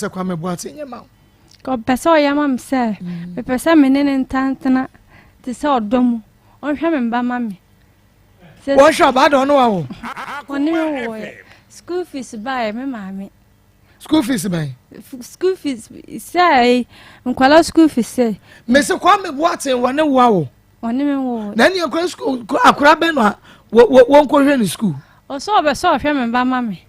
sɛ Kwame Boateng nyɛ ma wo? Ɔpɛ sɛ ɔyɛ ma me sɛ mepɛ sɛ me ne ne ntantena te sɛ ɔdɔ mu. Ɔnhwɛ me mba ma me. Wɔnhwɛ ɔbaa de ɔno wawo. Ɔne me woeɛ. School fees baeɛ me maame. School fees bɛn? School fees sɛ nkwala school fees sɛ. Mese Kwame Boateng wɔ ne wo awo. Ɔne me wo. Na ɛne akora school akora bɛn no a wɔnkɔhwɛ ne school. Ɔsɛ ɔbɛ sɛ ɔhwɛ me ba ma me.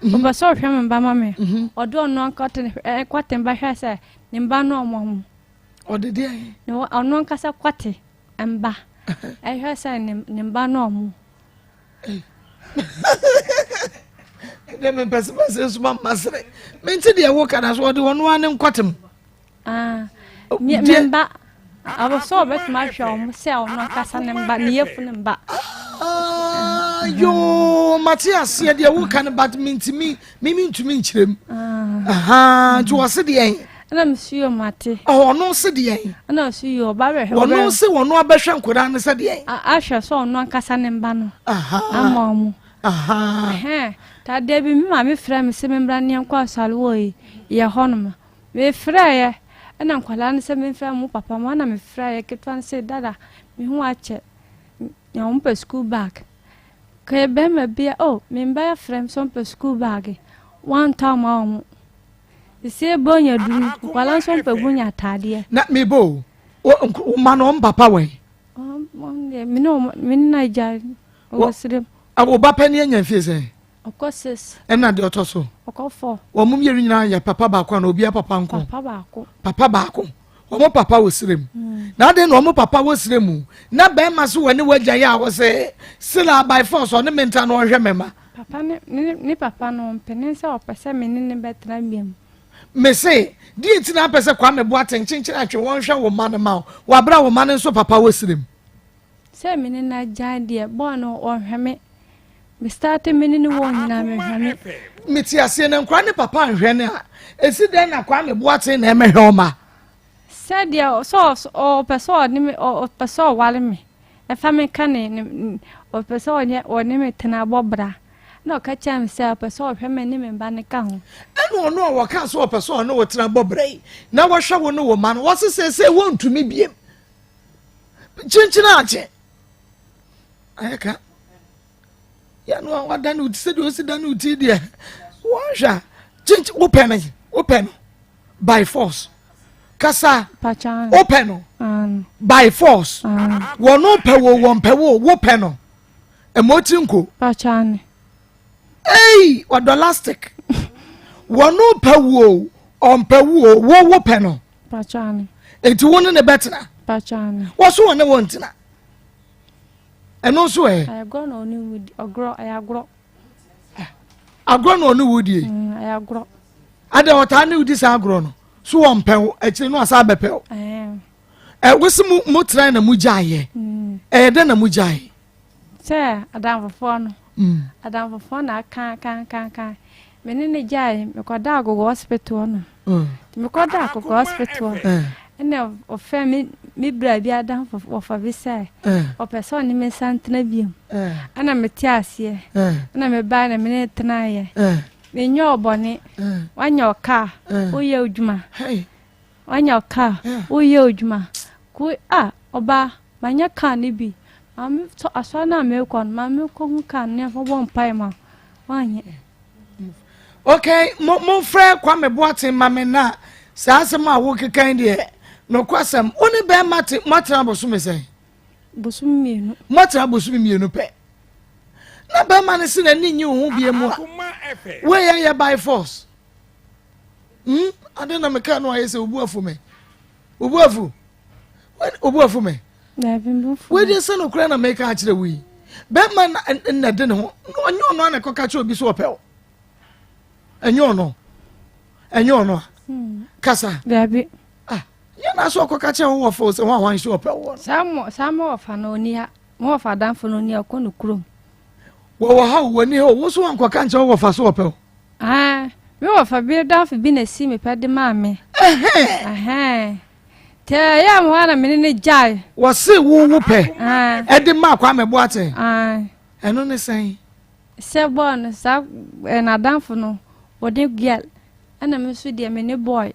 Mhm. Ɔbɛ sɛ ɔhwɛ me ba ma me. Mhm. Ɔde ɔno nkɔte ba hwɛ sɛ ne mba no ɔmo ho. Ɔde deɛ? Ɔno ankasa kɔte mba. Ɛhwɛ sɛ ne mba no ɔmo. Ɛdɛ me mpɛsɛ pɛsɛ nso ma mma sere. Mente deɛ woka na so ɔde ɔno ara ne nkɔtem. Ah, me mba awɔ sɛ ɔbɛtumi ahwɛ wɔn sɛ ɔno ankasa ne mba ne yɛfu ne mba. Ah, yoo mate aseɛ deɛ woka no but mentumi mimi ntumi nkyerɛ mu ah. nti wɔse deɛ ɛna mesu yɛ mate ɔno se deɛ ɛna ɔsu yɛ ɔba bɛhwɛ ɔno se ɔno abɛhwɛ nkwadaa no sɛ deɛ ahwɛ sɛ ɔno ankasa ne mba no ama ɔmo ta da bi me maame frɛ me sɛ membra ne yɛnkɔ asɔre wɔ yɛ hɔnom Mefrɛeɛ, ɛna nkwadaa no sɛ memfrɛ mo papa mo, ɛna mefrɛeɛ ketewa no sɛ dada me ho akyɛ na wɔn pɛ school bag. Kɛyɛ bɛrima bia oh me mba afrɛ me sɛ wɔn pɛ school bag, wɔantɔ ama wɔn. Sisi bonya duru, nkwadaa nso wɔn pɛ bonya ataadeɛ. Na mebɔ o, wo mma no wɔn papa wɛn? Wɔn deɛ me ne wɔn me ne no agya wɔ serem. Wo ba panin anya mfie sɛn? Ɔkɔ sis. Ɛna deɛ ɔtɔ so? Ɔkɔ fɔ. Wɔn mmienu nyinaa yɛ papa baako ana obiara papa nko? Papa baako. Papa baako. Wɔn papa wɔ srɛ mu. Mm. Na adeɛ na wɔn papa wɔ srɛ mu. Na bɛrima so wɔ ne wagya yɛ a wɔsɛ sila by force ɔne me nta na ɔhwɛ me ma. Papa ne ne ne papa no mpene sɛ ɔpɛ sɛ me ne ne bɛtena biam. Mese deɛ nti na apɛ sɛ Kwame Boateng kyenkyen atwe wɔn hwɛ wo mma no ma wo wɔ abere a wo mma no nso papa wɔ srɛ mu. Sɛ me ne no agyae deɛ bɔɔ no ɔnhwɛ me. Me starte me ne no wɔ nyinaa me hwɛ me. Me te aseɛ na nkora ne papa nhwɛ no a ɛsi dɛn na Kwame Boateng na ɛmɛhwɛ ɔma. Sɛ deɛ sɛ ɔpɛ sɛ ɔne me ɔpɛ sɛ ɔware me ɛfa me ka ne ne ɔpɛ sɛ ɔnyɛ ɔne me tena bɔ bra na ɔka kyerɛ me sɛ ɔpɛ sɛ ɔhwɛ me ne me ba ne ka ho. Ɛna ɔno a wɔka sɛ ɔpɛ sɛ ɔne wo tena bɔ bra yi na wɔhwɛ wo ne wo ma no wɔse seesei wɔntumi biem kyenkyene akye ayɛ ka yɛn a wadane wo ti sɛdeɛ ɔsi dane wo ti deɛ wɔnhwɛ a kyenkyen wopɛ no wopɛ no by force kasa wopɛ no by force wɔn pɛ wo wɔn pɛ wo wopɛ no ɛmɔ ti nko ei ɔdɔ lastic wɔn pɛ wo ɔmpɛ wo wo wopɛ no nti wo ne ne bɛtena wɔso wɔne wo ntena ɛno nso ɛ. Agorɔ na ɔne wo di ɔgorɔ ɛyɛ agorɔ. Ah, agorɔ na ɔne wo die. Mm, ɛyɛ agorɔ. Adɛ ɔtaa ne wo di saa agorɔ no so wɔn pɛ wo akyire no asa abɛpɛ wo. Ɛ wosi mu mu tena na mu gya yɛ. Mm. Ɛyɛ dɛ na mu gya yɛ. Sɛ adamfofoɔ no. Mm. Adamfofoɔ na aka aka aka aka. Me ne ne gyae mekɔda agogo hospital no. Nti mekɔda akoko hospital ɛna ɔfrɛ me me bra bi adamfo wɔfa bi sɛ ɔpɛ sɛ ɔne me san tena biom ɛna mete aseɛ ɛna mebae na me ne tenaeɛ menyɛ ɔbɔne wanyɛ ɔkaa woyɛ adwuma wanyɛ ɔkaa woyɛ adwuma ko a ɔbaa manyɛ kaa no bi maame asɔre no a mekɔ no maame kɔhu kaa no ne ɛfɔ bɔ mpae ma wanyɛ Okay, mo momfrɛ Kwame Boateng ma me na saa asɛm a wokekan deɛ nokwasɛm wo ne bɛrima te moatena bosome sɛn? Bosome mmienu. Moatena bosome mmienu pɛ na bɛrima no se n'ani nye wo ho bie mu a woyɛ yɛ by force. Hmm? Ade na meka no ayɛ sɛ obu afu me. Obu afu. Obu afu me. Wei deɛ sɛ nokorɛ na meka akyerɛ wo yi bɛrima na ɛde ne ho ɔnyɛ ɔno a na ɛkɔka kyerɛ obi sɛ ɔpɛ wo ɛnyɛ ɔno ɛnyɛ ɔno a hmm. kasa dabi ah yɛ na sɛ ɔkɔka kyerɛ wo wɔfo sɛ ho ahwan sɛ ɔpɛ wo saa mo saa mo wɔfa no ɔni ha mo wɔfa adamfo no ɔni ha ɔkɔ no kurom wɔwɔ ha o wɔni ha o wo so wankɔka nkyerɛ wo wɔfa so ɔpɛ wo ah me wɔfa bi adamfo bi na si mepɛ de maa me ɛhɛn Tɛ ɛyɛ a hɔ na mene ne gyae. Wɔse wo wo pɛ ɛde ma Kwame Boateng. Ɛno ne sɛn? Sɛ bɔɔ no saa n'adamfo no wɔde girl. Ɛna me nso deɛ me ne boy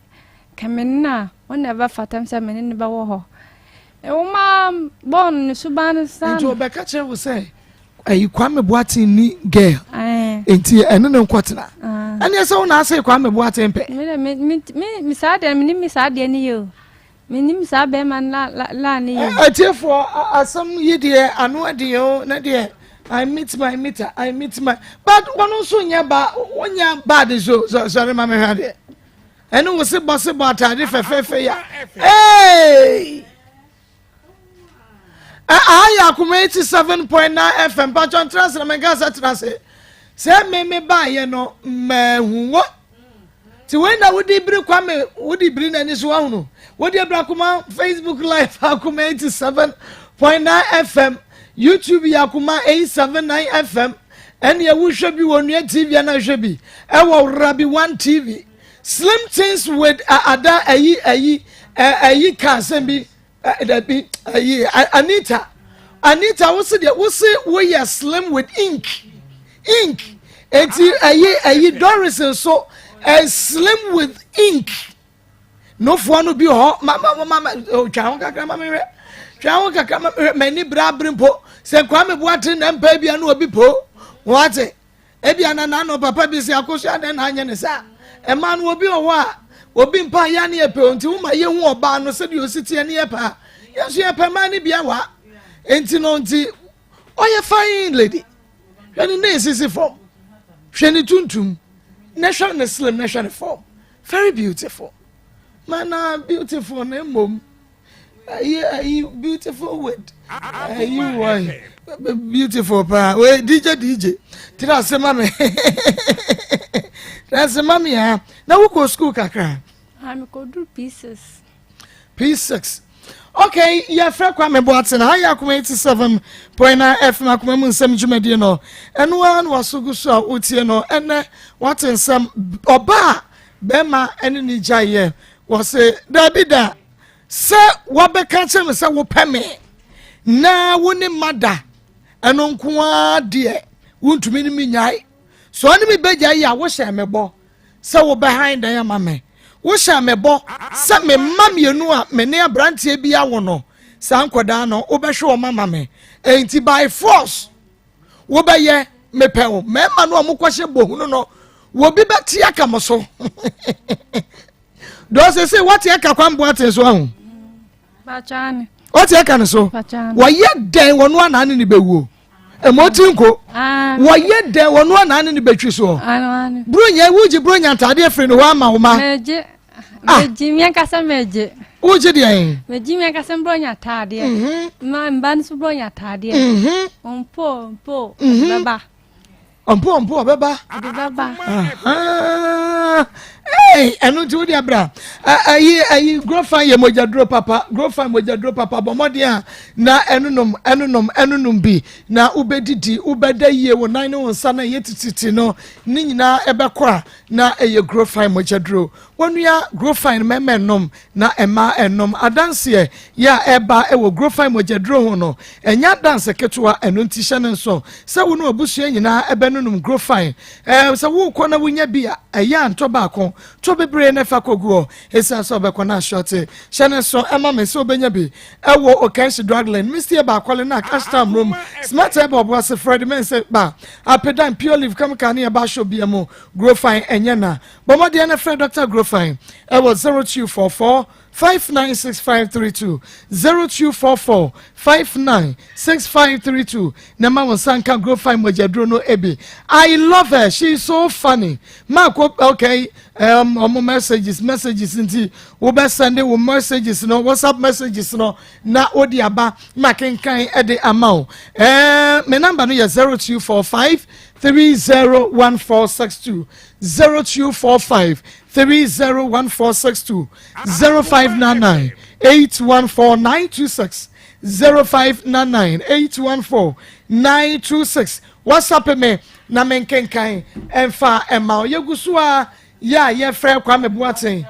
ka me ne no a wo na ɛbɛfata me sɛ me ne no bɛwɔ hɔ. Nwoma bɔɔ no ne suban no saa. Nti ɔbɛka kyerɛ wo sɛ ɛyi Kwame Boateng ni girl. Nti ɛne ne nkɔtena. Ɛne ɛsɛ wo na ase Kwame Boateng pɛ. Me de me me me saa deɛ me ne me saa deɛ ne yɛ o. Me nim saa bɛrima no la la la ne yɛ. Atiefoɔ asɛm yi deɛ ano ɛdeɛ o na deɛ I meet my meter I meet my but wɔn nso nyɛ ba wɔnyɛ bad so sɔre ma mehwɛ adeɛ ɛne wo se bɔ se bɔ ataade fɛfɛɛfɛ ya ee aha yɛ akoma 87.9 fm patwɔ ntena ase na menka sɛ tena ase sɛ me me baayɛ no mahu wɔ Ti wei na wodi biri Kwame wodi biri n'ani so ahunu wodi abiri akoma Facebook live akoma 87.9 FM YouTube yɛ akoma 879 FM ɛne ɛwo hwɛ bi wɔ nua TV ana hwɛ bi ɛwɔ Rabi One TV Slim Things with ada ayi ayi ayi ka asɛm bi Dabi, ayi, Anita, Anita, wo se deɛ, wo se woyɛ slim with ink, ink. Eti ayi, ayi, Doris nso, eh, slim with ink. Nofoɔ no bi wɔ hɔ, ma, ma, ma, ma, oh, twa ho kakra ma mehwɛ, twa ho kakra ma mehwɛ, m'ani bere abere mpo, sɛ Kwame Boateng na mpa bi ano obi po, wɔate. Ebia na n'ano papa bi se akosua dɛn na anyɛ ne saa. Ɛmaa no obi wɔ hɔ a obi mpa yɛ ne yɛpɛ nti woma yɛhu ɔbaa no sɛdeɛ ɔsi teɛ ne yɛpɛ a yɛn nso yɛpɛ mmaa no bi awa nti no nti ɔyɛ fine lady hwɛ ne nan sisi fam hwɛ ne tuntum na hwɛ ne slim na hwɛ ne fam very beautiful mana beautiful na mmom ayi ayi beautiful with ayi wɔ beautiful paa wei dj dj tena ase ma me tena ase ma me ha na wokɔ school kakra. Ah, mekɔduru p6. P6 okay yɛfrɛ Kwame Boateng ha yɛ akoma 87.9 fm akoma mu nsɛm dwumadie no ɛno ara na waso gu so a wotie no ɛnɛ wate nsɛm ɔbaa bɛrima ɛne ne gyaeɛ Wɔse, Dabi da, sɛ woabɛka akyerɛ me sɛ wopɛ me na wo ne ma da, ɛno nko ara deɛ wontumi ne me nyae. Sɛ ɔne me bɛgyae yi a, wohyɛɛ me bɔ sɛ wobɛhan dan ama me. Wohyɛɛ me bɔ sɛ me mma mmienu a me ne aberanteɛ bi awo no, saa nkwadaa no, wobɛhwɛ wɔn ama me. Enti by force wobɛyɛ mepɛ wo. Mmarima no a mokɔhyɛ bohunu no, wɔbi bɛte aka mo so. Dɔɔ sɛ sɛ wate aka kwan boaten so ahu. Wate aka no so. Wɔyɛ dɛn wɔn anaa ne ne bɛwuo. Ɛmɔ ti nko. Wɔyɛ dɛn wɔn anaa ne ne bɛtwi soɔ. Buronya wogye buronya ntaadeɛ firi ne hɔ ama wo ma. Megye. Ah. Megye mi ankasa megye. Wogye deɛ? Megye mi ankasa buronya ataadeɛ. Mhm. Ma mba no so buronya ataadeɛ. Mhm. Mpo mpo mhm. bɛba. Ɔmpo ɔmpo ɔbɛba. Ɔde bɛba. Ee ɛno nti wode abira ayi ayi grofan yɛ mogyaduro papa grofan mogyaduro papa bɔ mmɔden a na ɛnonom ɛnonom ɛnonom bi na wobɛdidi wobɛda yie wo nan ne wo nsa na ɛyɛ tititi no ne nyinaa ɛbɛkɔ a na ɛyɛ grofan mogyaduro Wɔnua Grofine mmarima nnom na mmaa nnom. Adanseɛ yɛ a ɛreba wɔ Grofine mogyaduro ho no, ɛnyɛ adanse ketewa, ɛno nti hyɛ no nso sɛ wo ne w'abusua nyinaa bɛnonom Grofine. Ɛɛ, sɛ worekɔ na wonya bi a, ɛyɛ a ntɔ baako, tɔ bebree na fa kɔgu hɔ. Ɛsiane sɛ wobɛkɔ na ahyɔte. Hyɛ no nso ma me sɛ wobɛnya bi wɔ Okanshi Drug Lane, Misty Eba Akɔle na Cash Town Room, Smart Eba Ɔboase, Fred Mensah Ba, Apedan, Pure Leaf, Chemical ne Ɛba Shop bia mu. Grofine ɛnyɛ na. Bɔ mmɔden na frɛ Dɔkta Grofine wɔ 0244 596532, 0244 596532 na ma wo nsa nka Grofine mogyaduro no bi. I love her, she is so funny. Mark, okay, um, ɔmo messages, messages nti wobɛ send wo messages no, WhatsApp messages no na wode aba ma kenkan de ama wo. Eh, me number no yɛ 0245 301462. 0245 301462 0599 814926 0599 814 926 WhatsApp me na menkenkan ɛmfa ɛma wo. Yɛgu so a yɛ a yɛfrɛ Kwame Boateng.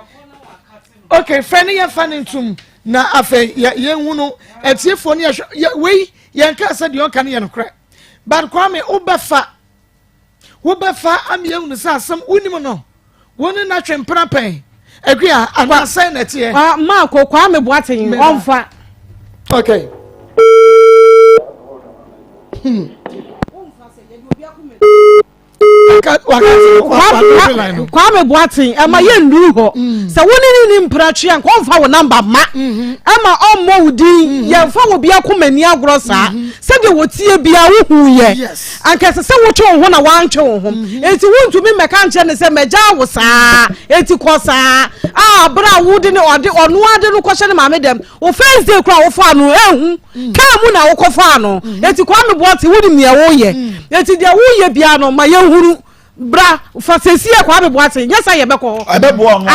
Okay, frɛ ne yɛfa ne ntom na afei yɛhu no atiefoɔ ne yɛhwɛ wei yɛnka sɛ deɛ ɔka no yɛ nokorɛ but Kwame wobɛfa Wobɛfa ama yɛahunu sɛ asɛm wonim no. Wo ne no atwe mpena pɛn, Akua, anaa sɛn na ɛteɛ? Ah, Marco, Kwame Boateng, ɔmfa. Okay. Kwame Boateng ɛma yɛ nnuru hɔ mm. sɛ wo ne ne ni mpratwe a nka ɔmfa wo namba ma mm-hmm. ɛma ɔmmɔ wo din mm-hmm. yɛmfa wo biako ma ani agorɔ saa mm-hmm. sɛdeɛ wɔtie bia wohu yɛ anka ɛsɛ sɛ wotwe wo ho na woantwe wo ho enti wontumi mmɛka nkyerɛ ne sɛ mɛgyaa wo saa enti kɔ saa a berɛ a wode ne ɔde ɔno ade no kɔhyɛ ne maame dɛm wo first day koraa wofaa no ehu mm. kaa mu na wokɔfaa no mm. eti Kwame Boateng wonim nea woyɛ mm. eti deɛ woyɛ biara no ma yɛhunu bra fa sɛsi yɛ Kwame Boateng nyɛ sɛ yɛbɛkɔ hɔ ɛbɛboa ɔno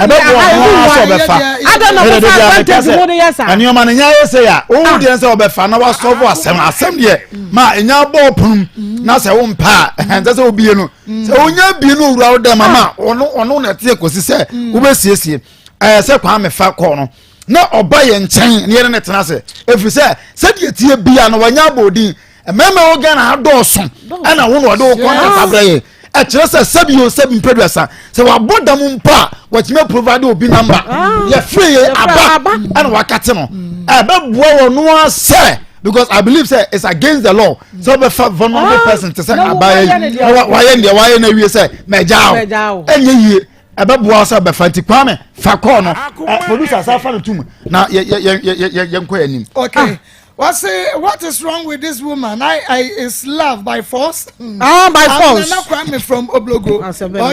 ɛbɛboa ɔno sɛ ɔbɛfa ada na mofa advantage mu no yɛ saa nneɛma no nya yɛ sɛ yɛ a wowo deɛ sɛ ɔbɛfa na wasɔfo asɛm asɛm deɛ ma ɛnya bɔɔ pono na sɛ wo mpa a ɛnsɛ sɛ wobie no sɛ wonya bie no owura wo dɛm ama ɔno ɔno na ɛteɛ kɔsi sɛ wobɛsiesie ɛɛ sɛ Kwame fa kɔɔ no na ɔba yɛn nkyɛn na yɛne ne tena ase ɛfiri sɛ sɛdeɛ tie bia no wanya abɔɔdin mmarima wɔ Ghana ha dɔɔso ɛna wo na ɔde wo kɔnta abrɛ yɛ ɛkyerɛ sɛ sɛbi o sɛbi mpɛduasa sɛ wabɔ dam mpo a wɔtumi provide obi namba ah. yɛfiri yɛ aba ɛna wakate no ɛbɛboa wɔn no sɛ because I believe say it's against the law sɛ ɔbɛfa vulnerable ah. person te sɛ abaayɛ yi wayɛ deɛ wayɛ na awie sɛ mɛgya o ɛnyɛ yie. ɛbɛboa wo sɛ bɛfa nti kwame fa kɔɔ no eh, producer sa fa no tum na yɛnkɔ yɛ anim okay ah. What's what is wrong with this woman? I, I is love by force. Ah, by force. Nana Kwame from Oblogo.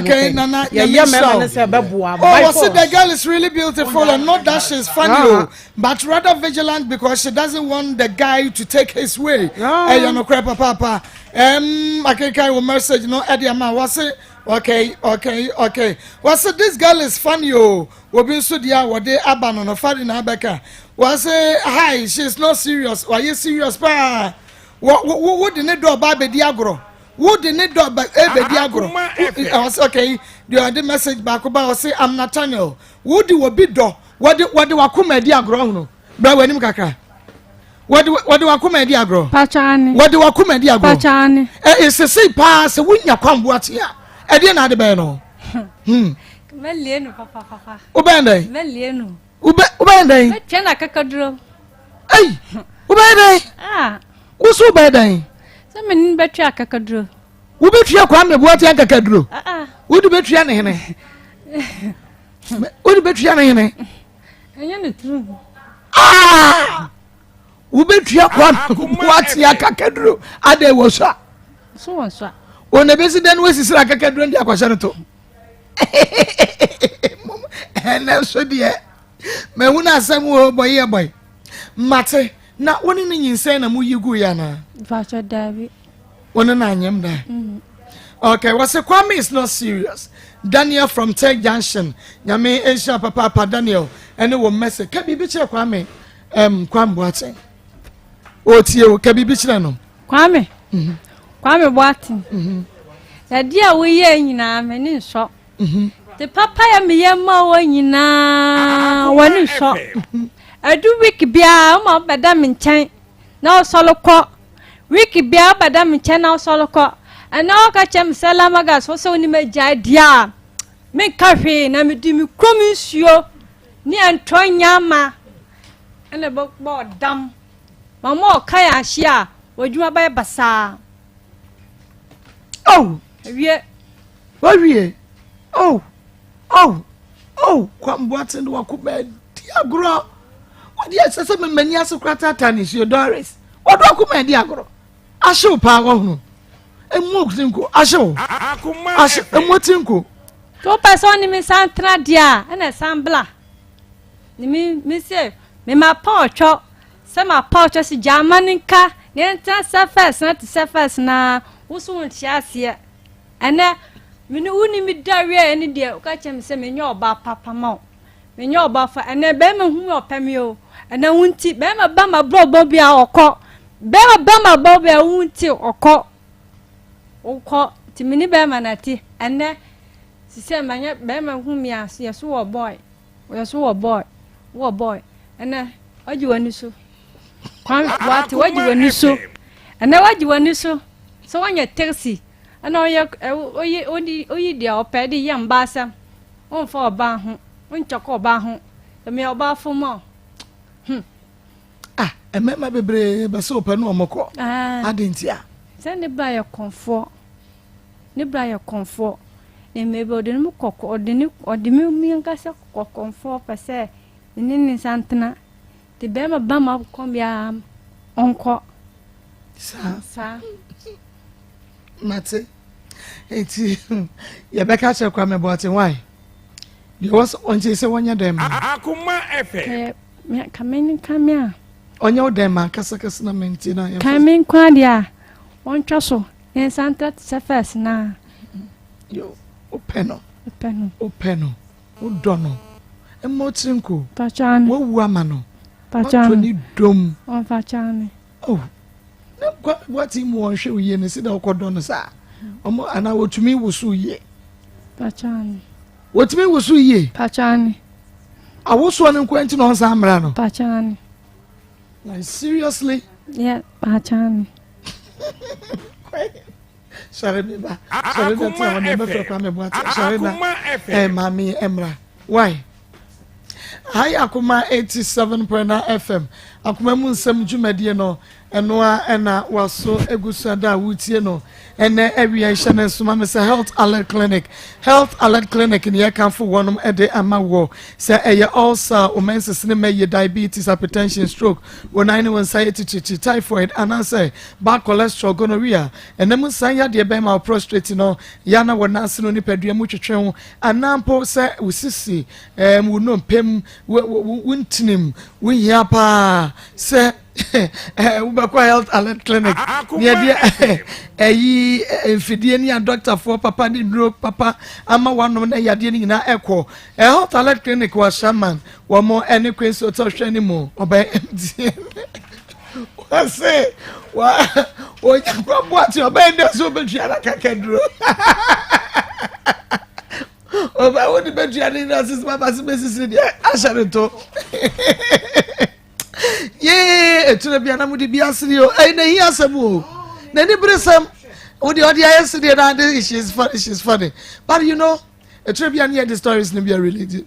Okay, Nana. Yeah, yeah, man. Oh, what's it? The girl is really beautiful and not that she's funny, uh -huh. but rather vigilant because she doesn't want the guy to take his way. Ah. Hey, you know, crap, papa. I can carry a message. No, Eddie, man. What's it? Okay, okay, okay. Wɔse this girl is funny o. Obi nso deɛ a wɔde aba no no fari na abɛka. Wɔse hi, she is not serious. Wayɛ serious paa. Wɔ wo wo de ne dɔ ba abɛdi agorɔ. Wo de ne dɔ ba ɛbɛdi agorɔ. Wɔse okay, deɛ ɔde message baako ba wɔse I'm Nathaniel. Wo de obi dɔ, wɔde wɔde wakoma adi agorɔ hono. Bra w'anim kakra. Wɔde wɔde wakoma adi agorɔ. Pakyane. Wɔde wakoma adi agorɔ. Pakyane. Ɛ esese paa sɛ wonya kwambo ate a ɛdeɛ na ade bɛyɛ no. Hmm. Mɛlie no papapapa. Wobɛn dɛn? Mɛlie no. Wobɛ wobɛn dɛn? Mɛtwa na kakaduro. Ei wobɛyɛ dɛn? Ah. Woso wobɛyɛ dɛn? Sɛ me ne bɛtwa akakaduro. Wobɛtua Kwame Boateng akakaduro? Ah ah. Wode bɛtua ne hene? Wode bɛtua ne hene? Ɛnyɛ ne tiri ho. Ah! Wobɛtua kwa wate akakaduro adɛn wɔ so a. So wɔ so a. Wɔn na ebesi dɛn wɔasisiri akakaduro de akɔhyɛ no to. Ɛnɛ nso deɛ mahu no asɛm wɔ bɔyi ɛbɔyi. Mate na wo ne ne nyinsɛn na moyi gu yɛ anaa? Mpakyɛ daabi. Wo ne no anyem da? Mm. Okay, wɔsɛ Kwame is not serious. Daniel from Tech Junction. Nyame nhyira papaapa Daniel ɛne wɔ message. Ka biribi kyerɛ Kwame um, Kwame Boateng. Otie o, ka biribi kyerɛ no. Kwame. Mm -hmm. Kwame Boateng. Mm -hmm. Ɛdeɛ a woyɛ nyinaa m'ani nsɔ. Mm -hmm. Te papa yɛ meyɛ ma wɔ nyinaa w'ani nsɔ. Ɛdu week biara woma wobɛda me nkyɛn na wosɔre kɔ. Week biara wobɛda me nkyɛn na wosɔre kɔ. Ɛnɛ woka kyerɛ me sɛ Lamagas wo sɛ wo ne me agyae deɛ a, menka hwee na mede me kurom nsuo ne ɛntɔ nyama ɛna ɛbɛbɔ ɔdam. Mama ɔka yɛ ahye a, w'adwuma bɛyɛ basaa. Oh! Awie. Wawie. Oh! Oh! Oh! Kwame Boateng de wakoma adi agorɔ. Wɔde ɛsɛ sɛ mmani ase kora taataa ne nsuo Doris. Wɔde wakoma adi agorɔ. Ahyew paa wɔhunu. Emu tinko ahyew. Ahyew emu tinko. Tó pɛ sɛ ɔne me san tena deɛ a ɛna san bla. Ne me me se me ma pa ɔtwɔ sɛ ma pa ɔtwɔ si gya ama ne nka ne ntena sɛ fɛs na te sɛ fɛs na woso nte aseɛ. Ɛnɛ, me ne wo ni me da wieɛ ne deɛ woka kyerɛ me sɛ menyɛ ɔbaa papa ma wo. Menyɛ ɔbaa fa. Ɛnɛ bɛrima hu me ɔpɛ me o. Ɛnɛ wo nti bɛrima ba ma brɔbɔ bi a ɔkɔ. Bɛrima ba ma bɔ bi a wo nti ɔkɔ. Wokɔ nti me ne bɛrima na te. Ɛnɛ sisɛ manyɛ bɛrima hu me a yɛ so wɔ boy. Yɛ so wɔ boy. Wɔ boy. Ɛnɛ wagye w'ani so. Kwan wate wagye w'ani so. Ɛnɛ wagye w'ani so. Sɛ wanyɛ taxi. Ɛna ɔyɛ ɔyi ɔdi ɔyi deɛ ɔpɛ de yɛ mbaa asɛm. Ɔnfa ɔbaa ho, ɔnkyɛkɔ ɔbaa ho. Sɛ meyɛ ɔbaa fo mu a, hmm. Ah, mmarima bebree bɛ sɛ ɔpɛ no ɔmo kɔ. Adi nti a. Sɛ ne bra yɛ kɔnfoɔ, ne bra yɛ kɔnfoɔ. Na mmebe ɔde ne mu kɔ ɔde ne ɔde me mi ankasa kɔ kɔnfoɔ pɛ sɛ ne ne ne nsa ntena. Te bɛrima ba ma kɔn biara ɔnkɔ. Saa. Saa. Mate. Eti yɛbɛka kyerɛ Kwame Boateng why? Deɛ wɔ sɛ ɔnkyɛ sɛ wɔnyɛ dɛn ma. Akoma FM. Ka me nka me a. Ɔnyɛ wo dɛn ma kasakasa na mente na yɛmfa. Ka me nko adeɛ a wɔntwa so ne nsa ntra te sɛ fɛs naa. Yo, wopɛ no. Wopɛ no. Wopɛ no. Wodɔ no. Mma wo tiri nko. Pakyɛ ane. Wawu ama no. Pakyɛ ane. Watɔ ne dom. Ɔmfa kyɛ ane. Oh. Na Kwame Boateng mu wɔnhwɛ wo yie no si dɛ wokɔdɔ no saa. Ɔmo anaa wɔtumi woso yie. Pakyɛ ane. Wɔtumi woso yie. Pakyɛ ane. Awosoɔ no nko nti na ɔnsan mmra no. Pakyɛ ane. Like seriously? Yeah, pakyɛ ane. Sɔre me ba. Sɔre na tena hɔ na ɛbɛfrɛ Kwame Boateng. Sɔre na eh, maame mmra. Why? Aha yɛ Akoma 87.9 FM, Akoma mu nsɛm dwumadie no, ɛno ara ɛna waso egu so ɛda a wotie no ɛnɛ awia hyɛ ne nso ma me sɛ Health Alert Clinic. Health Alert Clinic ne yɛkamfo wɔnom ɛde ama wɔ sɛ ɛyɛ ulcer, wo menses ne mɛyɛ diabetes, hypertension, stroke, wo nan ne wo nsa yɛ titiritii, typhoid anaasɛ bad cholesterol, gonorrhea, ɛnam nsan yadeɛ bɛn ma wo prostrate no yɛ na wɔ nan ase no nipadua mu twetwe wo anaa mpo sɛ wo sisi, um, wo nnompe mu, wo, wo, wo ntinim, wohia paa sɛ wobɛkɔ health alert clinic ne ɛdeɛ ɛyi mfidie ne adɔktafoɔ papa ne nnuro papa ama wanom na yadeɛ no nyinaa ɛkɔ health alert clinic wɔ Ashaiman wɔn ɛne Queens Hotel hwɛ ne mu ɔbɛn MTN wɔse wa wɔnya boate ɔbɛn dɛ so wobɛtua no kakaduro ɔbɛ wode bɛtua ne nyina sisi baba se bɛsisi deɛ ahyɛ ne to yee ɛtwerɛ bia na mode bi asere o ɛyi na ɛhi asɛm o n'ani bere sɛm wode ɔde ayɛ sedeɛ na ade she's funny she's funny but you know ɛtwerɛ bia ne yɛde stories no bi a relate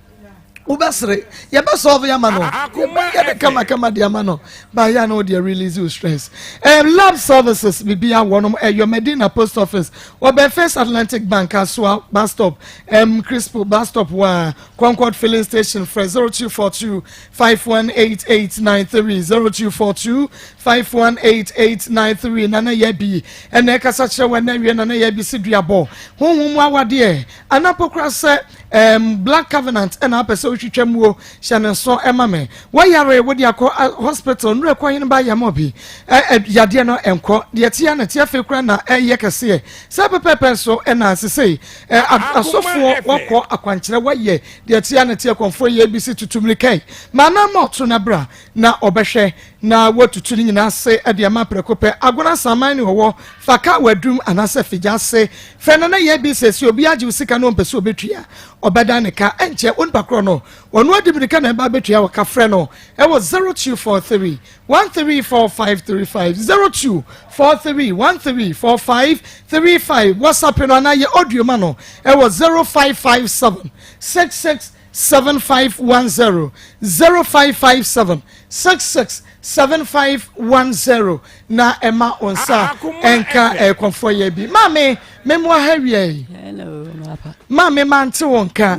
wobɛsere yɛbɛsɔlve ama no yɛbɛyɛ no kamakama de ama no baayɛ na wode release wo stress um, lab services bibia wɔnom ɛyɔ Medina post office wɔbɛn First Atlantic Bank asoa bus stop um, Crispo bus stop wa Concord filling station frɛ 0242 518893 0242 518893 nana yɛ bi ɛna ɛkasa kyerɛ wɔ ɛna wie nana yɛ bi si duabɔ honhom mu awadeɛ anapokora sɛ Um, Black Covenant ɛna apɛ sɛ wotwitwa muo hyɛ ne nso ɛma me. Wɔyare wode akɔ hospital nnura kɔ hene ba yam ɔbi. Ɛ yadeɛ no ɛnkɔ deɛ tia na tia afei kora na ɛyɛ kɛseɛ. Sɛ pɛpɛpɛ nso ɛna sesei ɛ asɔfoɔ wakɔ akwankyerɛ wayɛ deɛ tia na tia kɔnfoɔ yɛ bi si tutu mmirika yi. Ma na ma ɔto na bra na ɔbɛhwɛ na watutu ne nyinaa ase de ama prɛko pɛ. Agona Asaman ne ɔwɔ fa ka wadum anaasɛ figya ase. Frɛ Nana Yaa bi sɛ sɛ obi agye wo sika na ɔmpɛ sɛ ɔbɛtua, ɔbɛdan ne ka. Ɛnkyɛ onipa korɔ no, ɔno adi mirika na ɛba abɛtua wo ka. Frɛ no wɔ 0243 134535, 0243 134535. WhatsApp no anaa yɛ audio ma no wɔ 0557 66 7510 0557 66 7510 na ɛma wo nsa ɛnka ɛkɔmfoɔ yɛ bi maame memoa ha wia yi maame mante wo nka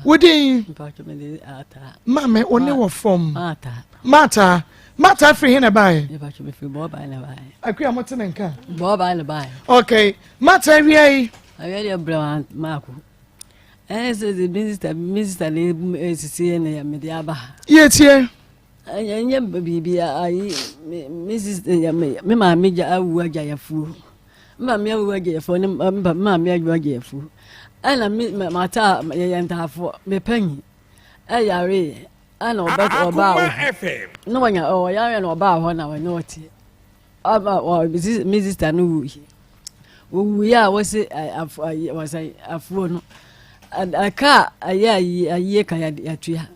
wodin maame wo ne wɔ fam mata mata firi he na ɛbaeɛ akua mote ne nka ok mata awia yi Ɛyɛ sɛ de me sista me sista na esisi yɛ na mede aba ha. Yɛtie. Ɛnyɛ biribi ayi me me sista me me maame gya awu agya yɛfuo. Me maame awu agya yɛfuo ne me maame awu agya yɛfuo. Ɛna me mata yɛyɛ ntaafoɔ me panyin ɛyare ɛna ɔbɛ ɔbaa hɔ na wɔnya ɔyare na ɔbaa hɔ na wɔne ɔte. Ɔba wɔ me sista no wui. Owui a wɔsi afo ayi wɔsɛn afuo no. Ɛka a ɛyɛ ayi ayie ka yɛatua.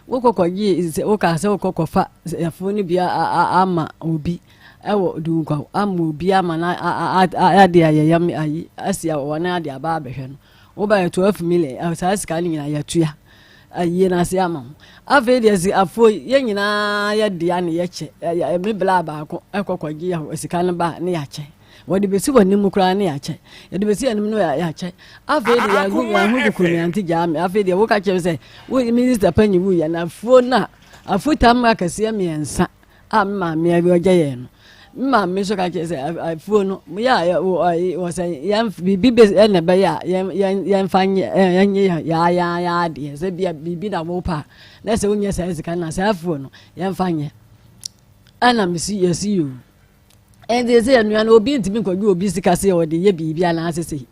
Wokɔ kɔgye sɛ wokaa sɛ wokɔ kɔfa afuo no bi ama obi. ɛwɔ Dunkwa ama obi ama no ade a yɛyam ayi asi a wɔn ade aba abɛhwɛ no. Wobaeɛ 12 million saa sika no nyinaa yɛtua ayie no ase ama ho. Afei deɛ si afuo yi yɛn nyinaa yɛ dea ne yɛkyɛ me bla baako ɛkɔ kɔgye sika no ba ne yɛakyɛ. Wɔde bɛsi wɔn anim koraa ne yɛakyɛ. Yɛde bɛsi yɛn anim no yɛakyɛ. Afei deɛ yɛahu yɛn ho kukuru me ante gyaa me. Afei deɛ woka kyerɛ me sɛ wo minista panyin wuyɛ na afuo no a afutam akɛseɛ mmiɛnsa a me maame agya yɛn no. Me maame nso ka kyerɛ sɛ afuo no yɛ a wɔ sɛ yɛn biribi bɛ na ɛbɛyɛ a yɛn yɛn yɛnfa nyɛ yɛnyɛ yɛn yɛn yɛn adeɛ sɛ bia biribi na wɔpɛ a na sɛ wonyɛ saa sika no na saa afuo no yɛnfa nyɛ ɛna mesi yɛsi yoo. Ɛnti sɛ yɛn nua no obi ntumi nkɔgye obi sika sɛ ɔde yɛ biribi anaasɛ sei.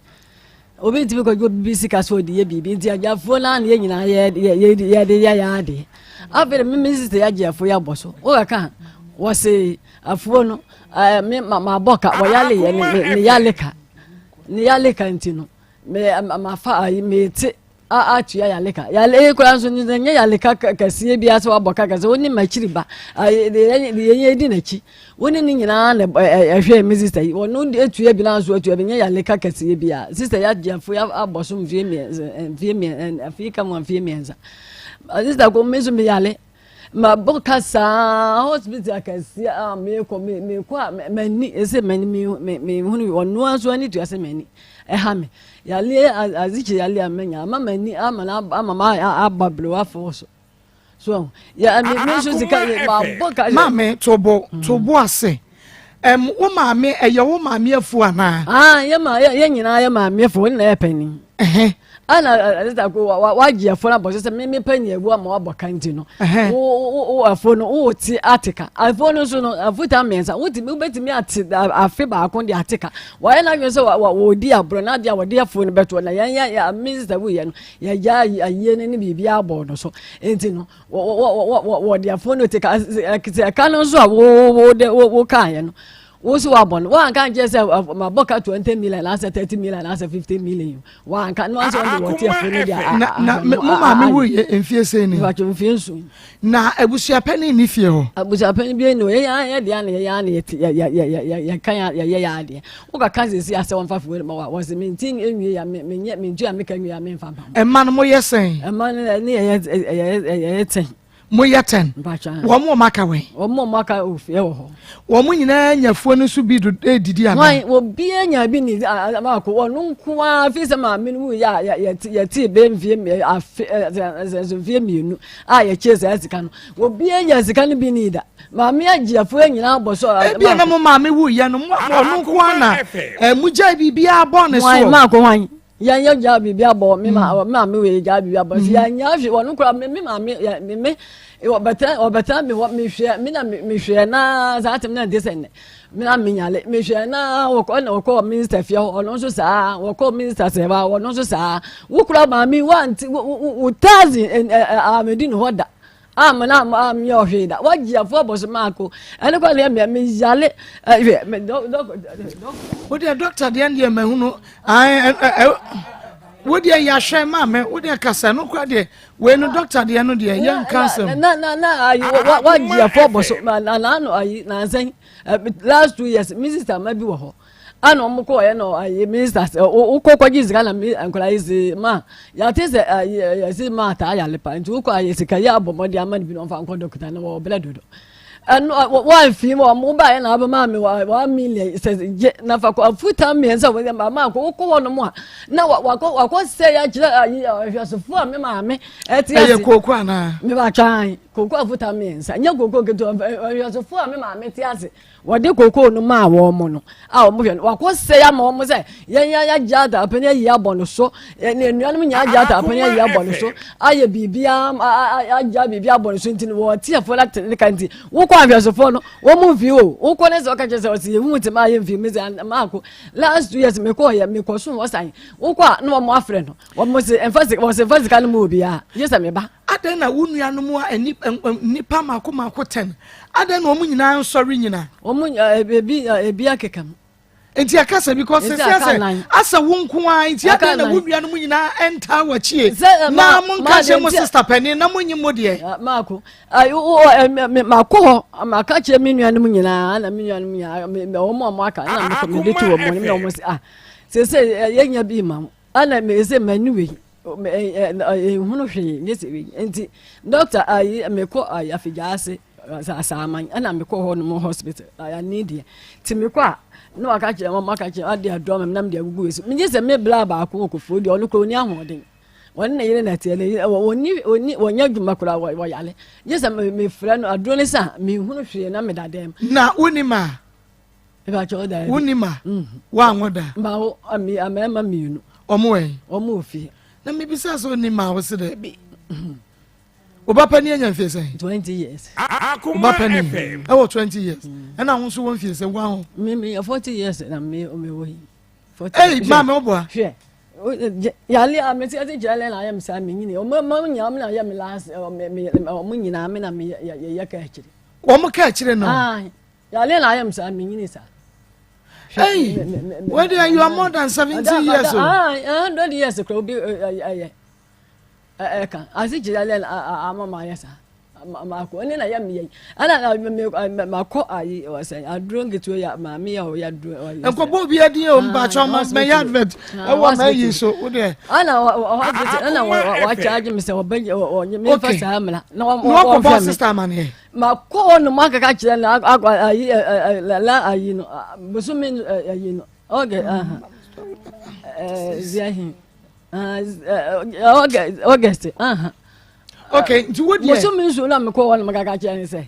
Obi ntumi kɔgye obi sika sɛ ɔde yɛ biribi nti agyafoɔ no ano yɛn nyinaa yɛde yɛ yɛ adeɛ. Afei de me sista yɛagye afuo yɛ abɔ so. Wokaka a wɔse afuo no me mabɔ ka wɔyale yɛ ne yale ka ne yale ka nti no me mafa ayi mete a atua yaleka yale koraa nso no nyɛ yaleka kɛseɛ biara sɛ wabɔ ka kɛseɛ wo ne m'akyiri ba deɛ yɛn di n'akyi wo ne ne nyinaa na ɛhwɛ me sista yi wɔn atua bi nanso atua bi nyɛ yaleka kɛseɛ biara sista yi agye afo abɔ so mfie mmiɛnsa mfie mmiɛnsa afei ka mu mfie mmiɛnsa sista ko me nso me yale Mabɔ ka saa hospital akɛseɛ a mekɔ mekɔ a m'ani ɛsɛ m'ani mehunu ɔno ara nso ani tua sɛ m'ani ɛha me yareɛ azikye yareɛ a manya ama m'ani ama na ama ma aba berewafoɔ so so yɛ me me nso sika mabɔ ka. Maame tobo tobo ase ɛm wo maame ɛyɛ wo maame afu anaa. Ah yɛ ma yɛ nyinaa yɛ maame afu wɔn nyinaa yɛ panyin. Ana ɛsɛ ko wagye afuo no abɔ so sɛ me mepɛ nea awu ama wabɔ ka nti no wo afuo no wote ate ka afuo no nso no afuta mmiɛnsa wotumi wobɛtumi ate afe baako de ate ka wɔyɛ n'adwene sɛ wɔdi aborɔ na adeɛ a wɔde afuo no bɛtoɔ na yɛn yɛ minista wuyɛ no yɛgya ayie no ne biribi abɔ no so nti no wɔde afuo no te ka ɛka no nso a wo kaeɛ no Wo nso wabɔ no wanka nkyerɛ sɛ mabɔ ka 20 million anaasɛ 30 million anaasɛ 50 million wanka no asɛ ɔde wɔte afo no de a na na mo maame wu yɛ mfie sɛn ni mpakyɛ mfie nson na abusuapɛni ni fie hɔ abusuapɛni bi ni yɛ yɛ deɛ na yɛ yɛ na yɛ yɛ yɛ yɛ yɛ ka yɛ yɛ yɛ adeɛ wokaka sɛ si asɛ wɔmfa fo ma wa wɔsɛ menti nwie ya me menyɛ mentua meka nwie ya memfa mpa ɛma no moyɛ sɛn ɛma no ne yɛ yɛ yɛ yɛ tɛn Moyɛ tɛn. Wɔn a wɔaka wɛn. Wɔn a wɔaka ofie wɔ hɔ. Wɔn nyinaa nya afuo no so bi do redidi anaa? Wɔn obiara nya bi ni baako wɔn nko ara fi sɛ maame no wuiɛ a yɛte bɛyɛ mfie afe nso mfie mmienu a yɛkyɛ saa sika no obiara nya sika no bi ni da maame agye afuo nyinaa bɔ so. Ebia na mo maame wuiɛ no ɔno nko ara na mo gyae biribiara bɔ ne so. Wɔn maako wɔn. Yɛn yɛ gyaa biribi abɔ me ma mm. maame wei gyaa biribi abɔ nti mm. yɛn nyɛ ahwɛ wɔn kora me me maame yɛ me me ɔbɛtɛ ɔbɛtɛ me hɔ mehwɛ me na mehwɛ naa saa tɛm na nte sɛ nnɛ me na me nyale mehwɛ naa wɔkɔ na wɔkɔ minista fie hɔ ɔno nso saa wɔkɔ minista sɛ wa ɔno nso saa wokura maame wante wo wo wo taazi ɛ ɛ amedi ne hɔ da. Amena amyɛ ɔhwee da wagye afo abɔ so maako ɛne kɔ deɛ mɛ meyale ɛhwɛ mɛ dɔ dɔ dɔ. Wo deɛ dɔkta deɛ deɛ mahunu wo deɛ yɛahwɛ maame wo deɛ kasa no kora deɛ wei no dɔkta deɛ no deɛ yɛ nka asɛm. Na na na ayi wagye afo abɔ so na na ano ayi nansɛn last 2 years me sister ma bi wɔ hɔ. Ana wɔn kɔɔ yɛ na ayi minista sɛ wokɔ kɔgye sika na mi nkɔla yi se ma yate sɛ ayi yɛsi ma taa yale pa nti wokɔ ayɛ sika yi abɔ mmɔden ama no bi na ɔmfa nkɔ dɔkita na wɔwɔ brɛ dodo ɛno wɔamfi mu wɔn ba yɛ na abɛma mi 1 million sɛ gye na fa kɔ afuta mmiɛnsa wɔn yɛ maama akɔ wokɔ hɔ nom a na wakɔ wakɔ sɛ yɛ akyerɛ ayi ɔhwɛsofo a me maame ɛte ase ɛyɛ kooko anaa me ba twan kooko afuta mmiɛnsa nyɛ kooko ketewa ɔhwɛsofo a me maame te ase Wɔde kokoo no maa wɔn no a wɔhwɛ no, wakɔsɛe ama wɔn sɛ yɛn yɛn agye ataapɛn ayi abɔ no so, ne nnuanom nyinaa agye ataapɛn ayi abɔ no so, ayɛ biribiara agya biribi abɔ no so nti no wɔte afoɔ no ate ne ka nti wokɔ ahwɛsofoɔ no wɔn mu mfi o wokɔ ne sɛ ɔka kyerɛ sɛ ɔsɛ yɛhu te maa yɛ mfi mi sɛ maako last 2 years mekɔɔ yɛ mekɔ so wɔsan wokɔ a na wɔn afrɛ no wɔn se mfa sika wɔn se mfa sika no mu obiara gye sɛ meba. Adɛn na wo nuanom a nnipa mmaako mmaako tɛn, adɛn na wɔn nyinaa nsɔre nnyina? Wɔn ebi ebi akeka mu. Nti ɛka sɛ because sɛ sɛ sɛ asɛ wo nko ara nti adɛn na wo nuanom nyinaa ɛntaa w'akyie na mo nka kyerɛ mo sista panin na mo nyi mo deɛ. Maako makɔ hɔ maka kyerɛ me nuanom nyinaa na me nuanom nyinaa wɔn a wɔn aka na mekɔ mede to wɔn anim na wɔn sɛ ah sɛ sɛ yɛnya bi ma mo ɛna mɛ sɛ mani wei nhunu hwee nyɛ sɛ wei nti dɔkta ayi mekɔ ayi afidwa ase asaaman ɛna mekɔ hɔ nom hospital ayane deɛ nti mekɔ a na waka kyerɛ wɔn aka kyerɛ ade adɔ me nam de agugu wei so megye sɛ me bla baako wɔ kofoɔ deɛ ɔno kɔ ɔni ahoɔden wɔne ne yere na ɛteɛ ne yere wɔni wɔni wɔnyɛ adwuma koraa wɔyale gye sɛ mefrɛ no aduro ne sa mehunu hwee na meda dɛm. Na woni ma. Wonni ma? Mm. Woanwo da? Mawo mmarima mmienu. Ɔmo wɛn? Ɔmo wɔ fie. Na mebisa sɛ onni ma wo se dɛ bi. Wo ba pani anya mfie sɛn? 20 years. Wo ba pani ɛwɔ 20 years. Mm. Ɛna wo nso wɔ mfie sɛ woaho? Me me 40 years na me me wɔ yi. Ei, maame wo boa. Hwɛ. Yale a mete ase kyerɛ lɛ na ayɛ me saa me nyini. Ɔmo ɔmo nyinaa ɔmo na ayɛ me last ɔmo ɔmo nyinaa me na me yɛ yɛ ka akyire. Wɔn ka akyire no. Yale na ayɛ me saa menyini saa. Hey, where there you are more than 70 years old. Ah, 100 years kura obi ɛyɛ ɛka ase kyerɛ lɛ ama ma ayɛ saa mako ɛne na yɛ meyɛ ɛna makɔ ayi ɔsɛ aduro nketewa yɛ maame yɛ ɔyɛ aduro ɔyɛ. Nkɔbɔ obi adi o mpatsɔ ma mɛ yɛ advert ɛwɔ mɛ yi so o deɛ. Ɛna ɔhospital ɛna wɔakyagye mi sɛ ɔbɛ ɔnye mi nfa saa mla na wɔn kɔ sista amaneɛ. Makɔ hɔ nom akeka kyerɛ no akɔ ayi lala ayi no bosome ayi no ɔgɛ aha ziahin August aha. Okay, nti wo deɛ. Bosome nsuo na mekɔ hɔ nom kaka kyerɛ no sɛ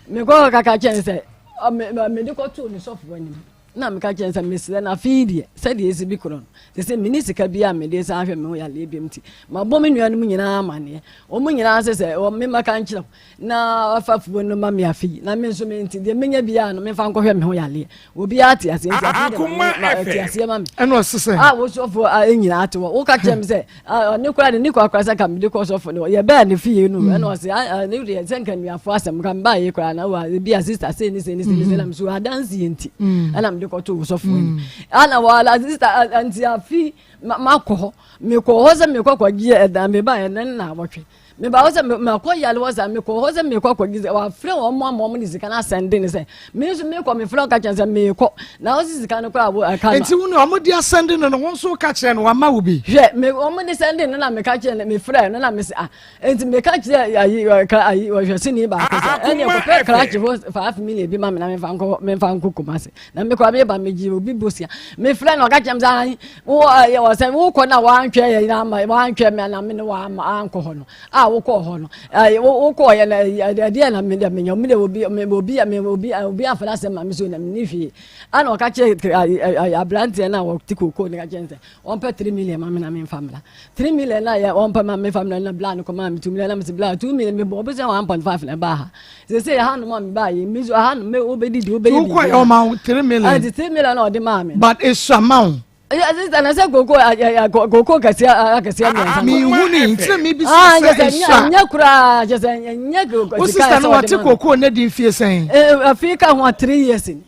mekɔ hɔ kaka kyerɛ no sɛ mede kɔtoo ne sɔfo anim. Na meka kyerɛɛ no sɛ, Mesrɛ no, afei deɛ, sɛdeɛ ɛsi bi korɔ no, te sɛ menni sika biara a mede resan ahwɛ me ho yareɛ bio nti, mabɔ me nuanom nyinaa amanneɛ. Wɔn nyinaa se sɛ memmɛka nkyerɛ wo na fa afuo no ma me afe yi, na me nso me nti, deɛ menya biara no, memfa nkɔhwɛ me ho yareɛ. Obiara te aseɛ nti, afei deɛ ma me, ma, te aseɛ ma me. Ɛna ɔse sɛ. A wo sɔfoɔ a nyinaa te hɔ. Woka kyerɛ me sɛ, ɔne koraa de ne kɔ akora sɛ nka mede kɔ sɔfo no yɛbɛɛ ne fie no ɛna ɔse ne deɛ sɛ nka nnuafoɔ asɛm nka mebaa yɛ koraa na wa ebi a sista sei ne sei ne sei ne sei na meso adanseɛ nti ɛna mede kɔto wo sɔfo anim ɛna wɔala sista nti afi makɔ hɔ mekɔ hɔ sɛ mekɔ kɔgye ɛdan mebaa ɛnɛ nna awɔtwe Meba hɔ sɛ makɔ yare hɔ sɛ mekɔ hɔ sɛ mekɔ akɔgye sɛ wafrɛ wɔn mo ama wɔn de sika no asɛnde ne sɛ me nso mekɔ mefrɛ wɔn ka kyerɛ sɛ mekɔ na wɔsi sika no koraa wɔ ɛka no. Nti wo ne wɔn de asɛnde no no wɔn nso ka kyerɛ no wama wo bi. Hwɛ me wɔn de sɛnde no na meka kyerɛ no mefrɛ no na mese ah nti meka kyerɛ ayi ɔka ayi ɔhwɛseni baako sɛ ɛne ɛkɔpɛ krakye hɔ 5 million bi ma me na memfa nkɔ memfa nkɔ Kumasi na mekɔ a meba megye obi bosia mefrɛ no ɔka kyerɛ me sɛ ayi wo ɛyɛ wɔ sɛ wokɔ na wantwɛ yɛ na ama wantwɛ me na me ne wama ankɔ hɔ no a wokɔ hɔ no ɛyɛ wokɔ yɛ na ɛdeɛ na me deɛ menya me deɛ obi me obi me obi obi afra asɛm ma me so na me ni hwee ana ɔka kyerɛ aberanteɛ no a wɔte kookoo no ka kyerɛ sɛ wɔmpɛ 3 million ma me na memfa mmra 3 million na yɛ wɔmpɛ ma memfa mmra na bla no kɔmaa me 2 million na mese bla 2 million mebɔ ɔbɛsɛ 1.5 na ɛbaa ha sese ha nom a mebaa yɛ mi so ha nom wobɛdidi wobɛyɛ biribi wokɔ yɛ ɔma wo 3 million ɛnti 3 million na ɔde maa me but esua ma wo sisan na sɛ koko koko kɛseɛ akɛseɛ mmiɛnsa mi hu ni ntina mi bi sɛ esua nyɛ koraa kyɛ sɛ nyɛ koko wo sista no wate koko ne di mfie sɛn afei ka ho a 3 years ni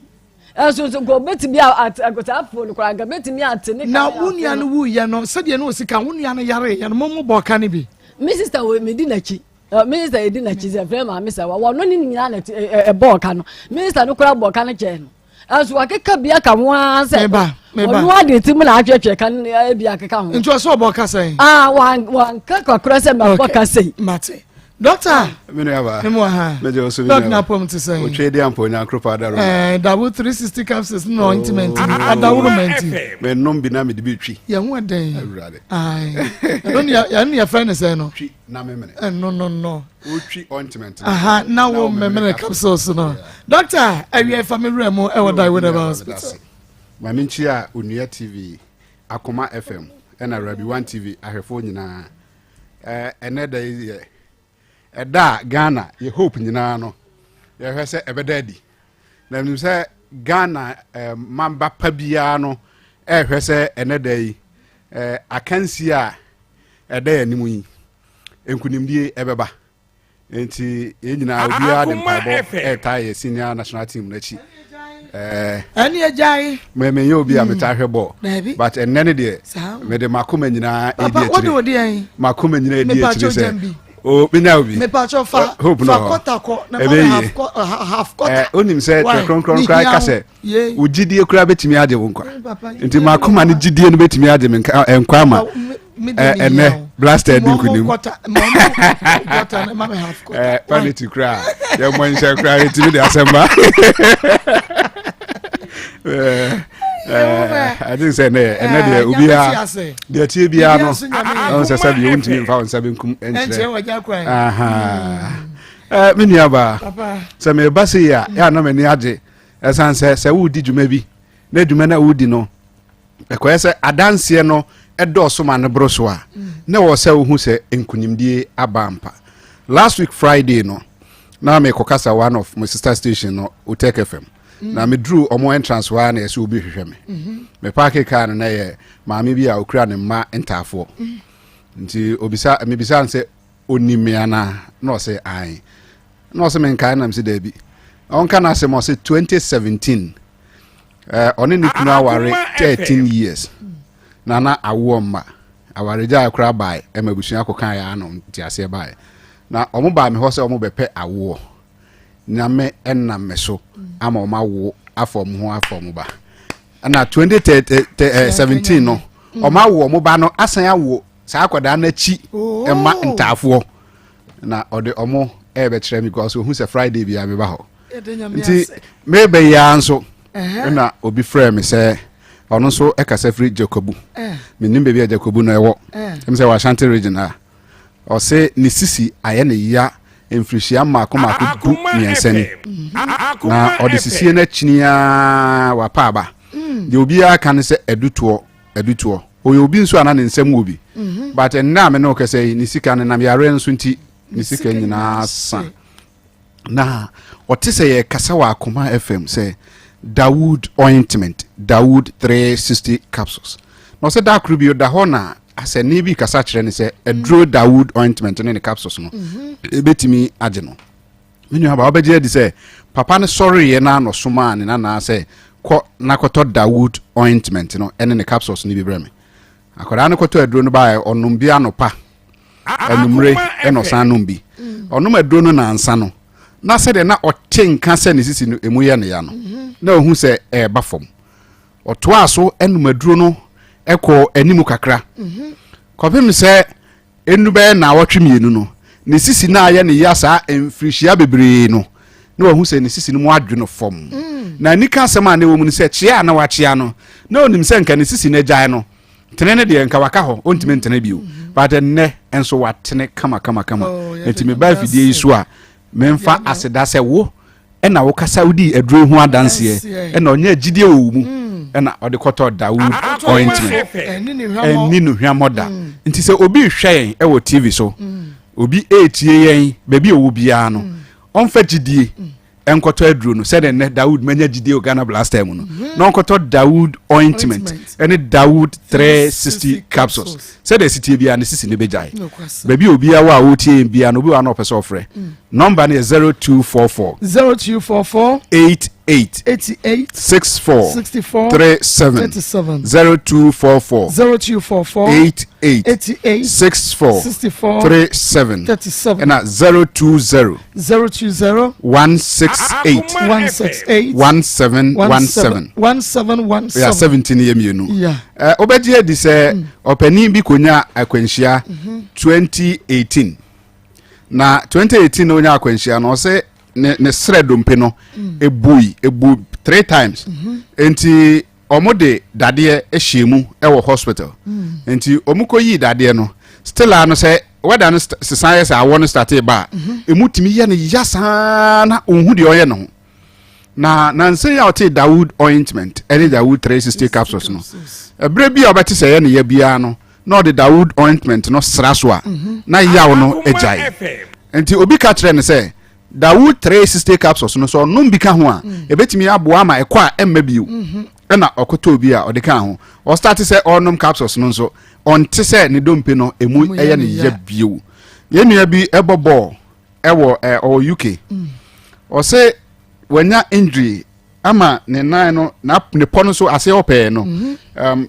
ɛso so nka obetumi ate saa afo no koraa nka betumi ate ne na wo nua no wuyɛ no sɛdeɛ ne osi ka wo nua no yare yɛ no mo mo bɔ ɔka no bi me sista wɔ me di n'akyi minista yɛ di n'akyi sɛ fɛn maame sɛ wa wɔn ne nyinaa na ɛbɔ ɔka no minista no koraa bɔ ɔka no kyɛn no ɛnso wakeka bi aka ho ara sɛ ɔno ade ti mu na atwetwe ka no ebi akeka ho. Nti ɔsɛ ɔbɔ ɔka sɛn. Aa wanka kakora sɛ mabɔ ka sɛn. Mate. Doctor. Me nua ba. Me mu ha. Me je osu Doc na pom te sɛn. Otwe di ampo nya kropa adaro. Eh, dawo 360 capsules no ointment. Adaworo manti. Me nom bi na me de bi twi. Ye ho den. Awurade. Ai. No ne ya ne ya frɛ ne sɛn no. Twi na memene. Eh, no no no. Wotwi ointment. Aha, na wo memene capsules no. Doctor, awia fa me wura mu ɛwɔ Dawo Herbal Hospital. Ma me nkyia Onua TV, Akoma FM, ɛna Rabi One TV ahwɛfoɔ nyinaa. Ɛnɛ da yi yɛ ɛda a Ghana yɛ hope nyinaa no yɛhwɛ sɛ ɛbɛda adi. Na menim sɛ Ghana eh, mamba pa biara no ɛrehwɛ sɛ ɛnɛ da yi eh, akansie a ɛda yɛn anim yi nkunimdie ɛbɛba. Nti yɛn nyinaa obiara de mpaebɔ ɛretaa yɛ senior national team no akyi. Ɛne agyae. Menyɛ obi a metaa hwɛ bɔɔl. But ɛnnɛ ne deɛ mede m'akoma nyinaa ɛdi akyire. Papa wode deɛn? M'akoma nyinaa ɛdi akyire sɛ. O menya obi. Mepatwɔ fa hope fa kɔta kɔ na ma me half half kɔta. Onim sɛ twerɛ kronkron koraa ka sɛ wo gyidie koraa bɛtumi agye wo nkwa. Nti m'akoma no gyidie no bɛtumi agye me nkwa ama ɛnɛ blaster di nkunim. Paneti koraa yɛmmɔ nhyɛ koraa yɛtumi de asɛm ba. I think sɛ ɛnɛ ɛnɛ deɛ obiara deɛ tie biara no ɔn sɛ sɛbi wontumi mfa wo nsa benkum nkyerɛ me nuabaa sɛ meba se yi a yɛ a na m'ani agye ɛsiane sɛ sɛ woredi dwuma bi na adwuma no a woredi no ɛkɔyɛ sɛ adanseɛ no ɛdɔɔso ma no boro so a na ɛwɔ sɛ wohu sɛ nkunimdie aba ampa. Last week Friday no na mekɔkasa one of my sister station no Otek FM. Na meduru ɔmo entrance hɔ a na yɛsɛ obi hwehwɛ me. Me paake kaa no na yɛ maame bi a okura ne mma ntaafoɔ. Nti obisa mebisa no sɛ onim me anaa na ɔsɛ ae. Na ɔsɛ menkae na mesɛ daabi. Ɔnka n'asɛm ɔsɛ 2017 ɔne ne kunu aware 13 years na na awoɔ mma. Awaregyaeɛ koraa bae ɛma abusua kɔkaa yɛ ano nteaseɛ bae. Na ɔmo baa me hɔ sɛ ɔmo bɛpɛ awoɔ. Nyame nam me so ama ɔmo awo afa ɔmo ho afa ɔmo ba. Ɛna 2017 no ɔmo awo ɔmo ba no asan awo saa akwadaa no akyi mma ntaafoɔ na ɔde ɔmo ɛrebɛkyerɛ me because ohun sɛ Friday biara meba hɔ. Nti meba yi ara nso ɛna obi frɛ me sɛ ɔno nso ɛkasa firi Jacobu. Menim baabi a Jacobu no ɛwɔ. Ɛm sɛ wɔ Ashanti region ha. Ɔse ne sisi ayɛ ne ya mfirihyia mmaako mmaako 13 ni. Na ɔde sisie no akyini ara wapa aba. Deɛ obiara ka ne sɛ adutoɔ, adutoɔ. Ɔyɛ obi nso a na ne nsam wɔ bi. But ɛnnɛ a me ne wo kasa yi, ne sika no nam yareɛ nso nti, ne sika nyinaa sa. Na ɔte sɛ yɛrekasa wɔ Akoma FM sɛ Dawood ointment, Dawood 360 capsules. Na ɔsɛ da koro bi ɔda hɔ na asɛnne bi kasa kyerɛ no sɛ aduro Dawood ointment ne ne capsules no ebetumi agye no. Me nua ba wobɛgye adi sɛ papa no sɔreeɛ na na ɔsomaa ne nanaa sɛ kɔ na kɔtɔ Dawood ointment no ne ne capsules no bi brɛ me. Akwadaa no kɔtɔ aduro no baeɛ ɔnom bi anɔpa anwummere ɛna ɔsan nom bi. Ɔnom aduro no nansa no na sɛdeɛ na ɔte nka sɛ ne sisi no emu yɛ ne ya no na ɔhu sɛ ɛreba fam. Ɔtoaa so nom aduro no kɔɔ anim kakra kɔpem sɛ ɛnu bɛyɛ naawɔtwe mmienu no ne sisi no ayɛ ne ya saa mfirihyia bebree no na wahu sɛ ne sisi no mu adwo no fam. Na anika asɛm a na ɛwɔ mu no sɛ kyea a na wakyea no na onim sɛ nka ne sisi no agyae no tene no deɛ nka waka hɔ ɔntumi ntene bio but ɛnnɛ nso watene kama kama kama. Oh, Nti meba afidie yi so a memfa aseda sɛ wo ɛna wokasa wodii aduro ho adanseɛ ɛna ɔnyɛ gyidie wɔ wo mu ɛna ɔde kɔtɔ Dawood ointment ɛnni no hwammɔ da. Nti sɛ obi rehwɛ yɛn ɛwɔ TV so, obi ɛretie yɛn baabi a ɔwɔ biara no, ɔmfa gyidie ɛnkɔtɔ aduro no sɛdeɛ nnɛ Dawood manya gyidie wɔ Ghana Blaster mu no, na ɔnkɔtɔ Dawood ointment ɛne Dawood 360 capsules. Sɛdeɛ ɛsi tie biara ne sisi ne bɛgyae. Baabi a obiara wɔ a ɔretie yɛn biara no, obi wɔ a na ɔpɛ sɛ ɔfrɛ. Nɔmba no yɛ 0244. 0244. 88. 88. 64. 64. 37. 37. 0244. 0244. 88. 88. 64. 64. 37. 37. Ɛna 020. 020. 168. 168. 1717. 1717. Yeah, 17 yɛ mmienu. Yeah. Wobɛgye adi sɛ ɔpanin bi kɔnya akwanhyia 2018 na 2018 na ɔnya akwanhyia no ɔsɛ ne ne serɛ dompe no ebui ebu three times nti wɔn de dadeɛ hyɛ mu wɔ hospital nti wɔn kɔ yi dadeɛ no still a no sɛ wɛda no sesan yɛ sɛ awɔ no starte ba a emu tumi yɛ no ya saa na ohun deɛ ɔyɛ ne ho. Na nansa yi a ɔtee Dawood ointment ne Dawood 360 capsules no, ɛberɛ bi a ɔbɛte sɛ ɛyɛ ne ya biara no, na ɔde Dawood ointment no sra so a, mhm. na yaw no agyae. Nti obi ka kyerɛ no sɛ Dawood 360 capsules no sɛ ɔnom bi ka ho a, mm. ɛbɛtumi aboa ama ɛkɔ a ɛmma bio. Mhm. Ɛna ɔkɔtɔɔ bi a ɔde kaa ho. Ɔstarte sɛ ɔrenom capsules no nso, ɔnte sɛ ne dompe no ɛmu ɛyɛ ne ya bio. Yɛn nua bi ɛbɔ bɔɔl ɛwɔ ɛ ɔwɔ UK. Ɔsɛ wanya injury. Ama ne nan no na ne pɔ no nso aseɛ hɔ pɛɛ no mhm. um,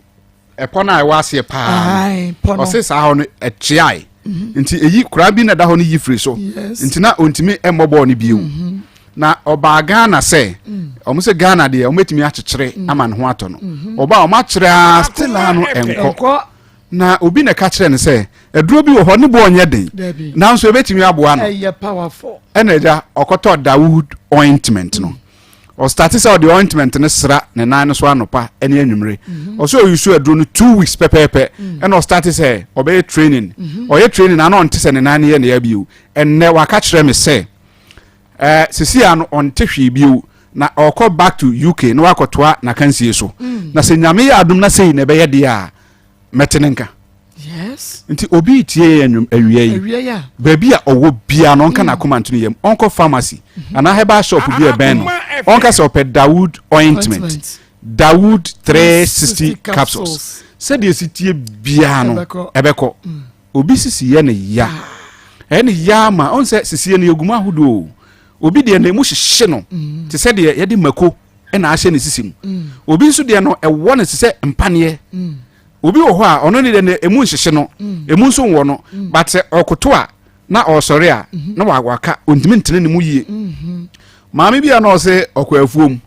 ɛpɔ no a ɛwɔ aseɛ paa no ɔse saa hɔ no ɛkyeae mhm. nti ɛyi koraa bi na ɛda hɔ no yi firi so nti na ɔntumi mmɔ bɔɔl no bio mhm. na ɔbaa Ghana sɛ mm. ɔmo sɛ Ghana deɛ ɔmo atumi akyekyere mm. ama ne ho atɔ no ɔbaa ɔmo akyerɛ a still a no ɛnkɔ Na obi na ɛka kyerɛɛ no sɛ, Aduro bi wɔ hɔ, ne boɔ nyɛ den, nanso ɛbɛtumi aboa no. Ɛna agya ɔkɔtɔ Dawood ointment no. Ɔstate sɛ ɔde ointment no sra ne nan no so anɔpa ne anwummere. Mhm. Ɔsɛ ɔyusu aduro no 2 weeks pɛpɛɛpɛ. Mm. Ɛna ɔstate sɛ ɔbɛyɛ training. Mhm. Ɔyɛ training na ɔnte sɛ ne nan no yɛ ne ya bio. Ɛnnɛ waka kyerɛ me sɛ Eh, sisi a no ɔnte hwee bio na ɔkɔ back to UK na wakɔtoa n'akansie so. Mm. Na sɛ Nyame yɛ adom na sei na ɛbɛyɛ deɛ a, mɛte ne nka. Yes. Nti obi tie yɛn awia yi. Baabi a ɔwɔ biara no ɔnka mm. n'akoma nto ne yam. Ɔnkɔ pharmacy mm-hmm. anaa herbal shop bi a ɛbɛn no. Ɔnka sɛ ɔpɛ Dawood ointment. Dawood 360 capsules. Sɛdeɛ esi tie biara no ɛbɛkɔ. Mm. Obi sisi yɛ no ya. Ɛyɛ no ya ma ɔn sɛ sisie no yɛgu mu ahodoɔ o. Obi deɛ no emu hyehye no mm. te sɛ deɛ yɛde mako na ahyɛ ne sisi mu. Mm. Obi nso deɛ no ɛwɔ no te sɛ mpaneɛ. Mm. Obi wɔ hɔ a ɔno ne deɛ no emu nhyehye no, emu nso nwɔ no. But sɛ ɔkoto a na ɔsɔre a mm-hmm. na waka ɔntumi ntene ne mu yie. Mm-hmm. Maame bi a na ɔsɛ ɔkɔ afuom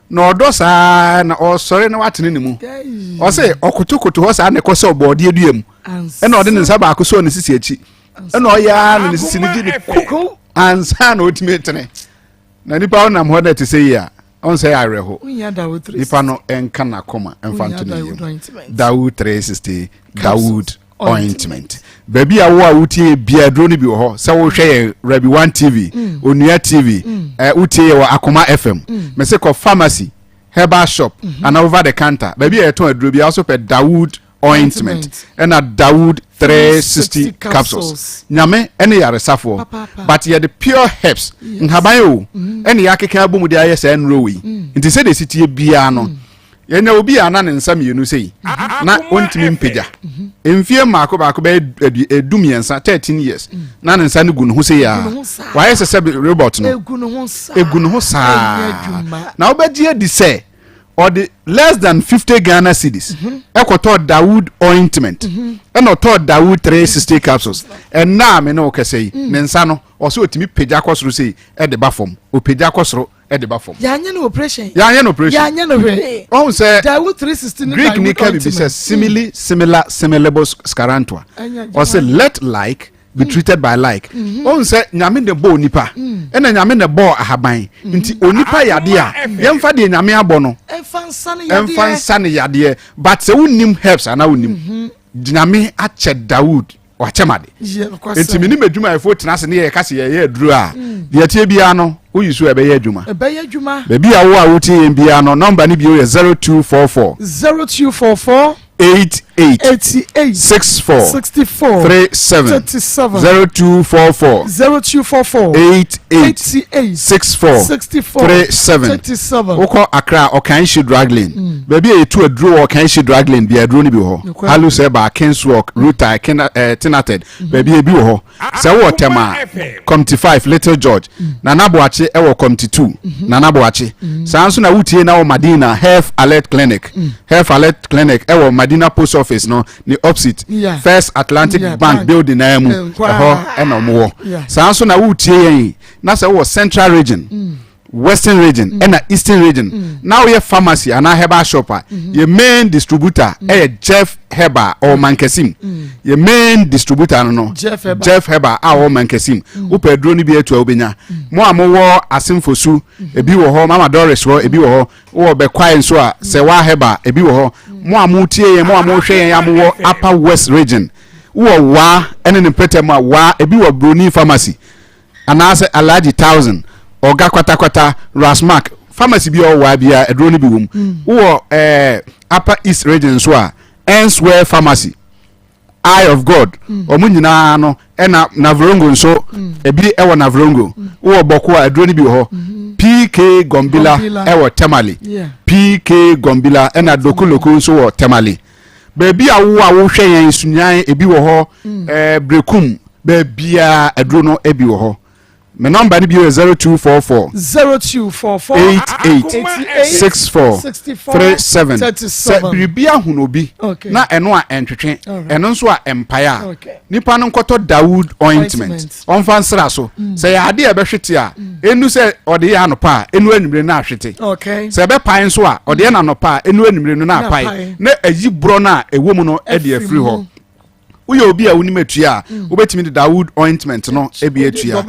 na ɔdɔ saa na ɔsɔre na watene ne mu ɔsɛ ɔkotokoto hɔ saa na ɛkɔ sɛ ɔbɔɔdeɛ dua mu ɛna ɔde ne nsa baako sɔɔ ne sisi akyi ɛna ɔyɛ ara na ne sisi no gye ne kuku ansa na ɔtumi tene na nipa ɔnam hɔ na ɛte sɛ yi a ɔn sɛ awerɛho nipa no ɛnka n'akoma ɛnfa nto ne yam Dawood 360 Dawood ointment baabi a wo a wotie bia aduro no bi wɔ hɔ sɛ wohwɛ yɛ Rabi One TV mm. Onua TV mm. eh, wotie yɛ wɔ Akoma FM mm. mese kɔ pharmacy herbal shop mm -hmm. ana over the counter baabi a yɛtɔn aduro bi a wɔso pɛ Dawood ointment ɛna Dawood 360 capsules nyame ɛne yaresafoɔ but yɛde pure herbs nhaban o mm-hmm. ɛne yɛakeka abɔ mu de ayɛ saa nnuro wei mm. nti sɛdeɛ ɛsi tie biara no mm. Yɛnya obi a na ne nsa mmienu sei na ɔntumi mpagya mfie mmaako baako bɛyɛ 13, 13 years mm. na ne nsa no gu ne ho sei a wayɛ sɛ sɛ robot no egu ne ho saa na wobɛgye adi sɛ ɔde less than 50 Ghana cedis mhm. ɛkɔtɔ Dawood ointment mhm. ɛna ɔtɔ Dawood 360 capsules ɛnna a me ne wo kɛsɛ yi mm. ne nsa no ɔsɛ ɔtumi pagya kɔ soro sei ɛde ba fam ɔpagya kɔ soro ɛde ba fam. Yɛanyɛ no operation. Yɛanyɛ no operation. Yɛanyɛ no hwee. Ɔhun sɛ Dawu 360 ne Greek ni ka bibi sɛ simili similar similibus scarantua. Ɔsɛ let like be mm. treated by like. Mm-hmm. Ɔhun sɛ nyame na bɔɔ nipa mm. ɛna nyame na bɔɔ ahaban mm. nti onipa yadeɛ a yɛnfa deɛ nyame abɔ no ɛnfa nsa ne yadeɛ but sɛ wonim herbs anaa wonim mm-hmm. nyame akyɛ Dawood wakyɛ ma de nti me ne m'adwumayɛfoɔ tena ase ne yɛka sɛ yɛyɛ aduro a mm. deɛ ɛteɛ biara no woyi so ɛbɛyɛ adwuma baabi a wo a wotie yɛn biara no nɔmba no bio yɛ 0244 0244 88 88 64 64 37 37 0244 0244 88 88 64 64 37 37 wokɔ Accra Ɔkanhyi Drug Lane mm. baabi a yɛtu aduro wɔ Ɔkanhyi Drug Lane bia aduro no bi wɔ hɔ Halus Herbal, Kingswalk, Rutai, eh, Tinated, mhm. baabi ebi wɔ hɔ. Sɛ wowɔ Tema a, Committee 5, Little George, mm. Nana Boakye ɛwɔ Committee 2, mhm. Nana Boakye. Mm. Saa nso na wotie na wɔ Madina Health Alert Clinic. Mm. Health Alert Clinic ɛwɔ Madina Post Office no ne opposite First Atlantic Bank, Bank building naa mu ɛhɔ ɛna wɔn wɔ. Saa nso na wotie yɛn na sɛ wowɔ Central Region. Mm. Western Region ɛna Eastern Region na woyɛ pharmacy anaa herbal shop a yɛ main distributor ɛyɛ Jeff Herbal ɔwɔ Mankasim yɛ main distributor no no Jeff Herbal a ɔwɔ Mankasim wopɛ aduro no bi atu a wobɛnya mo a mowɔ Asemfosu ebi wɔ hɔ Mama Doris hɔ ebi wɔ hɔ wowɔ Bɛkwae nso a Sɛwa Herbal ebi wɔ hɔ mo a motie yɛn mo a mohwɛ yɛn a mowɔ Upper West Region wowɔ Waa ɛne ne mpɛtɛ mu a Waa ebi wɔ Broni Pharmacy Anaasɛ Alhaji Thousand, Ɔga Kwatakwata, Rasmark, pharmacy bi a ɔwɔ ha biara aduro no bi wɔ mu. Mm. Wowɔ eh, Upper East Region nso a, Enswell Pharmacy, Eye of God, mm. wɔn nyinaa no ɛna Navrongo nso mm. ebi ɛwɔ Navrongo. Mm. Wowɔ Bɔko a aduro no bi wɔ hɔ. Mm-hmm. PK Gombila ɛwɔ Tamale. PK Gombila ɛna Dokoloko nso wɔ Tamale. Baabi a wo a wohwɛ yɛn Sunyan ebi wɔ hɔ, mm. eh, Brekum, baabiara aduro no ebi wɔ hɔ. Me nɔmba no bio yɛ 0244. 0244. 88. 64. 37. Sɛ biribi ahono obi na ɛno a ɛntwetwe, ɛno nso a ɛmpae a, nipa no nkɔtɔ Dawood ointment ɔmfa nsra so. Sɛ yɛ ade a ɛbɛhwete a, ɛnu sɛ ɔde yɛ anɔpa a, ɛnu anwummere no ahwete. Sɛ ɛbɛpae nso a, ɔde yɛ no anɔpa a, ɛnu anwummere no na apae na ayi borɔ no a ɛwɔ mu no de afiri hɔ. Woyɛ obi a wonim atua a, wobɛtumi de Dawood ointment no bi atua.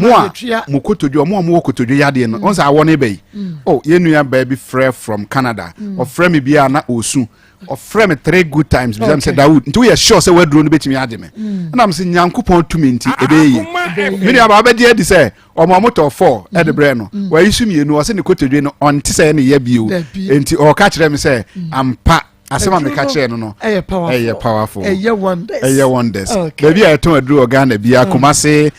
Mo a mo kotodwe, ɔmo a mowɔ kotodwe yadeɛ no, ɔn sɛ awɔ no ba yi. Oh, yɛn nua baa bi frɛ from Canada. Ɔfrɛ me bi a na ɔsu. Ɔfrɛ me 3 good times bisa me sɛ, Dawood, nti woyɛ sure sɛ w'aduro no bɛtumi agye me? Ɛna me sɛ Nyankopɔn tumi nti ɛbɛyɛ yie. Me nua baa wobɛgye adi sɛ ɔmo a ɔmo tɔ 4 ɛde brɛ no, wayi so 2, ɔse ne kotodwe no ɔnte sɛ ɛne yɛ bio. Nti ɔka kyerɛ me sɛ ampa asɛm a meka kyerɛ no no ɛyɛ powerful, ɛyɛ wonders, ɛyɛ wonders. Baabi a yɛtɔn aduro wɔ Ghana bia, Kumase,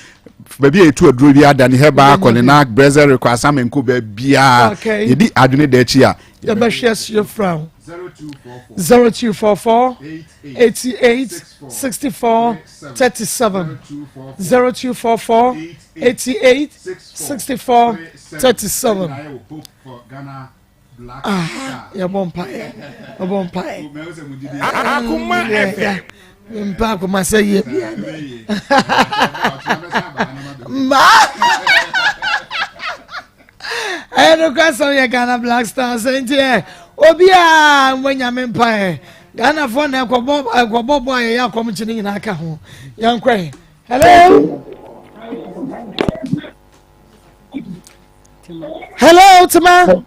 baabi a yɛtu aduro bi ada ne hɛba kɔlena brɛsɛ rekɔ asamenko baabiaa yɛdi adwene da akyi a yɛbɛhwɛ asie fra wo. 0244 88 64 37, 0244 88 64 37. Ah, yɛbɔ mpaeɛ, yɛbɔ mpaeɛ. Akoma FM. Mpa akoma sɛ yie bia ne. Mmaa. Ɛyɛ no kora sɛ yɛ Ghana Black Stars nti ɛ obiara mmɔ nyame mpaeɛ. Ghanafoɔ na ɛkɔbɔ ɛkɔbɔ bɔ a yɛyɛ akɔm kye ne nyinaa ka ho. Yɛnkɔ ɛ. Hello. Hello, Tima.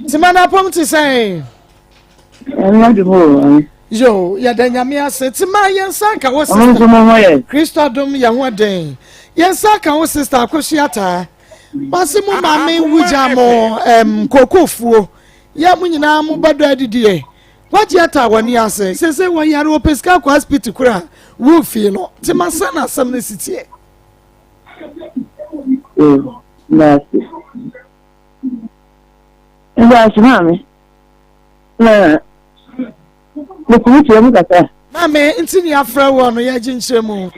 Tima na pom te sɛn? Yo, yɛda nyame ase. Tima, yɛn nsa nka wo sister. Kristo adom yɛn ho den. Yɛn nsa ka wo sister Akosua taa. Wase mo maame wugya mo em kokofuo. Yɛ mo nyinaa mo bɛdɔ adidie. Wagye ata wɔ ani ase. Sese wɔn yare wɔpɛ sika kɔ asipiti kora. Wo fie no. Tima sɛ na asɛm no si teɛ. Ndaase. Ndaase maame. Na metumi kyerɛ mu kakra. Maame, nti ni afrɛ wɔ no yɛgye nkyerɛ mu.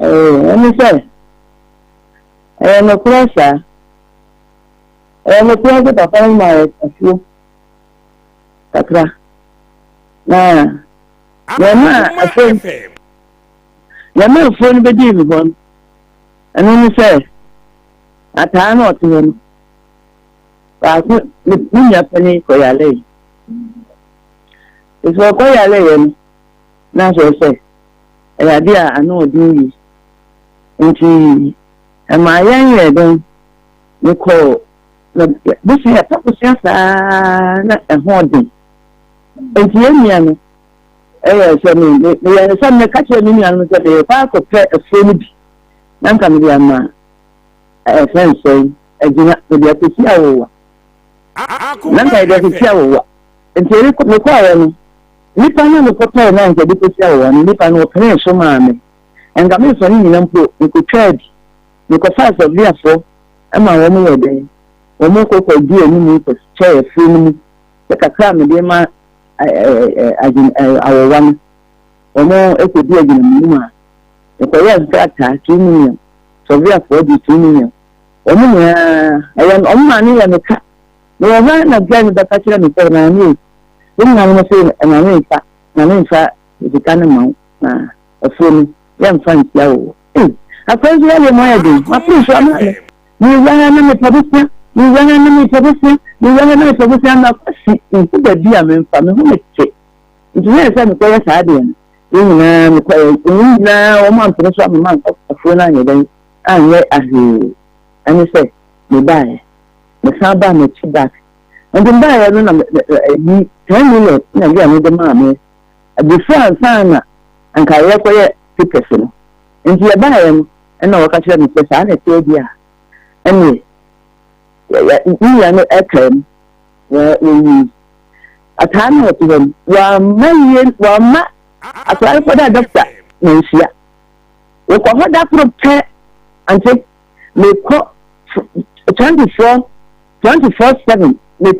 Ɛne sɛ, ɛyɛ nokorɛ saa. Ɛyɛ nokorɛ sɛ papa no maa yɛ afuo kakra. Na Nea ɛmaa afuo nea ɛmaa afuo no bɛdii me hɔ no, ɛno ne sɛ, ataa na ɔte hɔ no, baako me me nua panin kɔyaree. Nti ɔkɔyareeɛ no, na akyerɛ sɛ ɛyɛ adeɛ a ano ɔden yie. Nti ɛmaa yɛn yɛɛ dɛn, mekɔɔ na bosea yɛpɛ bosea saa na ɛho ɔden. Enti yɛn nua no yɛɛ sɛ me, me, meyɛɛ no sɛ mɛka kyerɛ me nuanom sɛ merekɔ akɔpɛ afuo no bi na nka mede ama ɛfɛ nsɛn agyina, mede akɔsi awowa. Na nka yɛde akɔsi awowa. Nti mekɔeɛ no, nnipa no a mekɔtɔe na nka de kɔsi awowa no, nnipa no wɔpenee so maa me. Nka memfa ne nyina mpo, mekɔtwaa bi. Mekɔfaa Sɔviafoɔ ma wɔn yɛ dɛn? Wɔn kɔ kɔdii anim kɔkyɛɛ afuo no mu. Sɛ kakra a mede ma awɔwa no, wɔkɔdi agyinamu mu a, mekɔyɛɛ nkrataa 2 million, Sɔviafoɔ gye 2 million. Wɔn nyinaa, ɛyɛ wɔn maa no yɛ me ka. Mewɔ hɔ ara na guy no bɛka kyerɛ me sɛ, maame ei, wo nuanom se maame mfa, maame mfa sika no mma wo na afuo no yɛmfa ntia wo. Ei, akora nso yadeɛ mu ayɛ den, mapere so ama me. Mewura ha na mepɛ bosea, mewura ha na mepɛ bosea, mewura ha na mepɛ bosea, makwasi nhu baabi a memfa, me ho mete. Nti na ɛsɛ sɛ mekɔyɛ saa adeɛ no. Yɛn nyinaa mekɔyɛ, wɔn nyinaa wɔn ampene so ama mankɔ afuo no anyɛ dɛn, anyɛ ahwee. Ɛne sɛ mebaeɛ, mesan baa m'akyi back. Nti mebaeɛ no na yi 10 million na girl no de maa me before ansa na anka yɛkɔyɛ papers no. Nti yɛbaeɛ no, Ɛnna wɔka kyerɛɛ me sɛ, Saa na ɛteɛ deɛ a, ɛnneɛ me nua no kaa mu, na wɔwui. Ataa no a ɔte hɔ no, wamma yie, wamma akwadaa no kɔda dɔkta manhyia. Wokɔ hɔ da koro pɛ, ante, mekɔ 24, 24/7, me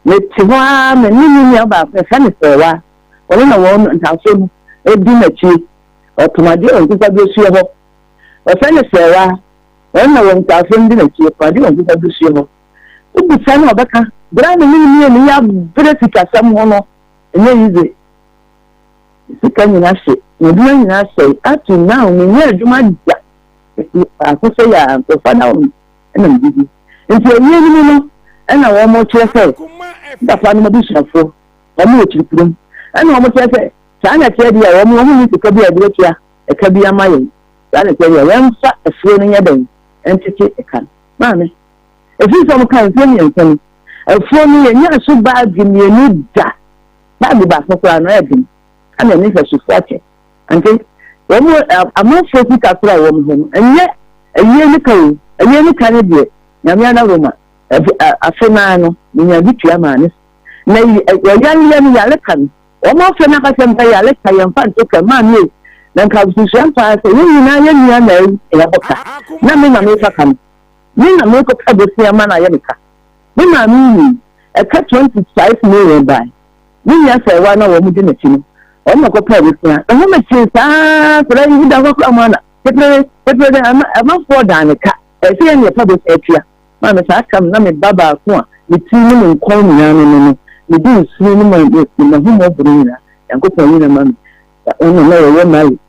mete hɔ ara, me ne me nua baako, yɛfrɛ no Sɛwa, ɔno na wɔn ntaafoɔ no di n'akyi. Ɔtɔn adeɛ wɔ Nkofa-Dwosuo hɔ. Wɔfrɛ no Sɛɛwa. Ɔno na wɔ nkuraafoɔ no di n'akyi. Ɔtɔn adeɛ wɔ Nkofa-Dwosuo hɔ. Wobisa no a ɔbɛka. Berɛ a me ne no mmienu yɛabrɛ sikasɛm ho no, ɛnyɛ yize. Me sika nyina hye, m'adwuma nyina asɛe. Up to now, menyɛɛ adwuma da. Mete faako sɛ yɛ a nkurɔfoɔ adaworo na medidi. Nti awie no mu no, ɛna wɔkyerɛ sɛ me papa nom abusuafoɔ, wɔn wɔ kyirikurom. Ɛna wɔkyerɛ sɛ saa na ɛteɛ deɛ a wɔn wɔn nni sika bi a wɔde bɛtua ɛka bi ama yɛn. Saa na ɛteɛ deɛ a yɛmfa afuo no nyɛ dɛn ntete ɛka no. Maame, ɛfiri sɛ wɔkaa mfeɛ mmiɛnsa ni, afuo no yɛnyaa so baage mmienu da. Baage baako koraa no ɛyɛ den. Ɛna ɛne hwɛsofoɔ akyɛ. Ante, wɔn amanfoɔ sika koraa a wɔn hɔ no, ɛnyɛ ayie ne ka o, ayie ne ka ne deɛ, Nyame adaworoma, afe no ara no, menya bi tua maa ne. Na ɔyareɛ no, yare ka no, wɔn afɛ no akasɛ mpa yare ka yɛmfa nto ka, maame ei, na nka susua paa sɛ yɛn nyinaa yɛn nua na awu na yɛabɔ ka, na me na mefa ka no, me na mekɔka bosea ma no ayɛ me ka. Me maame wui, ɛka 25 million bae. Me nua sɛɛwa na wɔn di n'akyi no, wɔn na kɔpɛɛ bosea. Ɛho mekyee saa akwadaa yi da hɔ koraa mu ana pepere pepere ama amanfoɔ daa ne ka. Ɛsɛ yɛn na yɛfa bosea tua. Maame saa kam na me ba baako a me tiri ne me nkɔn nyinaa no no no, me di nsini ne ma me m'ahummɔborɔ nyinaa, Nyankopɔn yi na ma me. Ɔno na yɛwɔ Mali.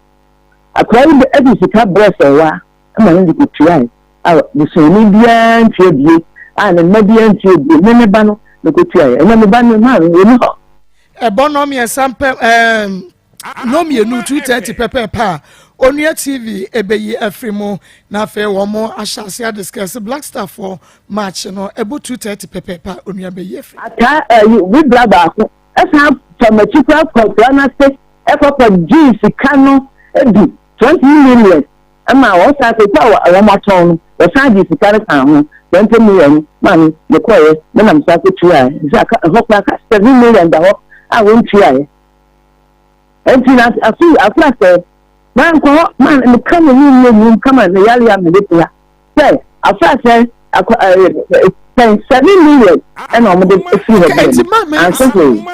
Akwadaa yi de sika brɛ sɛɛwa ma no de kɔtuae a busuani biara ntua bie a ne mma biara ntua bie me me ba no mekɔtuaeɛ ɛnɛ me ba no maame ɔni hɔ. Ɛbɔ nnɔn mmiɛnsa mpɛ ɛɛm nnɔn mmienu 2:30 pɛpɛɛpɛ a Onua TV ɛbɛyi afiri mu na afei wɔn ahyɛ ase adiscuss Black Star foɔ match no ɛbɔ 2:30 pɛpɛɛpɛ a Onua bɛyi afiri. Ataa ɛyi me bra baako ɛsan fa m'akyi koraa kɔ akura no ase ɛkɔ kɔ gyee sika no bi 20 million Ɛma wɔsan sika a wɔatɔn no, wɔsan gyee sika no kaa ho, 20 million no maa me, mekɔeɛ, me na mesan kɔtuaeɛ. Nti aka, ɛhɔ koraa ka 7 million da hɔ a wɔntuaeɛ. Nti na afe afe asɛe, mankɔ hɔ, ma meka me ho nyɛ nwum kama me yare a mede te ha sɛ afe asɛe akɔ ɛɛ sɛn 7 million ɛna wɔde firi hɔ brɛ me, anso hwee.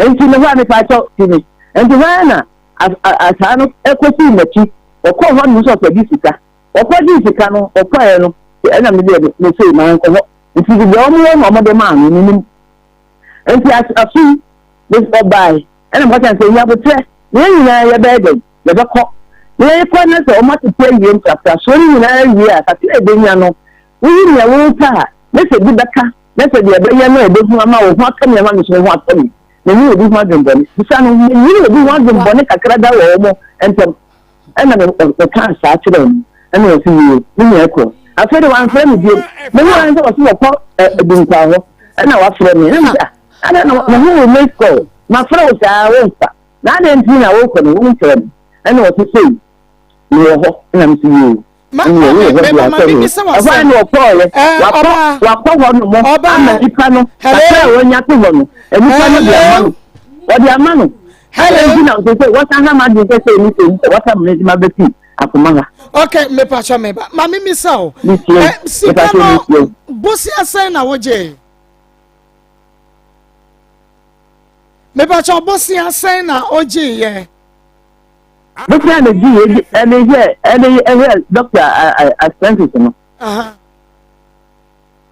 Nti me hɔ a mepa kyɛw ti me, nti hɔ ara na asaa no kɔsii n'akyi. Ɔkɔɔ hɔ nom sɛ ɔkɔgye sika. Ɔkɔgyee sika no, ɔkɔeɛ no, ɛna me deɛ mesei mankɔ hɔ. Nti deɛ wɔn wɔ na wɔde maa no, menim. Nti afe yi, ɔbae, ɛna meka kyerɛ no sɛ, nya aboterɛ, na yɛn nyinaa yɛbɛyɛ dɛn? Yɛbɛkɔ. Na yɛkɔ na sɛ wɔn atete awie mprapra-soɔ no nyinaa awie a, kakra a ɛbɛnya no, woyi nea worepɛ a, na sɛ bi bɛka, na sɛ deɛ ɛbɛyɛ no a ɛbɛhu ama wo ho atɔ me ama me nso me ho atɔ me. Menni obi ho adwemmɔne. Bisa no, menni obi ho adwemmɔne kakra da wɔ wɔn ntam. Ɛna me mekaa saa kyerɛɛ no. Ɛna ɔse yie, me nua kɔ. Afei de wamfrɛ me bio. Mehu ara sɛ ɔse wɔkɔ Adunkwa hɔ. Ɛna wafrɛ me. Ɛna mese ah, adɛn na mehu wo missed call. Mafrɛ wo saa womfa. Na adɛn nti na wokɔ no womfrɛ me. Ɛna ɔse sei, mewɔ hɔ. Ɛna mese yie. Ma ma me me ma ma mi bisa wa sɛm. Ɛhɔ na ɔkɔɔyɛ. Wakɔ wakɔ hɔ nom ama nipa no. Kakra a wɔnya to hɔ no. Nipa no de ama no. Wɔde ama no. Hello. Ɛnti na ɔsɛ sɛ wɔsan ha ma adwene sɛ sɛ ɛni sɛ sɛ wɔsa mo ne ma bɛsi akoma ha. Okay, mepa kyɛ me ba. Ma mi misa o. Sika no bosia sɛn na wogye? Mepa kyɛ bosia sɛn na ogye yɛ? Bosea na gye yɛ ɛde hwɛ ɛde hwɛ doctor expenses no.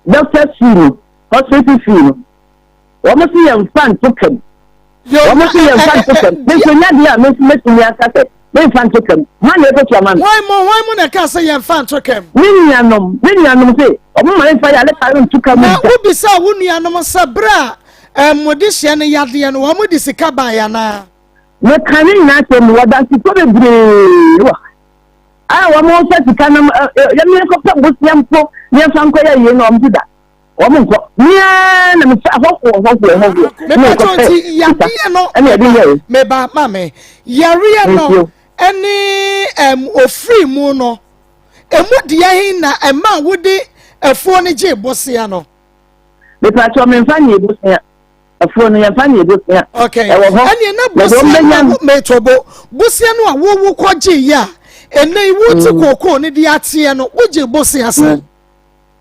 Doctor fee no hospital fee no wɔn si yɛn nfa nto kam wɔn si yɛn nfa nto kam me nso nya deɛ a me nso mɛtumi aka sɛ me nfa nto kam hwan na ɛkɔtua ma me. Hwan mu hwan mu na ɛka sɛ yɛn nfa nto kam. Me nuanom me nuanom se wɔn ma nfa yare pare nto kam da. Na wobisa wo nuanom sɛ bere a wɔde hyɛ no yadeɛ no wɔn de sika baeɛ anaa. Meka ne nyinaa kyerɛ mu, wɔdansefo bebree wɔ ha a wɔn nsa sika nam yɛn nkɔpɛ bosea mpo ne yɛmfa nkɔyɛ yie na wɔn ti da wɔn nkɔ mea na mefa ahɔhoɔ hɔhoɔ hɔhoɔ mepatɔ nti yadeɛ no ɛne ɛde yɛ meba ma me yareɛ no ɛne ɛm ofiri mu no emu deɛ he na ɛma wode afuo no gye bosea no mepatɔ memfa nyɛ bosea Afuo no yɛmfa nyɛ bosea. Okay. Ɛwɔ hɔ. Ɛneɛ na bosea no a metobo bosea no a wowo kɔgye yɛ a ɛnɛ yi wote mm. kookoo no de ateɛ no wogye bosea sɛn?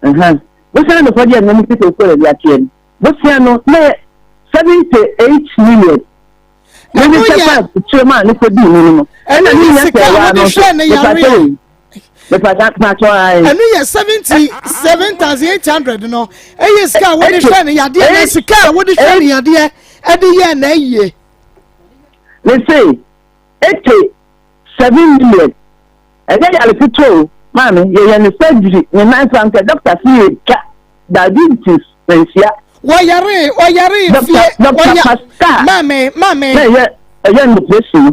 Mm. Bosea no kɔgye ɛnɛ mete kookoo no de ateɛ no. Bosea no na yɛ 78 million. Ne ne kyɛfa kyerɛ mu a ne kɔdii mu no. Ɛno yɛ sika a wode hwɛ ne yareɛ. Ɛno yɛ 77,800 no. Ɛyɛ sika a wode hwɛ ne yadeɛ na sika a wode hwɛ ne yadeɛ ɛde yɛ na ayie. Ne se 87 million. Ɛnyɛ yare ketewa o, maame, yɛyɛ no surgery, ne nan so anka doctor se yɛtwa diabetes manhyia. Wɔyaree, ɔyaree fie, Doctor Pascal. Maame, maame. Na ɛyɛ, ɛyɛ no operation no.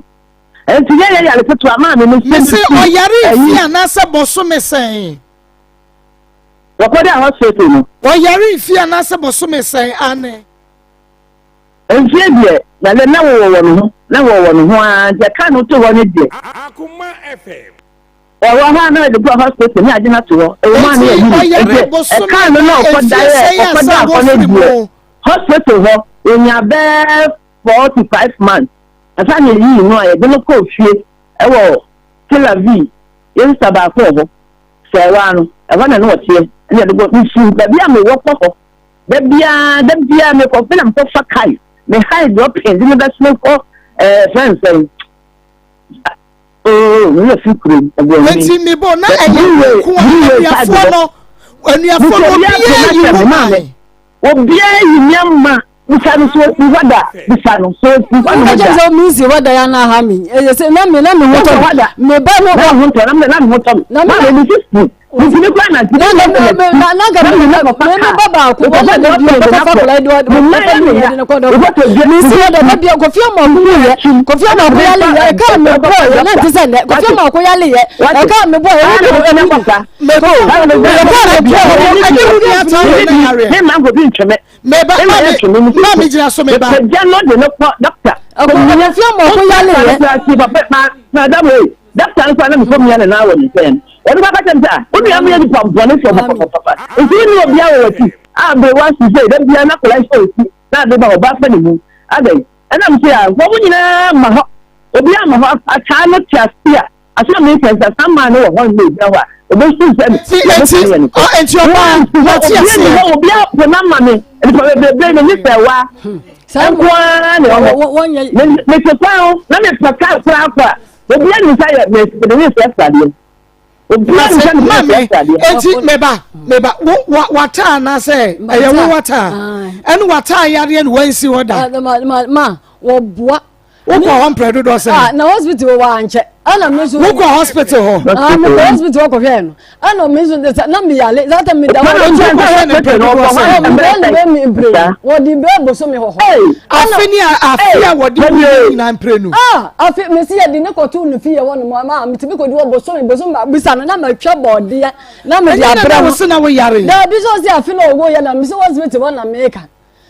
Ɛnti yɛyɛ yare ketewa, maame no se. Mese ɔyaree fie anaasɛ bɔsome sɛn? Wɔkɔda hospital no. Ɔyaree fie anaasɛ bɔsome sɛn, ane. Mfie deɛ, na dɛ na wɔwɔ wɔn ho, na wɔwɔ wɔn ho ara, nti ɛka no to hɔ no deɛ. Ɔwɔ hɔ a na yɛde kɔ hospital ne agye no ato hɔ, ɛwɔ mu a na yɛyi no, nti ɛka no na ɔkɔda yɛ, ɔkɔda hɔ no deɛ, hospital hɔ, ɔnya bɛɛ 4 to 5 months, ansa na yɛyii no a yɛde no kɔɔ fie ɛwɔ Tel Aviv, yɛn sista baako wɔ hɔ, sɛɛwaa no, ɛhɔ na na ɔteɛ, ɛna yɛde kɔ, mefiri baabi a mewɔ kɔ hɔ. Da biara, da biara mekɔ fɛ na mekɔfa kae, me hae dropping de no bɛsene kɔ ɛɛ eh, fɛn sɛn. Oo, me yɛ fi kurom ɛbɛn mi. Nti mi bɔ na ɛyɛ nko a anuafoɔ no anuafoɔ no obiara yi wo maa. Obiara yi mi ama bisa no so ofi hɔ da bisa no so ofi hɔ da. Ɛkyɛ sɛ mi si hɔ da ya na ha mi ɛyɛ sɛ na mi na mi ho tɔ mi ba no. Na mi ho tɔ na mi ho tɔ mi na mi mi si Ntumi kura na ntumi na na na na nka mi na mi mi ba baako wɔn na bi o kɔfa kɔla yi de wɔfa mi yɛ de ne kɔ dɔ mi si hɔ dɛ bɛbi kofi ɔmɔ ɔmo yɛ kofi ɔmɔ ɔmo yale yɛ ɛka mi bɔ yɛ na nti sɛ nɛ kofi ɔmɔ ɔmo yale yɛ ɛka mi bɔ yɛ ɛka mi bɔ mɛbo ɛka mi bɔ yɛ ne ma nkobi ntweme mɛba maame maame gyina so mɛba pɛgya no de no kɔ dɔkta kofi ɔmɔ ɔmo yale yɛ. Dɔkta no koraa na mekɔ mia ne nan wɔ ne nkyɛn. Ɔno koraa ka kyerɛ me sɛ, ah, wo nua no yɛ nipa bɔne sɛ papapapapa. Nti wonni obiara wɔ w'akyi a aberewa si sɛ da biara na akwadaa hyɛ w'akyi na ade ba ɔba fa ne mu. Adɛn? Ɛna me sɛ, ah, wɔn nyinaa mma hɔ. Obiara mma hɔ. Ataa no te ase a, asɛm a meka sɛ saa maa no wɔ hɔ no ogyina hɔ a, ɔbɛsu sɛ Nti, nti, nti ɔbaa, wɔte aseɛ. Obiara po na ma me. Nipa bebrebe ne ne sɛ wa. Nko ara na ɛwɔ hɔ. Mete kwan ho na mepɛ kaa koraa kɔ a, obiara nim sɛ yɛ mede ne sɛ sradeɛ. Obiara nim sɛ mede ne sɛ sradeɛ. Eti meba meba wo wa wata anaasɛ ɛyɛ wo wata ɛne wata yareɛ na wansi hɔ da. Ma wɔboa. Wokɔ hɔ mprɛ dodoɔ sɛn? Ah, na hospital wɔ ankyɛ. Ɛna me nso. Wokɔ hospital hɔ? Ah, mekɔ hospital hɔ kɔhwɛɛ no. Ɛna me nso de sɛ na meyale. Saa tɛ meda hɔ. Ɛna nso kɔhwɛ ne mprɛ dodoɔ sɛn? Mbrɛ ne bɛ mi mprɛ. Wɔde bɛ bosome hɔ hɔ. Afe ni afe a wɔde wu yɛ nyinaa mprɛ nu. Ah, afe mesi yɛ de ne kɔto ne fie hɔ nom ama metumi kɔdi hɔ bosome bosome ba bisa no na matwa bɔɔdeɛ na mede abrɛ no. Ɛnyɛ na wo se na wo yare. Daabi sɛ ɔsi afe na ɔwɔ yɛ na mesi hospital hɔ na meka.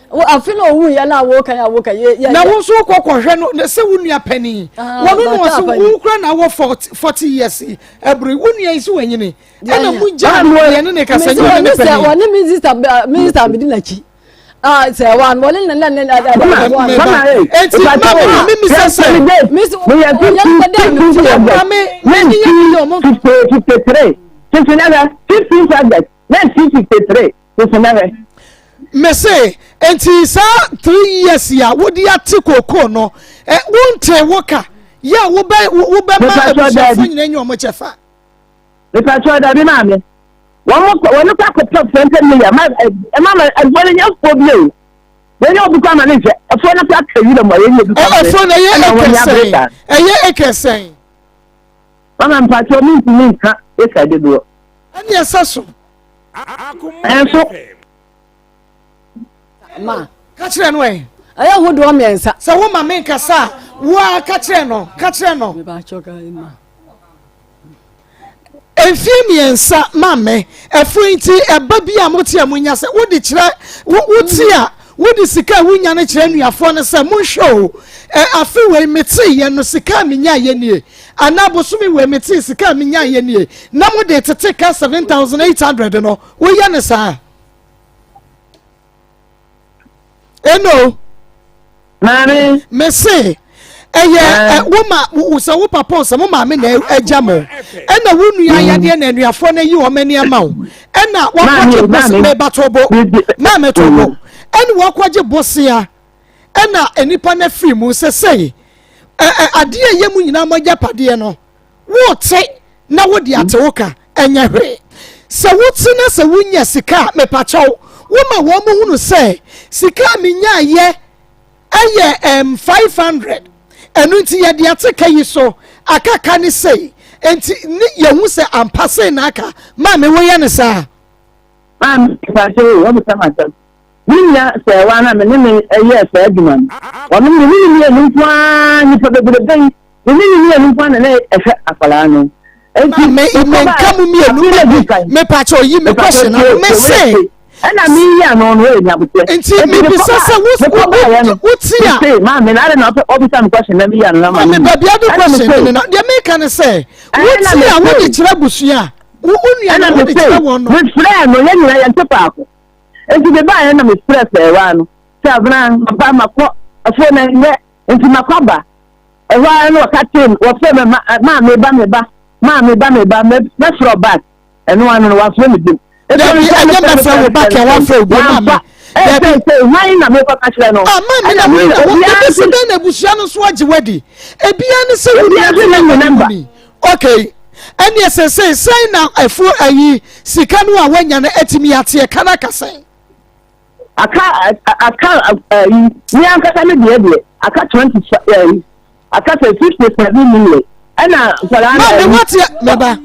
Afe na owu yɛ na awo kan awo kan yɛ yɛ. Na wo nso wokɔ kɔhwɛ no na sɛ wo nua panin. Ah, Wɔn no wɔsi wo kura na awɔ 40 40 years abiri wo nua yi si wɔ nyini. Ɛna mu gya no yɛ ne ne kasa nyɛ ɔne ne panin. Wɔne minista minista mi di n'akyi. Ah, sɛ wa wɔne ne ne ne ne ne. Mama eti maame na mi mi sɛ sɛ. Meyɛ Maame 1953 15 15 August 1953 15. Mese nti saa 3 years yi a wode ate kookoo no, wonte wo ka yɛ a wobɛ wobɛma abusuafo nyina nya ɔmo kyɛfa. Mepatwa dabi maame. Wɔn kɔ wɔn kɔ akɔpɛ fɛntɛ mi yɛ ma ɛma ma ɛbɔ ne nyɛ fuo bi o. Wɔn nyɛ obi kɔ ama ne nkyɛ ɛfuo no kɔ aka yi na mu a yɛnyɛ bi kɔ ama ne. Ɛfuo no ɛyɛ eke sɛn? Ɛyɛ eke sɛn? Mama mpatwa mi ntumi nka eka dodoɔ. Ɛne ɛsɛ so. Ɛnso. Ma. Ka kyerɛ no ɛ. Ɛyɛ ahodoɔ mmiɛnsa. Sɛ wo ma me nkasa a, wo ara ka kyerɛ no, ka kyerɛ no. Mfie 3 ma me ɛfo nti ɛba bi a mote a monya sɛ wode kyerɛ wote a wode sika a wonya no kyerɛ nnuafoɔ no sɛ monhwɛ o, afe wei meteeɛ no sika a menyaeɛ nie, anaa bosome wei metee sika a menyaeɛ nie, na mode tete ka 7800 no, woyɛ no saa? Eno. Maame. Mese ɛyɛ ɛ wo ma wo sɛ wo papa sɛ mo maame na agya mo, ɛna wo nua yadeɛ na anuafoɔ no ayi wɔn ani ama wo, ɛna wakɔgye bose meba to bo maame to bo, ɛna wakɔgye bosea, ɛna nipa no afiri mu sɛ sɛyi. Adeɛ a ɛyɛ mu nyinaa mo agyapadeɛ no, wote na wode ate wo ka, ɛnyɛ hwee. Sɛ wote na sɛ wonya sika a, mepakyɛw, woma wɔn mo hunu sɛ sika a menyaayɛ ɛyɛ ɛm 500, ɛno nti yɛde ate ka yi so, aka ka ne sei, nti ne yɛhu sɛ ampa sei na aka. Maame, woyɛ ne saa? Maame, mepakyɛw, wɔbisa m'asɛm. Me nua sɛɛwa na me ne no yɛɛ saa adwuma no. Ɔno me ne no mmienu nko ara, nnipa bebrebe yi, me ne no mmienu nko ara na na ɛhwɛ akwadaa no. Enti, me menka mu mmienu me mepa kyɛ oyi me question na me se. Ɛna me yi ano no ɛyɛ nyabokyɛ. Nti me bisa sɛ wo wo ti a. Me se maame na ade na ɔbisa me question na me yi ano na ma. Maame baabi ade question ne na deɛ meka ne sɛ wo ti a wo de kyerɛ abusua wo nua na wo de kyerɛ wɔn no. Me frɛ no yɛn nyinaa yɛn te faako. Enti mebaeɛ na mefrɛɛ sɛɛwaa no sɛ abena maba makɔ afuo na ɛnyɛ nti makɔ aba. Ɛhɔ ara na wɔka kyeree me wɔfrɛ me ma maa meba meba maa meba meba mɛfrɛ wo back ɛno ano no wamfrɛ me bio. Dabi ɛnyɛ mɛfrɛ wo back a wamfrɛ wo bio maame. Dabi sɛ hwan na mekɔka kyerɛ no. Ah maame na wo na wo ebi si dɛn na abusua no nso agye wadi. Ebia ne sɛ wo nua bi na wo ni. Okay. Ɛneɛ sesei sɛn na afuo ayi sika no a wanya no atumi ateɛ ka no aka sɛn? Aka aka ayi me ankasa me deɛ deɛ aka 20 ayi aka sɛ 57 million ɛna nkwadaa no. Maame wateɛ mɛba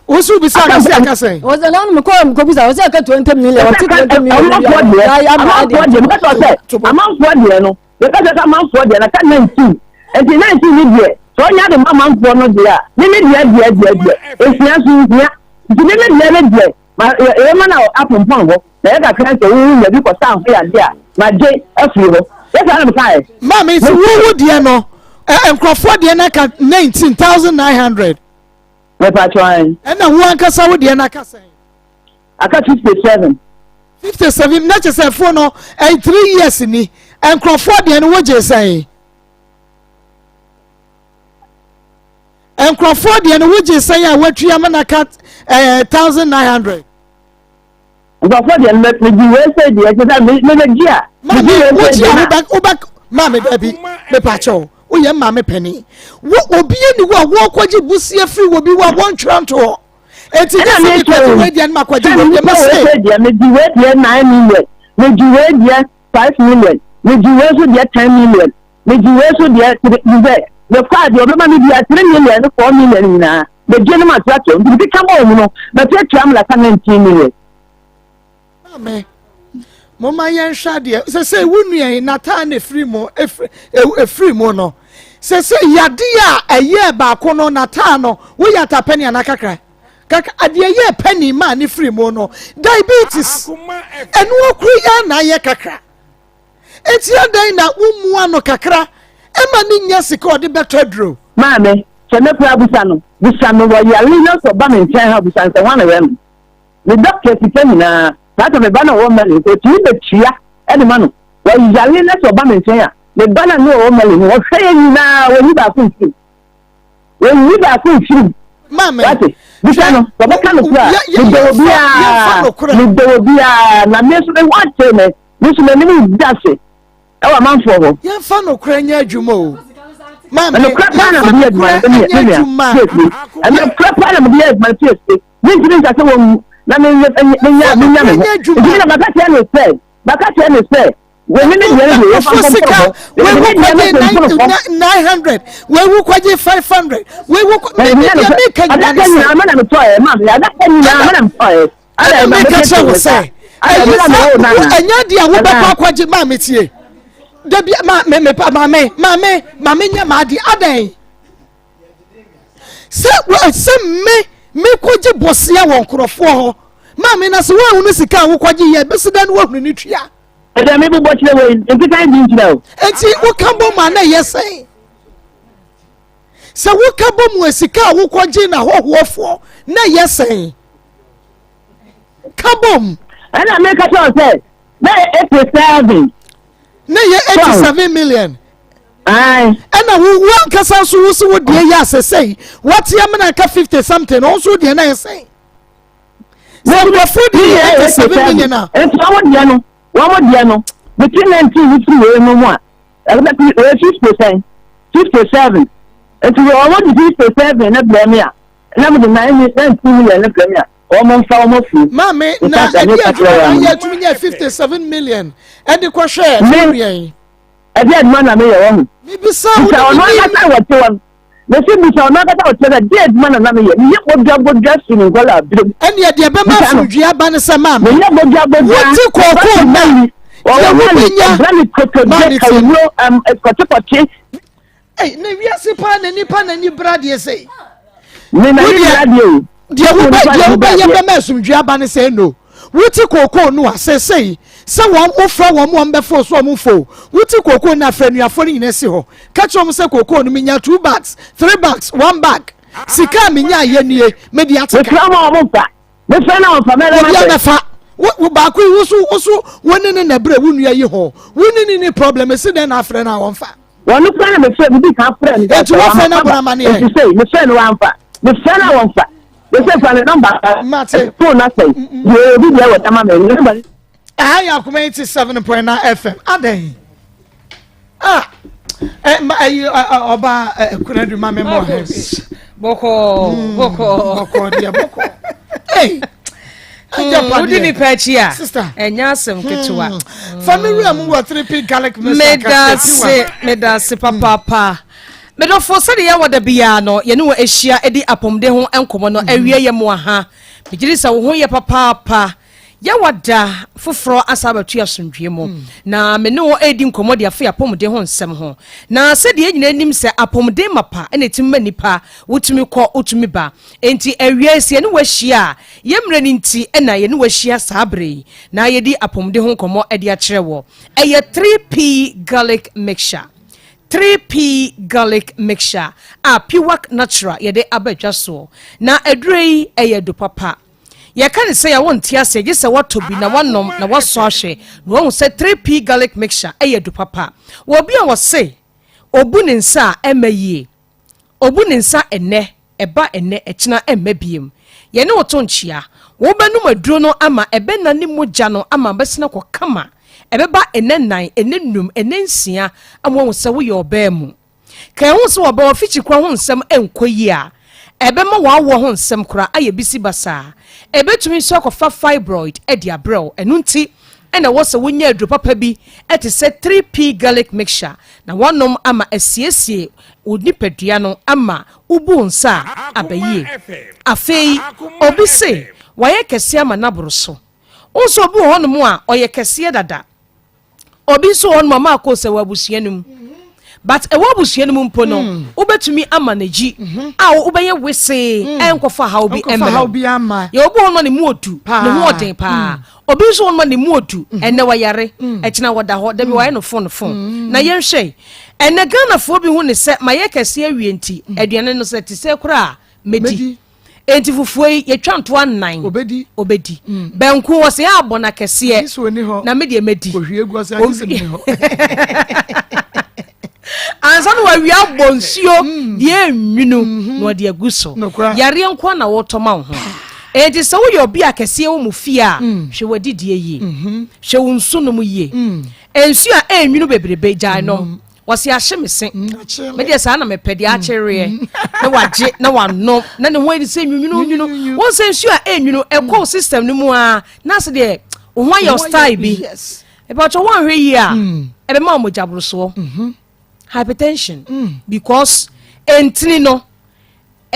wosu bisa aka sɛ aka sɛn. Wɔsɛ na mekɔ mekɔ bisa wɔsɛ aka 20 million wɔte 20 million. Amanfoɔ deɛ amanfoɔ deɛ mekasa sɛ amanfoɔ deɛ no. Yɛka kyerɛ sɛ amanfoɔ deɛ na ka 19 nti 19 ne deɛ sɛ ɔnya de ma amanfoɔ no deɛ a ne ne deɛ deɛ deɛ deɛ ɛhia so nhia nti ne ne deɛ ne deɛ ma yɛma no apompɔn hɔ na yɛ kakra sɛ wowu nya bi kɔsa ho yadeɛ a magye afiri hɔ yɛ saa na mekaeɛ. Maame nti wowu deɛ no nkurɔfoɔ deɛ no aka 19,900. Mepatwɔ an. Ɛna wo ankasa wo deɛ no aka sɛn? Aka 57. 57 na kyerɛ sɛ ɛfoɔ no ɛyɛ 3 years ni nkurɔfoɔ deɛ no wogye sɛn nkurɔfoɔ deɛ no wogye sɛn a watua ma no aka ɛɛ 1900. Nkurɔfoɔ deɛ no megye wei sɛ deɛ kyerɛ sɛ mebɛgye a megye wei sɛ deɛ na wobɛ maame dabi mepakyɛw woyɛ maame panin wo obi ni wo a wɔkɔgye busia firi wɔ bi wo a wɔntwerɛ ntoɔ Eti Ɛna sɛ mi mekɔgye wei deɛ no makɔgye wei deɛ mese. Sɛ deɛ megye wei deɛ 9 million, megye wei deɛ 5 million, megye wei nso deɛ 10 million, megye wei nso deɛ three sɛ mekɔ a deɛ ɔbɛma me bia 3 million ne 4 million nyinaa megye no ma toato nti mekeka bɔɔ mu no mɛtuatua mu laka 19 million. Maame, momma yɛnhwɛ adeɛ sɛ sɛ wo nua yi nataa na efiri mu efiri mu no sɛ sɛ yadeɛ a ɛyɛɛ baako no nataa no woyɛ atapɛni anaa kakra kakra adeɛ yɛ pɛni maa ne firi mu no diabetes ɛno okuro yɛ na ayɛ kakra eti adan na womua no kakra ɛma ne nya sika ɔde bɛtɔ aduro. Maame, sɛ mɛkura busa no busa no wɔ yare na sɛ ɔba me nkyɛn ha busa no sɛ hwan na ɛyɛ no. Me doctor sika nyinaa, saa sɛ me ba no a ɔwɔ Mali nso, ɔtumi bɛtua de ma no. Ɔyare na sɛ ɔba me nkyɛn a, me ba no a ne ɔwɔ Mali no, ɔhwɛ yɛn nyinaa, ɔnyi baako mfiri mu. Ɔnyi baako mfiri mu. Maame, Wate, bisa no, sɛ ɔbɛka nokorɛ a, yɛ- medɔ yɛmfa obiara, nokorɛ. medɔ obiara, na me nso me ho akyere me, me nso m'anim da ase ɛwɔ amanfoɔ hɔ. Yɛmfa nokorɛ nyɛ adwuma o. Maame, Nokorɛ paa na yɛmfa mede yɛ adwuma nokorɛ no, me nyɛ nua, adwuma. tie sie. Nokorɛ paa na mede yɛ adwuma no, tie sie. Mentumi nka sɛ wɔnwu na menya menya menya me ho. Nti na maka kyerɛ no sɛ, maka kyerɛ no sɛ, wɔne ne deɛ no deɛ yɛfa Nkurɔfoɔ sika, nkɔmpɔn hɔ. wewu Mede me deɛ kɔgye no nine kɔmpɔn hɔ. 900, wewu kɔgye 500, wewu kɔ me me deɛ meka nyinaa ne Adaka sɛ nyinaa mena metɔɛ, ma me adaka nyinaa mena metɔɛ. ɛna meka kyerɛ wo sɛ ɛyi sɛ wo ɛnyɛ deɛ a wobɛkɔ akɔgye maa me tie dabi ma me me pa maame maame maame nyɛ maa deɛ adɛn sɛ sɛ me mekɔgye bɔseɛ wɔ nkurɔfoɔ hɔ maame na sɛ woahunu sika a wokɔgye yɛ bɛsi dɛn no woahunu ne tua. Ɛdɛ me bobɔ kyerɛ wei nkeka bi nkyerɛ o. Enti woka bɔ mu a na ɛyɛ sɛn? Sɛ woka bɔ mu a sika a wokɔgye na hɔhoɔfoɔ na ɛyɛ sɛn? Ka bɔ mu. Ɛna meka kyerɛ sɛ na yɛ 87. Na yɛ 87 million. Ɛna wo wo ankasa nso wo si wo deɛ yɛ asesɛyi wɔte amena nka 50 something ɔno nso deɛ na yɛ sɛn. Sɛ nkurɔfoɔ deɛ yɛ 87 million a. Nti wɔn deɛ no wɔn deɛ no between 19 ne firi wei no mu a ɛbɛti ɛyɛ 50 sɛn. 57. Nti wɔn de 57 no brɛ me a, na mede 19 million no brɛ me a, wɔn mfa wɔn afuo. Maame, na ɛde adwuma na ayɛ atumi nya 57 million ɛde kɔhwɛ me. Ɛde adwuma na meyɛ wɔn ho. Mebisa wo na ɔno ankasa wɔte wɔn. Mese bisa ɔno ankasa ɔkyerɛ sɛ deɛ adwuma na na meyɛ. Meyɛ bodua bodua fi me nkɔla abere mu. Ɛnneɛ deɛ ɛbɛma asomdwoeɛ aba ne sɛ maame. Meyɛ bodua bodua. Wote kookoo na deɛ wobɛnya maame tie. Kɔtekɔte. Ei, na wiase paa na nipa n'ani bra deɛ sei. Me n'ani bra deɛ o. Deɛ wobɛ deɛ wobɛyɛ bɛma asomdwoeɛ aba ne sɛ no. Wote kookoo no a seesei sɛ wɔn wofrɛ wɔn wɔn bɛfo so wɔn mfo wote kookoo no afrɛ anuafoɔ no nyinaa si hɔ ka kyerɛ wɔn sɛ kookoo no menya two bags three bags one bag sika a menya yɛ nie mede ate ka. Mefrɛ wɔn a wɔn mfa mefrɛ na wɔn fa mɛrɛ ma sɛ. Obi abɛfa wo baako yi woso woso wo ne ne na brɛ wo nua yi ho wo ne ne ne problem esi dɛn na afrɛ na wɔn fa. Wɔn kura na mefrɛ me di kan frɛ no. Eti wɔfrɛ no abɔ amaneɛ. Eti sɛ mefrɛ no wɔamfa mefrɛ no a wɔmfa mefrɛ fa ne nɔmba. Mate. Phone na sɛn. Deɛ obi deɛ wɔ dama me ne nɔmba. Ɛha yɛ akoma yi ti 7.9 FM adɛn ah ɛyi ɔba kunadu ma me mɔ hɛ. Bɔkɔɔ bɔkɔɔ bɔkɔɔ deɛ bɔkɔɔ. Hey. Wodi nipa akyi a ɛnyɛ asɛm ketewa. Fa me wura mu wɔ 3P garlic mixture. Medase medase papaapa. Medɔfo sɛdeɛ yɛwɔ da biara no yɛne wɔ ahyia di apɔmuden ho nkɔmmɔ no awie yɛ mo aha. Megye di sɛ wo ho yɛ papaapa. Yɛwɔ da foforɔ asa abɛto asomdwoeɛ mu na me ne wo redi nkɔmmɔ de afa yɛn apɔmuden ho nsɛm ho. Na sɛdeɛ yɛn nyinaa nim sɛ apɔmuden mapa na ɛtumi ma nnipa wotumi kɔ wotumi ba. Enti awia yi sɛ yɛne wo ahyia a, yɛn mmerɛ no nti na yɛne wo ahyia saa berɛ yi na yɛdi apɔmuden ho nkɔmmɔ de akyerɛ wo. Ɛyɛ 3P Garlic Mixture. 3P Garlic Mixture a Piwak Natural yɛde aba dwa soɔ. Na aduro yi ɛyɛ adu papa. Yɛka no sɛi a wonte aseɛ gye sɛ woatɔ bi na woanom na woasɔ ahwɛ na woahu sɛ 3P Garlic Mixture ɛyɛ adu papa. Wɔ obi a wɔse ɔbu ne nsa a ɛmma yie. Obu ne nsa ɛnnɛ, ɛba ɛnnɛ, ɛkyena ɛmma biem. Yɛne wo to nkyea. Wobɛnom aduro no ama ɛbɛnane mogya no ama abɛsene akɔ kama. Ɛbɛba ɛnnɛ nnan, ɛnnɛ nnum, ɛnnɛ nsia ama woahu sɛ woyɛ ɔbaa mu. Ka ɛho sɛ ɔbaa ɔfikyikora ho nsɛm nkɔ yie a, ɛbɛma w'awoɔ ho nsɛm koraa ayɛ bisi basaa. Ɛbɛtumi nso akɔfa fibroid de abrɛ wo. Ɛno nti na ɛwɔ sɛ wonya aduro papa bi te sɛ 3P Garlic Mixture na woanom ama asiesie wo nipadua no ama wobu wo nsa a, aba yie. Afei obi se wayɛ kɛseɛ ama no aboro so. Wohu sɛ obi wɔ hɔnom a ɔyɛ kɛseɛ dada. Obi nso wɔ hɔnom a maakɔ sɛ wɔ abusua no mu. But ɛwɔ abusua no mu mpo no, wobɛtumi ama no gyi a wobɛyɛ wesee ɛnkɔfa haw bi mmrɛ. Yɛ obi wɔ hɔnom a ne mu odu, ne ho ɔden paa. Obi nso wɔ hɔnom a ne mu odu, ɛnnɛ wayare, ɛkyena wɔda hɔ, dabi wɔayɛ no fon fon. Na yɛnhwɛ, ɛnnɛ Ghanafoɔ bi hu ne sɛ mayɛ kɛseɛ awie nti, aduane no sɛ te sɛ koraa a, mɛdi. Enti fufuo yi, yɛtwa ntoa nnan, obɛdi. Banku wɔ sɛ abɔ no akɛseɛ, na me deɛ mɛdi. Ansa na wawia abɔ nsuo deɛ ɛnwunu na ɔde agu so. Yareɛ nko na wotɔ ma wo ho. Enti sɛ woyɛ obi a kɛseɛ wɔ mu fie a, hwɛ w'adidie yie. Hwɛ wo nsu nom yie. Nsuo a ɛnwunu bebrebe, gyae nom. Wɔsi ahye me se. Me deɛ saa na mepɛ deɛ akyereɛ. Na wagye na wanom na ne ho ayɛ sɛ nwunwunu nwunu. Wɔn sɛ nsuo a ɛnwunu ɛkɔ wo system no mu a na ase deɛ wo ho ayɛ style bi. Ɛpɛtɔ wɔn ahwɛ yie a ɛbɛma wɔn mogya borosoɔ. Hypertension because ntini no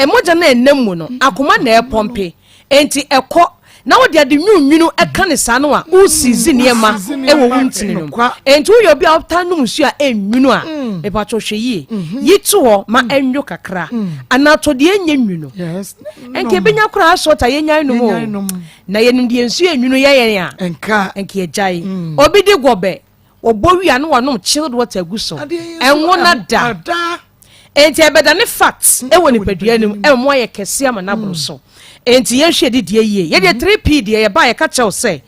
Mogya no a ɛnam mu no, akoma na ɛrepɔmpe, enti ɛkɔ na wode ade nwununwunu ka ne saa no a, wosizi nneɛma wɔ wo ntini no mu. Enti woyɛ obi a wotaa nom nsuo a ɛnwunu a, mepakyɛw hwɛ yie. Yi to hɔ ma ɛnwo kakra, anaa tɔ deɛ ɛnyɛ nwunu. Nka ebenya koraa asɔɔt a yɛnyae nom o. Na yɛnim deɛ nsuo a ɛnwunu yɛ yɛn a, nka yɛgyae. Obi de gɔbɛ, wɔbɔ wie a na wanom chilled water agu so. Ɛnwo no da. Enti ɛbɛdane fat wɔ nipadua no mu ɛma mu ayɛ kɛse ama no aboro so. Enti yɛnhwɛ adidie yie. Yɛdeɛ 3P deɛ yɛba a yɛka kyerɛ wo sɛ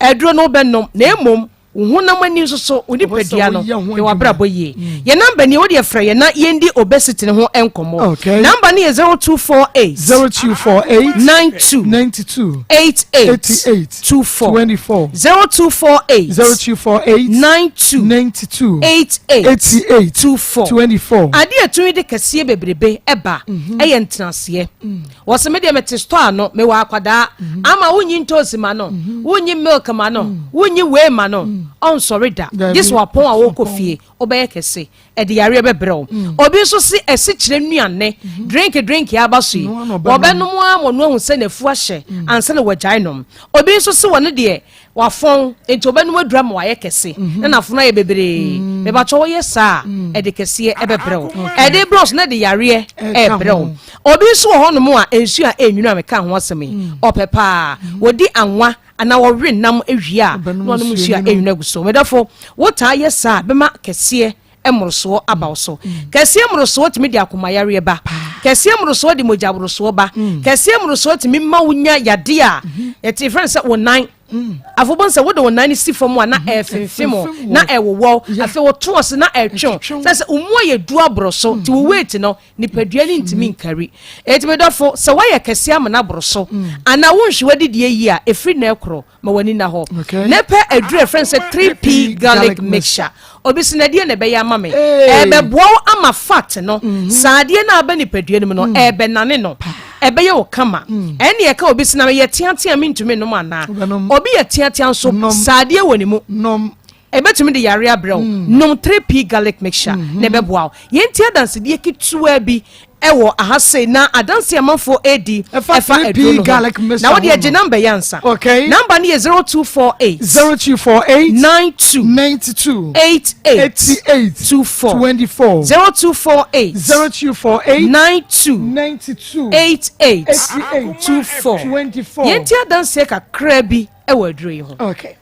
aduro no wobɛnom na mmom. Wo honam ani nso so, wo nipadua no, hwɛ w'abrabɔ yie. Mm. Yɛn namba ni, wodeɛ frɛ yɛn na yɛndi obesity no ho nkɔmmɔ. Okay. Namba no yɛ 0248 0248 92 92 88 88 24 24 0248 0248 92 92 88 88 24 24. Adeɛ a ɛtumi de kɛseɛ bebrebe ɛba mhm. ɛyɛ ntenaseɛ. Mm. Wɔse me deɛ mete store ano, mewɔ akwadaa, ama wonyi ntoosi ma no, wonyi milk ma no, wonyi wei ma no, ɔnsɔre da. Gye sɛ wapɔn a wɔkɔ fie, wobɛyɛ kɛse, ɛde yareɛ bɛbrɛ wo. Obi nso se asikyire nnuane, drink drink aba so yi, wɔbɛnom ara ma ɔno ahu sɛ n'afu ahyɛ ansa na wagyae nom. Obi nso se wɔno deɛ Wafɔn, enti ɔbɛnom aduru ama wayɛ kɛse mhm. na n'afono ayɛ bebree. Mm. Mebatɔ wɔyɛ saa a, mm. ɛde kɛseɛ ɛbɛbrɛ wo. Ɛde brɛ so na ɛde yareɛ ɛbrɛ wo. Obi nso wɔ hɔnom a nsuo a ɛnwunu a meka ho asɛm yi, mm. ɔpɛ paa. Wɔdi anwa anaa wɔwe nam wie a, na wɔnom nsuo a ɛnwunu agu so. Medɔfo, wotaa yɛ saa a, bɛma kɛseɛ mmorosoɔ aba wo so. Kɛseɛ mmorosoɔ tumi de akomayareɛ ba. Kɛseɛ mmorosoɔ de mogya mmorosoɔ ba. Kɛseɛ mmorosoɔ tumi ma wonya yadeɛ a yɛte frɛ no sɛ wo nan. Afei wobɛhu sɛ wode wo nan no si fam a na ɛrefemfem wo, na ɛwowɔ wo. Afei woto ase na ɛretwe wo. Sɛ sɛ wo mu ayɛ du aboro so nti wo weight no nipadua no ntumi nkari. Enti me dɔfo, sɛ woayɛ kɛseɛ ama no aboro so anaa wonhwɛ w'adidie yie a, ɛfiri nnɛ rekorɔ, Ma w'ani nna hɔ. Na pɛ aduru a yɛfrɛ no sɛ 3P garlic mixture. Obi se, na ɛdeɛn na ɛbɛyɛ ama me? Ɛbɛboa wo ama fat no, mhm. saa adeɛ no a aba nipadua no mu no, mm. ɛbɛnane no. Ɛbɛyɛ wo kama. Mm. Ɛne ɛka obi se, na meyɛ teatea mentumi nnom anaa? Obi yɛ teatea nso, saa adeɛ wɔ ne mu. Ɛbɛtumi de yare abrɛ wo. Mm. Nom 3P garlic mixture mm-hmm. na ɛbɛboa wo. Yɛnti adansedie ketewa bi ɛwɔ aha sei na adanse amanfoɔ ɛredi ɛfa aduro no ho. Na wode agye namba yi ansa. Okay. Namba no yɛ 0248 0248 92 92 88 88 24 24 0248 0248 92 92 88 88 24 24. Yɛnti adanseɛ kakra bi ɛwɔ aduro yi ho. Okay.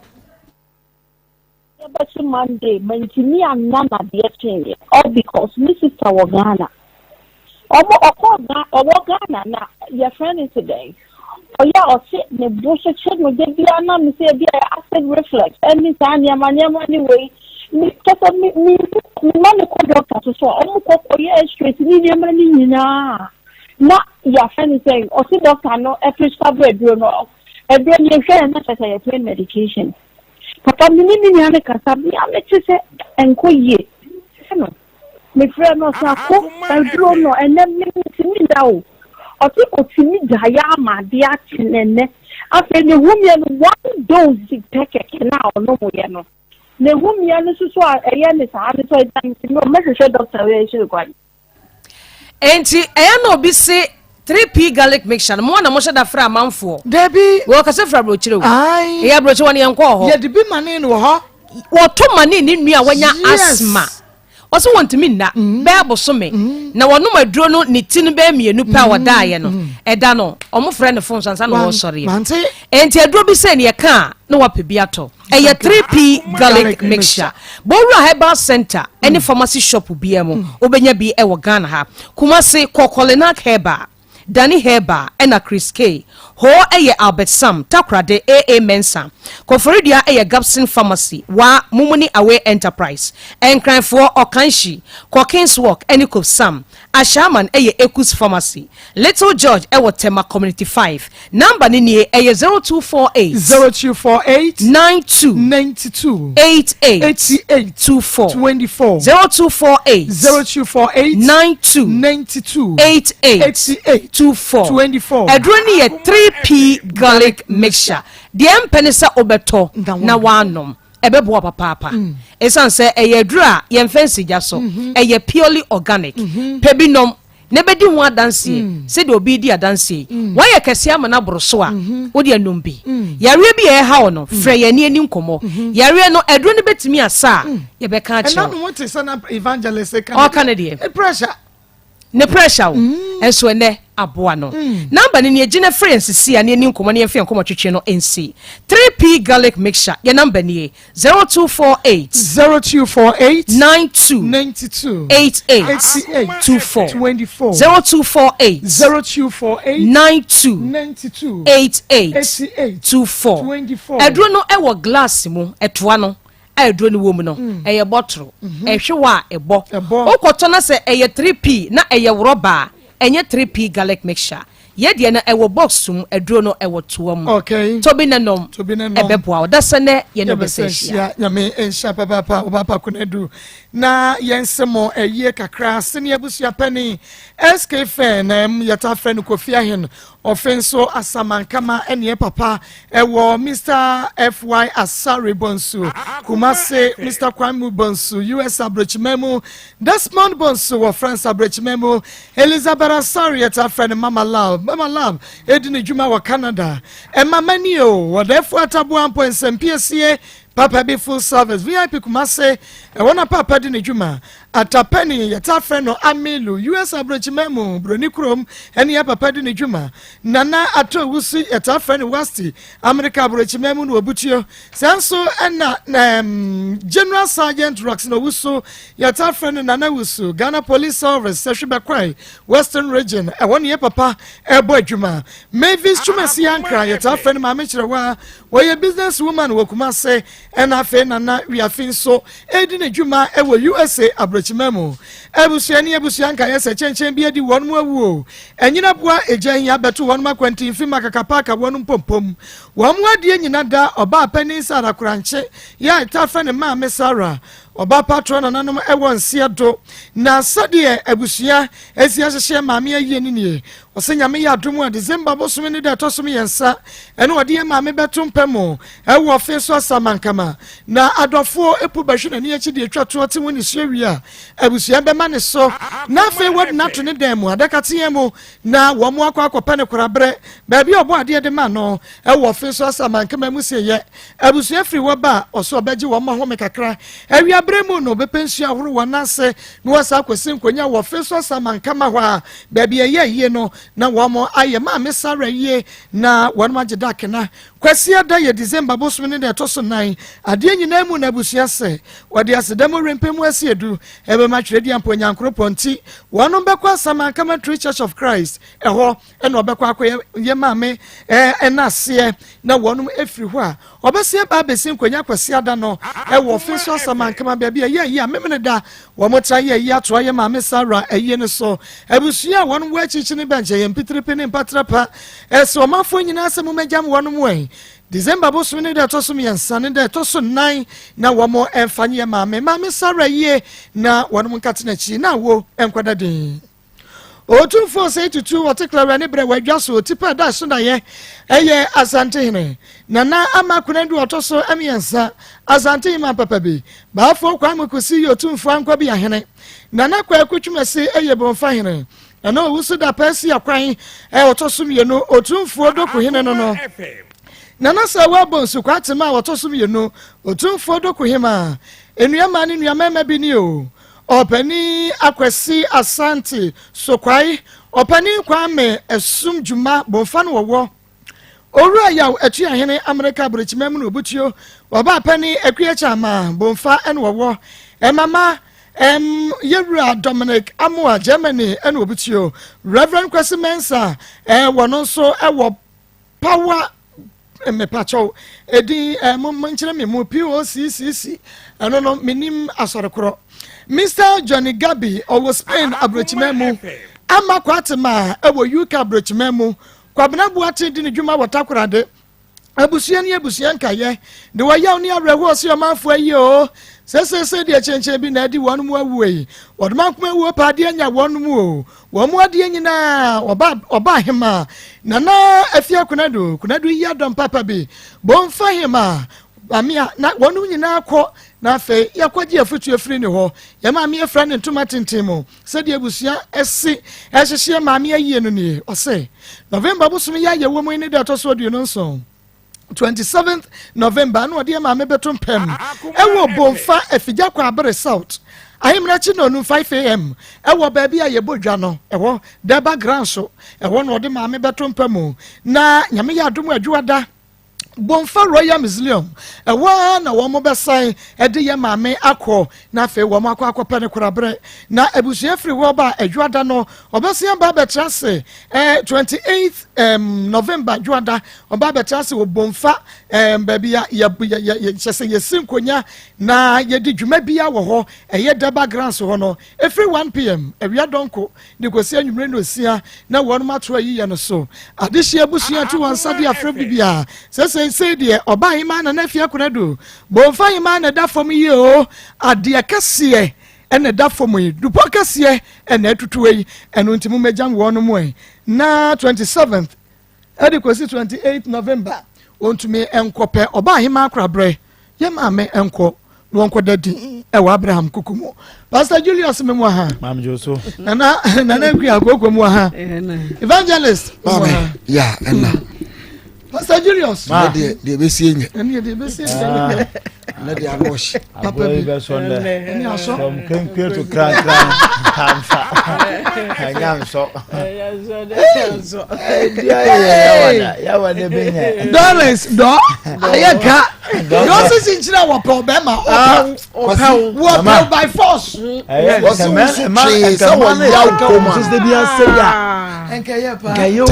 Yɛbɛkye Monday mantumi anna na adeɛ kyeeɛ all because me sister wɔ Ghana ɔmo ɔkɔɔ Ghana ɔwɔ Ghana na yɛfrɛ no se dɛn ɔyɛ a ɔse ne bo so kye no da biara na me sɛ ebi a acid reflux ɛne saa nneɛma nneɛma ne wei me kyɛ me me me ma ne kɔ doctor so so a ɔmo kɔ kɔyɛ x-rays ne nneɛma ne nyinaa na yɛafrɛ no sɛ ɔse doctor no prescribe aduro no aduro no yɛhwɛ yɛn na kyɛ sɛ yɛ pain medication. Papa me ne me nua no kasa me a mete sɛ ɛnkɔ yie no mefrɛ no ɔsɛ ako aduro no ɛnɛ me ntumi nda o ɔse ɔtumi gyaeɛ ama adeɛ akye no ɛnɛ afei ne homeɛ no one dose pɛ kɛkɛ no a ɔnomoyɛ no ne homeɛ no nso so a ɛyɛ ne saa no sɛ ɛgya me sɛ mɛhwehwɛ dɔkta wei akyiri kwan. Enti ɛyɛ na obi se 3P garlic mixture no mo na mohyɛ da frɛ amanfoɔ. Dabi. Wɔ kasa firi aburokyire o. Ayi. Ɛyɛ aburokyire wɔn yɛn kɔɔ hɔ. Yɛde bi ma ne no wɔ hɔ. Wɔto ma ne ne nua wanya Yes. asthma. Ɔsɛ wɔntumi nna Mm. bɛyɛ bosome na wɔnom aduro no ne ti no bɛyɛ mmienu pɛ a wɔdaeɛ no ɛda no wɔn frɛ ne fon so ansa na Wan- wɔresɔreɛ. Mante. Enti aduro bi sɛ ne yɛka a na wapɛ bi atɔ. Ɛyɛ 3P garlic mixture. Bowura Herbal Center ne pharmacy shop biara mu, wobɛnya bi wɔ Ghana ha. Kumasi, kɔ Kolinak Herbal, Dani Herbal ɛna Chris K. Hoo yɛ Albert Sam, Takoradi, AA Mensah. Koforidua yɛ Gabson Pharmacy, Wa, Mumuni Away Enterprise. Nkranfoɔ, Ɔkanhyi, kɔ Kings Walk ne Kopsam. Ashaiman yɛ Ekus Pharmacy. Little George wɔ Tema Community 5. Number no nie, ɛyɛ 0248. 0248. 92. 92. 88. 88. 24. 24. 0248. 0248. 92. 92. 88. 88. 24. 24. Aduro no yɛ 3P garlic mixture. Deɛ ɛmpɛ ne sɛ wobɛtɔ na woanom. Ɛbɛboa papaapa. Ɛsiane sɛ ɛyɛ aduro a yɛmfa nsi gya so. Ɛyɛ purely organic. Pɛ bi nom na bɛdi ho adanseɛ mm. sɛdeɛ obi redi adanseɛ yi. Mm. Woayɛ kɛseɛ ama no aboro so a, mm-hmm. wode anom bi. Mm. Yareɛ bi a ɛha wo no, frɛ yɛn ne ani nkɔmmɔ. Mm-hmm. Yareɛ no, aduro no bɛtumi asa a, yɛbɛka akyerɛ wo. Ɔka ne deɛ. Pressure. Ne pressure o. Ɛnso ɛnɛ aboa no. Number no nie, gyina frɛ yɛn sisi a ne ani nkɔmmɔ ne yɛmfa yɛn nkɔmmɔ twetwe no nsi. 3P garlic mixture, yɛn number nie, 0248. 0248. 92. 92. 88. 88. 24. 24. 0248. 0248. 92. 92. 88. 88. 24. 24. Aduro no ɛwɔ glass mu, ɛtoa no. a aduro no wɔ mu no, mm. ɛyɛ bɔtoro. Mhm. Ɛhwe wɔ a ɛbɔ. Wokɔtɔ na sɛ ɛyɛ 3P na ɛyɛ rɔba a, ɛnyɛ 3P garlic mixture. Yɛ deɛ no ɛwɔ box mu, aduro no ɛwɔ toa mu. Okay. Tobi ne nom. Tobi ne nom. Ɛbɛboa wo. Dasɛ nɛ yɛ ne bɛsɛ hyia. Nyame nhyia papaapa ɔbaapa kunadu na yɛn se mo ɛyie kakra sene abusua panin SK Fɛn na yɛta frɛ no Kofi Ahen ɔfe nso Asamankama ɛneɛ papa ɛwɔ Mr FY Asare Bonsu Kumase Mr Kwame Bonsu US Abrokyiman mu Desmond Bonsu wɔ France Abrokyiman mu Elizabeth Asare yɛtaa frɛ no Mama Love. Mama Love edi ne dwuma wɔ Canada. Ɛma mani o, wɔdɛɛfo ataboa mpo nsɛmpiesie papa bi full service VIP Kumase ɛwɔ na papa di ne dwuma. Atapani yɛtaa frɛ no Amilu US Abrokyiman mu Broni kurom ɛne yɛ papa di ne dwuma. Nana Ato Owusu yɛtaa frɛ no Wasti Amerika Abrokyiman mu na obutuo. Saa nso ɛna um, General Sergeant Roxon Owusu Yɛtaa frɛ no Nana Wusu, Ghana Police Service, Sɛhwe Bɛkwae, Western Region, ɛhɔ ne yɛ papa ɛrebɔ adwuma. Mavis Twumasi Ankra, yɛtaa frɛ no Maame Kyerɛwa, wɔyɛ business woman wɔ Kumase, ɛna afei Nana Wiafi nso ɛredi ne dwuma ɛwɔ USA aburokyima mu. Abusua ne abusua nkaeɛ sɛ kyɛnkyɛn bi adi wɔn mu awu o. Ɛnyina boa egya hia bɛto wɔn akwantinfi ma kakapa ka wɔn mpompom. Wɔn mu adeɛ nyina da ɔbaa panin Sarah Korankye yɛ a yɛtaa frɛ no Maame Sarah. Ɔba pa toa nananom wɔ nseɛ do. Na sɛdeɛ abusua asi ahyehyɛ maame ayie no nie. Ɔsɛ Nyame yɛ adom a December bosome ne da ɛtɔ so mmiɛnsa ɛna ɔde yɛ maame bɛto mpa mu ɛwɔ ɔfe so Asamankama. Na adɔfoɔ epu bɛhwe n'ani akyi deɛ etwa toɔ te ho nisuo wie a abusua bɛma ne so na afei wɔde no ato ne dan mu adaka teɛ mu na wɔn akɔ akɔpɛ no koraberɛ baabi a ɔbɔ adeɛ de ma no wɔ ɔfe so Asamankama mu sieɛ. Abusua firi hɔ ba a, ɔsɛ ɔbɛgye wɔn ahome kakra. Awia berɛ mu no, ɔbɛpɛ nsuo ahoro wɔn nan ase na wɔasan akɔsi nkonnwa wɔ ɔfe so Asamankama hɔ a baabi a ɛyɛ ayie no na wɔn ayɛ Maame Sarah yie na wɔn agye da kena. Kwasiada yɛ December bosome no da ɛtɔ so nan. Adeɛ nyinaa mu na abusua sɛ wɔde aseda mu rempɛ mu asi edu ɛbɛma Twerɛdiampɔ Nyankoropɔn nti wɔnom bɛkɔ Asamankama True Church of Christ ɛhɔ ɛna ɔbɛkɔ akɔyɛ yɛ maame ɛna aseɛ na wɔnom efiri hɔ a ɔbɛsi aba abɛsi nkonnwa Kwasiada no ɛwɔ ɔfe so Asamankama baabi a ɛyɛ ayi a memene da wɔn tra yɛ ayi atoa yɛ maame Sarah ayie no so. Abusua a wɔnom wɔ akyikyi ne bɛnkyɛ yɛ mpitiripi ne mpatrapa ɛsɛ ɔmanfoɔ nyinaa sɛ momɛgyam wɔnom wɛn December bosome ne da ɛtɔ so mmiɛnsa ne da ɛtɔ so nnan na wɔn ɛmfa nyɛ maame maame Sarah yie na wɔnom nkate n'akyi na awo nkɔda din. Otumfoɔ Osei Tutu ɔte Klawura ne berɛ wɔ adwa so tipa da so daeɛ ɛyɛ Asantehene Nana Ama Konadu ɔtɔ so mmiɛnsa Asante Hema papa bi Baafoɔ Kwame Kusi yɛ Otumfoɔ Ankwabea hene Nana Kwaku Twumasi ɛyɛ Bomfa hene Nana Owusu Dapɛ si akwan ɔtɔ so mmienu Otumfoɔ Doku hene no no Nana Sɛwa Bonsu Kwatema a ɔtɔ so mmienu Otumfoɔ Doku hema Nnuamaa ne nnuammarima bi ni o Ɔpanin Akwasi Asante Sokwai, Ɔpanin Kwame Asum Dwuma Bomfa no wɔwɔ, Owura Yaw Atuahene Amerika Aburokyima mu na Obutuo, Ɔbaa Panin Akua Kyama Bomfa na wɔwɔ, Ɛmama ɛm Yɛwura Dominic Amoah Germany na Obutuo, Reverend Kwasi Mensah ɛwɔ no nso ɛwɔ Power mepakyɛw edin eh, mo nkyerɛ me mu POCCC ɛno no menim asɔre korɔ. Mr Johnny Gabi ɔwɔ Spain aburokyima mu. Ama Kwatema ɛwɔ UK aburokyima mu. Kwabena Boakye di ne dwuma wɔ Takorade. Abusua ne abusua nkayɛ de wɔyaw ne awerɛhoɔ sɛ ɔmanfoɔ ayi o sɛsɛsɛ deɛ kyɛnkyɛn bi na adi wɔn mu awuo yi wɔde mankoma awuo paadeɛ anya wɔn mu o Wɔn mu adeɛ nyinaa ɔba ɔba hemaa Nana Afia Konadu Konadu yi adɔm papa bi Bomfa hemaa maame a na wɔn nyinaa kɔ na afei yɛkɔgye afutuo firi ne hɔ yɛ maame afira ne ntoma tenten mu sɛdeɛ abusua ɛsi ɛhyehyeɛ maame ayie no nie ɔse November bosom yɛ ayɛ wɔ mu yi ne da ɛtɔ so 27 27th November na ɔde maame bɛto mpam ɛwɔ Bomfa Afigya Kwabere South Ahemrakyi nonu 5am ɛwɔ baabi a yɛbɔ dwa no ɛwɔ Dɛba Grand so ɛwɔ na ɔde maame bɛto mpa mu na Nyame yɛ adom adwuada. Bomfa Royal Museum, ɛhɔ ara na wɔn bɛsan de yɛ maame akɔ na afei wɔn akɔ akɔpɛ no koraberɛ. Na abusua firi hɔ ba a Adwoada no ɔbɛsan aba abɛtra ase eh, 28 um, November Dwoada ɔba abɛtra ase wɔ Bomfa eh, baabi a yɛ yɛ yɛ kyɛ sɛ yɛsi nkonya na yɛdi dwuma bia wɔ hɔ ɛyɛ Daba Grounds hɔ no ɛfiri 1 pm awia dɔnko de kɔsi anwummere nnɔnsia na wɔnom ato ayiyɛ no so. Adehyeɛ abusua to wɔn nsa de afrɛ biribiara sɛ seisei deɛ ɔba ahemaa Nana Afia Konadu Bomfa ahemaa na ɛda fam yi oo, adeɛ kɛseɛ na ɛda fam yi, dupɔ kɛseɛ na atutuo yi, ɛno nti mommɛgyam wɔnom ɛ na 27th de kɔsi 28 November wɔntumi nkɔpɛ ɔba ahemaa koraberɛ yɛ maame nkɔ na wɔnkɔda din ɛwɔ Abraham kuku mu. Pastor Julius memu aha. Maame Joso. Nana Nana Nkua Akoko mu aha. Evangelist. Maame ya ɛna. Pastor Julius. Ma deɛ deɛ bɛsie nyɛ. Ɛne deɛ bɛsie nyɛ. Ne deɛ ano ɔhye. Papa bi bɛsɔ ndɛ. Ɛne asɔ. From kenkwe to krankran. Amfa. Ɛnya nsɔ. Doris dɔ ayɛ ka. Dɔ sisi nkyerɛ wɔpɛ ɔbɛma ɔpɛ wɔpɛ by force. Wɔsi wusu twee sɛ wɔyaw kɔn mu. Nkɛyɛ paa. Nkɛyɛ o.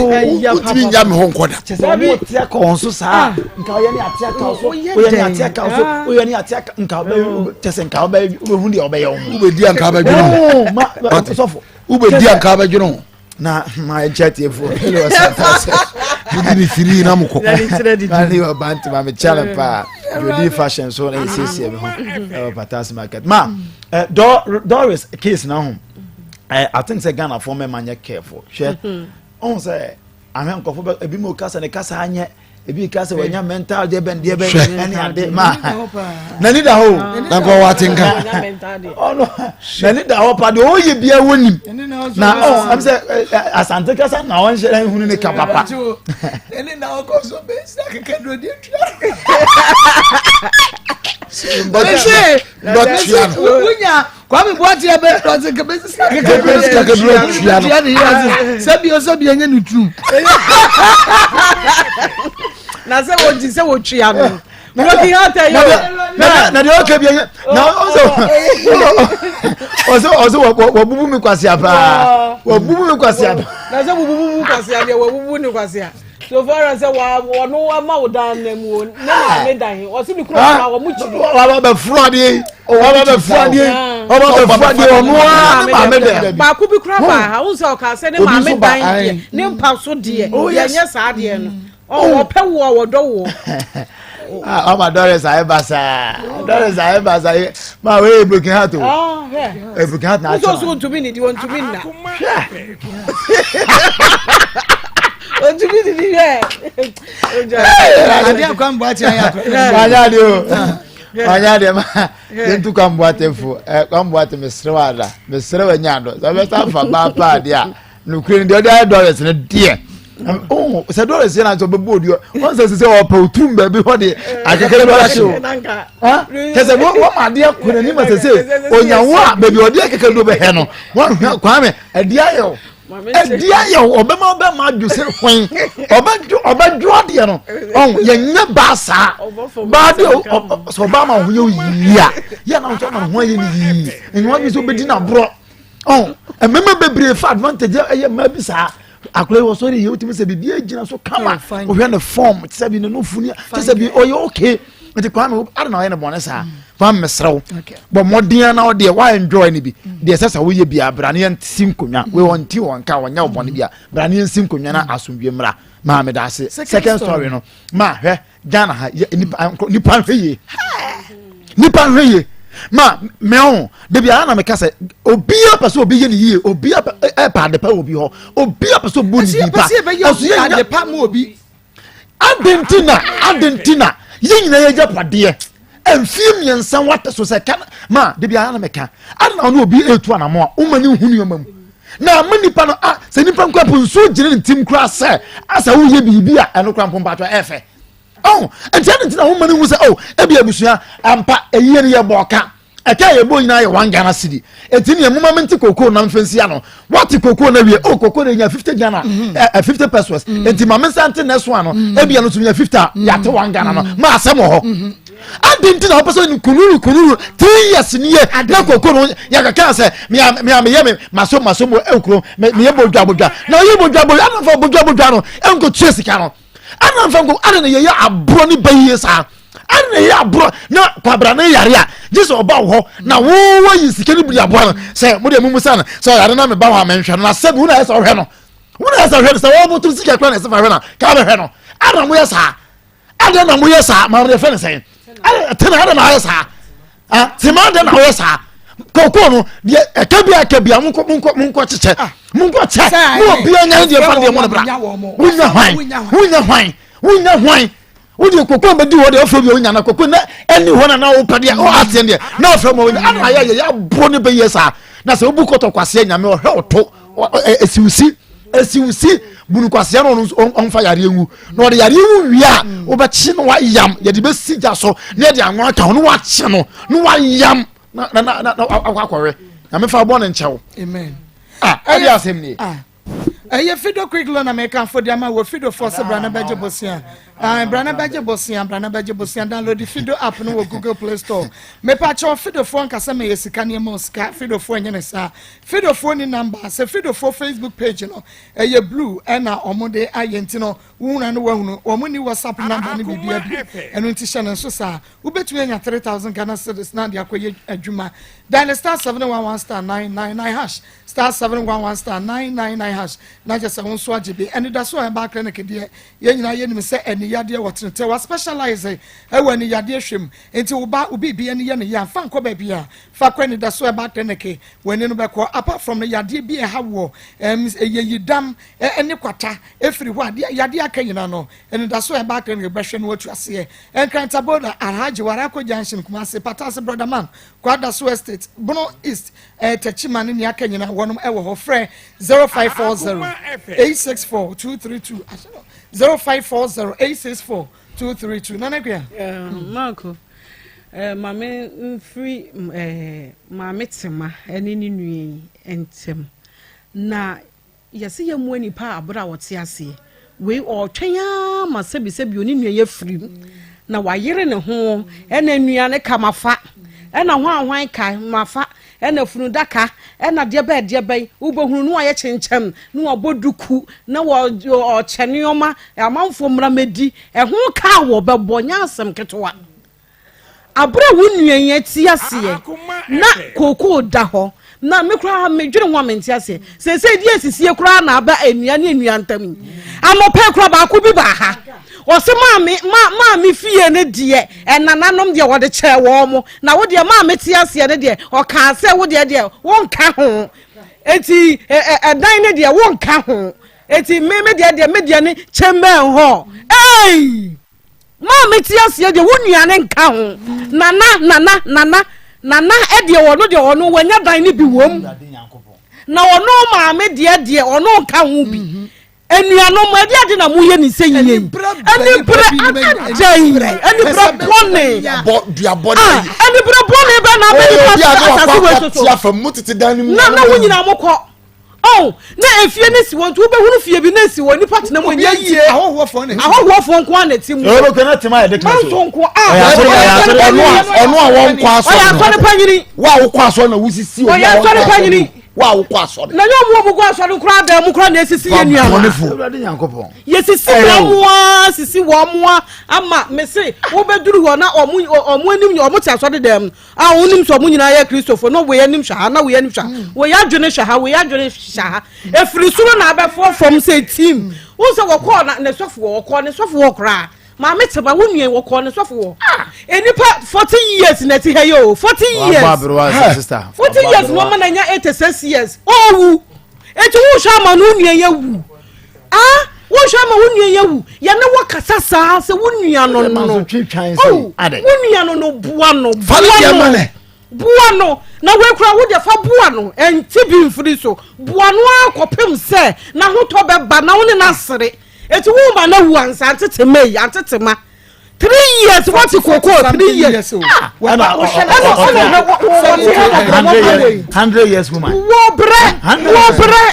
Wotumi nya mi hɔ nkɔda. Kyɛ sɛ wɔn ti akɔ wɔn so saa. Nka ɔyɛ ne ate aka so. Ɔyɛ ne ate aka so. Ɔyɛ ne ate aka nka ɔbɛ kyɛ sɛ nka ɔbɛ ɔbɛhu deɛ ɔbɛyɛ wɔn. Wobɛdi anka abɛdwene ho. Sɔfo. Wobɛdi anka abɛdwene ho. Na maa nkyɛn tiefo ɛlɛ ɔsan ta sɛ. Wodi ne firi na mo kɔ. Na ne ɔba ntoma mi kyɛn no paa. Jodi fashion so na esiesie mi ho ɛwɔ Patasi market. Ma Doris case na ho. I think sɛ Ghana fo mɛma nyɛ careful. Hwɛ ɔn sɛ ahwɛ nkɔfo bɛ ebi mu kasa ne kasa anyɛ ebi kasa wanya mental deɛ bɛn deɛ bɛn ɛne ade ma n'ani da hɔ o. Na nkɔ wɔ ate nka. Ɔno n'ani da hɔ pa deɛ ɔyɛ bia wɔ nim na ɔ ɛm sɛ asante kasa na ɔnhyɛ dɛ nhunu ne ka papa. Ɛne na ɔkɔ so bɛ sika kɛkɛ do deɛ tua. Bɛtua no. Wunya Kwame Boakye ɛbɛ dɔse kebe sika kɛkɛ sika kɛkɛ tua no. Tua ne yɛ ase sɛbi o sɛbi ɛnyɛ ne turu. Na sɛ wɔgye sɛ wɔtua no. Broken heart ɛyɛ o. Na deɛ ɔka bi ɛnyɛ na ɔsɛ ɔsɛ ɔsɛ wɔbubu mi kwasia paa wɔbubu mi kwasia paa. Na sɛ bubububu kwasia deɛ wɔbubu ne kwasia. So far as sɛ wa wɔno ama wo dan na mu o ne maame dan ɔsi ne kuro kura wɔn mu kyiri. Waba bɛ furu adeɛ yi waba bɛ furu adeɛ yi waba bɛ furu adeɛ ɔno ara ne maame dɛ. Baako bi kura baa ha n sɛ ɔka sɛ ne maame dan deɛ ne mpa so deɛ deɛ nyɛ saa deɛ no ɔpɛ woɔ wɔdɔ woɔ. Ama Doris ayɛ basaa Doris ayɛ basaa ma wei yɛ broken heart o. Broken heart na akyɛ. Nso so ntumi nidi ntumi nna. Ntumi nidi hwɛ. Ade akwa mbɔ ate ayɛ akwa. Wanya ade o. Wanya ade ma yɛntu kwa mbɔ ate fo. Kwa mbɔ ate mesrɛ wa ada mesrɛ wa nya adɔ. Sɛ ɔbɛsa afa baa paa deɛ a. Nokure no deɛ ɔde ayɛ Doris no deɛ oh, sɛ Doris yɛ na sɛ ɔbɛbɔ odi ɔn sɛ sɛ ɔpɛ otum baabi hɔ deɛ akekere bɛ ahye o kyɛ sɛ wɔn adeɛ kɔ n'anim sɛ sɛ onyawo a baabi ɔde akekere do bɛhɛ no wɔn hwɛ kwame ɛde ayɛ o ɛde ayɛ o ɔbɛma ɔbɛma adwo sɛ hwan ɔbɛdwo ɔbɛdwo adeɛ no ɔn yɛnyɛ baa saa baa deɛ sɛ ɔbaa ma ho yɛ yie a yɛ na ɔsɛ ɔma ho ayɛ ne yie ɛnyɛ ɔdwe sɛ ɔbɛdi n'aborɔ ɔn mmarima bebree fa advantage ɛyɛ mmaa bi saa akora yi wɔsɔre yie wotumi sɛ biribi agyina so kama wohwɛ ne form te sɛ bi ne nufu ni te sɛ bi ɔyɛ okay nti kwame ada na ɔyɛ ne bɔne saa kwame mesrɛ wo bɔ mmɔden na ɔdeɛ wa enjoy ne bi mm. deɛ ɛsɛ sɛ woyɛ bi a bra ne yɛnsi nkonnwa wei ɔnti wɔn ka wɔnyɛ wo bɔne bi a bra ne yɛnsi nkonnwa na asomdwe mmra maa meda ase second story no ma hwɛ ghana ha yɛ nipa nipa nhwɛ yie nipa nhwɛ yie ma mɛo debi ara na meka sɛ obiara pɛ sɛ obi yɛ ne yie obiara pɛ adepa wɔ obi hɔ obiara pɛ sɛ obi ne din pa ɛso yɛ adepa mu obi adentina adentina yɛn nyinaa yɛ gya padeɛ mfie mmiɛnsa wate so sɛ ka ma debi ara na meka adi na ɔne obi etu anamɔ a ɔma ne hu nneɛma mu na ama nipa no a sɛ nipa nkura mpo nsuo gyina ne tim kura sɛ asɛ woyɛ biribi a ɛno kura mpo mpatsɔ ɛfɛ ɔn nti ɛna nti na wɔn mma no hu sɛ oh ebi abusua ampa eyie no yɛ bɔ ɔka. Ɛka a yɛbɔ nyinaa yɛ one Ghana cedi. Eti neɛ moma mente kokoo na mfa nsi ano. Wate kokoo no awie, oh kokoo no nya 50 Ghana, mm-hmm. eh, 50 eh, pesos. Mm-hmm. Enti ma mensa nte next one no, mm-hmm. ebia no so nya 50 a, yɛate one Ghana no. Ma asɛm wɔ hɔ. Adi nti na wopɛ sɛ kunuru kunuru three years nie na kokoo no yɛkɛka sɛ mea mea meyɛ me maso maso mu ɛwɔ meyɛ bodwa bodwa na ɔyɛ bodwa bodwa ɛna fa bodwa bodwa no ɛnkɔtua sika no. Ɛna nfa nko ɛna na yɛyɛ aborɔ ne bayie saa ɛna na yɛyɛ aborɔ na kwabra ne yare a gye sɛ ɔba wɔ hɔ na wowɔ yi sika no biri aboa no sɛ mo deɛ mumu sa no sɛ ɔyare na meba hɔ a menhwɛ no na sɛbi wo na yɛ sɛ ɔhwɛ no wo na yɛ sɛ ɔhwɛ no sɛ wɔbɔtɔ sika kora na ɛsɛ fa hwɛ no ka bɛhwɛ no ɛna moyɛ saa ɛna na moyɛ saa maa mo yɛfrɛ no sɛn ɛna tena ɛna na ayɛ saa Ah, tema dɛ na ɔyɛ saa koko no deɛ ɛka bi aka bi a monkɔ monkɔ monkɔ kyekyɛ ah. monkɔ kyɛ mo obi anya ne deɛ fa deɛ mo no bra wonya hwan wonya hwan wonya hwan wode koko bɛdi hɔ deɛ ɔfrɛ bi wonya na koko na ɛni hɔ na na wopɛ deɛ ɔ aseɛ deɛ na ɔfrɛ ma wonya ana ayɛ yɛ yɛaboro ne bɛyɛ saa na sɛ wobu kɔtɔ kwaseɛ nyame ɔhwɛ ɔto esiwsi esiwsi bunu kwaseɛ no ɔno ɔnfa yareɛ ngu na ɔde yareɛ ngu wie a wobɛkye no wayam yɛde bɛsi gya so na yɛde anwa aka ho na wakye no na wayam na na na na akɔ akɔwe na mefa bɔ ne nkyɛw amen ah ɛde asɛm nie ah ɛyɛ fido quick loan na meka fo de ama wɔ fido fo sɛ bra na bɛgye bosea ah bra na bɛgye bosea bra na bɛgye bosea download fido app no wɔ google play store mepa kyɛw fido fo nkasa meyɛ sika nneɛma sika fido fo ɛnyɛ ne saa Fidofoɔ ni number sɛ fidofoɔ Facebook page no ɛyɛ blue ɛna ɔmo de ayɛ nti no wohunu a ne wahunu wɔn ni WhatsApp number ne biribia bi ɛno nti hyɛ ne nso saa wobɛtumi anya 3000 Ghana cedis na de akɔyɛ adwuma dial star 711 star 999 hash star 711 star 999 hash na kyɛ sɛ wo nso agye bi anidaso a ɛbaa clinic deɛ yɛn nyinaa yɛnim sɛ aniyadeɛ wɔ tenetɛ wa specialize ɛwɔ aniyadeɛ hwɛ mu nti wo ba wo biribi ani yɛ ne yɛ a fa nkɔ baabi a Fa kɔ anidaso herbal clinic w'ani no bɛkɔ apart from no yadeɛ bi a ɛha woɔ ɛm ɛyɛ yidam ɛne kwata ɛfiri hɔ a deɛ yadeɛ aka nyinaa no anidaso herbal clinic bɛhwɛ no watu aseɛ Nkranta border Alhaji Warako junction Kumasi Patase brother man Kwadaso estate Bono east ɛɛ Techiman ne nea aka nyinaa wɔnom ɛwɔ hɔ frɛ 0540 864 232 0540 864 232 Nana Akua. Marco. Eh, ma me mfiri eh, maame Tema ne ne nua yi ntam. Na yɛse yɛmmoa nipa a abere a ɔte aseɛ. Wei ɔretwɛn ara ma sɛbisɛbi ɔne nua yi afiri mu. Na wayere ne ho, ɛna nua ne ka mafa, ɛna hwan hwan ka mafa, ɛna funudaka, ɛna deɛ bɛn deɛ bɛn, wobɛhunu no ayɛ kyenkyɛm, na wabɔ duku, na ɔkyɛ nneɛma, amanfoɔ mmra mɛdi, ɛho ka a wɔbɛbɔ nyɛ asɛm ketewa. Abere a wo nua yi te aseɛ na kookoo da hɔ na me koraa medwene ho a mente aseɛ seesei deɛ asisie koraa na aba nnua ne nnua ntam yi anɔpɛ koraa baako bi baa ha ɔse maame ma maame fie no deɛ ɛnananom deɛ wɔde kyɛɛ wɔn mo na wo deɛ maame te aseɛ no deɛ ɔkaa sɛ wo deɛ deɛ wonka ho eti ɛdan no deɛ wonka ho eti me me deɛ deɛ me deɛ ne chamber hall ei. Maame te aseɛ deɛ wo nua ne nka ho nana nana nana nana deɛ ɔno deɛ ɔno wanya dan ne bi wom na ɔno maame deɛ deɛ ɔno nka ho bi mhm. anuanom ɛde ade na moyɛ ne sɛ yie anibrɛ adagyan anibrɛ bɔne anibrɛ bɔne bɛ na abɛnipa asase wei soso na na wo nyinaa mokɔ Oh, na efie no si hɔ nti wobɛhunu fie bi na esi hɔ nipa tena mu ɛnyɛ yie. Ahɔhoɔfoɔ nko ara na ɛte mu. Ɛwɔ kɛ na tema yɛ de tena so. Manso nko a. Ɔno a ɔno a wɔn kɔ asɔre. Ɔyɛ asɔre panyini. Wo a wokɔ asɔre na wosisi obi a Ɔyɛ asɔre panyini. Wo a wokɔ asɔre. Na nyɛ ɔmo a wɔkɔ asɔre koraa dan mu koraa na esisi yɛ nua no. Yɛsisi wɔn mo a sisi wɔn mo a ama mese wobɛduru hɔ na ɔmo ɔmo anim ɔmo te asɔre dan mu. A wonim sɛ ɔmo nyinaa yɛ Kristofo na wei anim hwɛ ha na wei anim hwɛ ha mm. wei adwene hwɛ ha wei adwene hwɛ ha efiri soro na abɛfoɔ fam sɛ tim wɔn sɛ wɔkɔɔ na ne sɔfo wɔ wɔkɔɔ ne sɔfo wɔ koraa maame tema wo nua wɔkɔɔ ne sɔfo wɔ ah. nipa 40 years na ɛte ha yi o 40 years 40 years na ɔma na nya 86 years ɔwu eti wohwɛ ama no nua yɛ wu. Ah, wohwɛ ma wo nua yɛ wu. Yɛne wɔ kasa saa sɛ wo nua no no. Oh, wo nua no no boa no. Boa no. Boa no. Na wei kura wo deɛ fa boa no. Ɛnti bi mfiri so. Boa no ara kɔpem sɛ n'ahotɔ bɛba na wo ne no asere. Eti wo ma no awu ansa antete ma yi antete ma. 3 years wɔte koko 3 years. Ah! Ɛna 100 years woman. Wɔ brɛ, wɔ brɛ,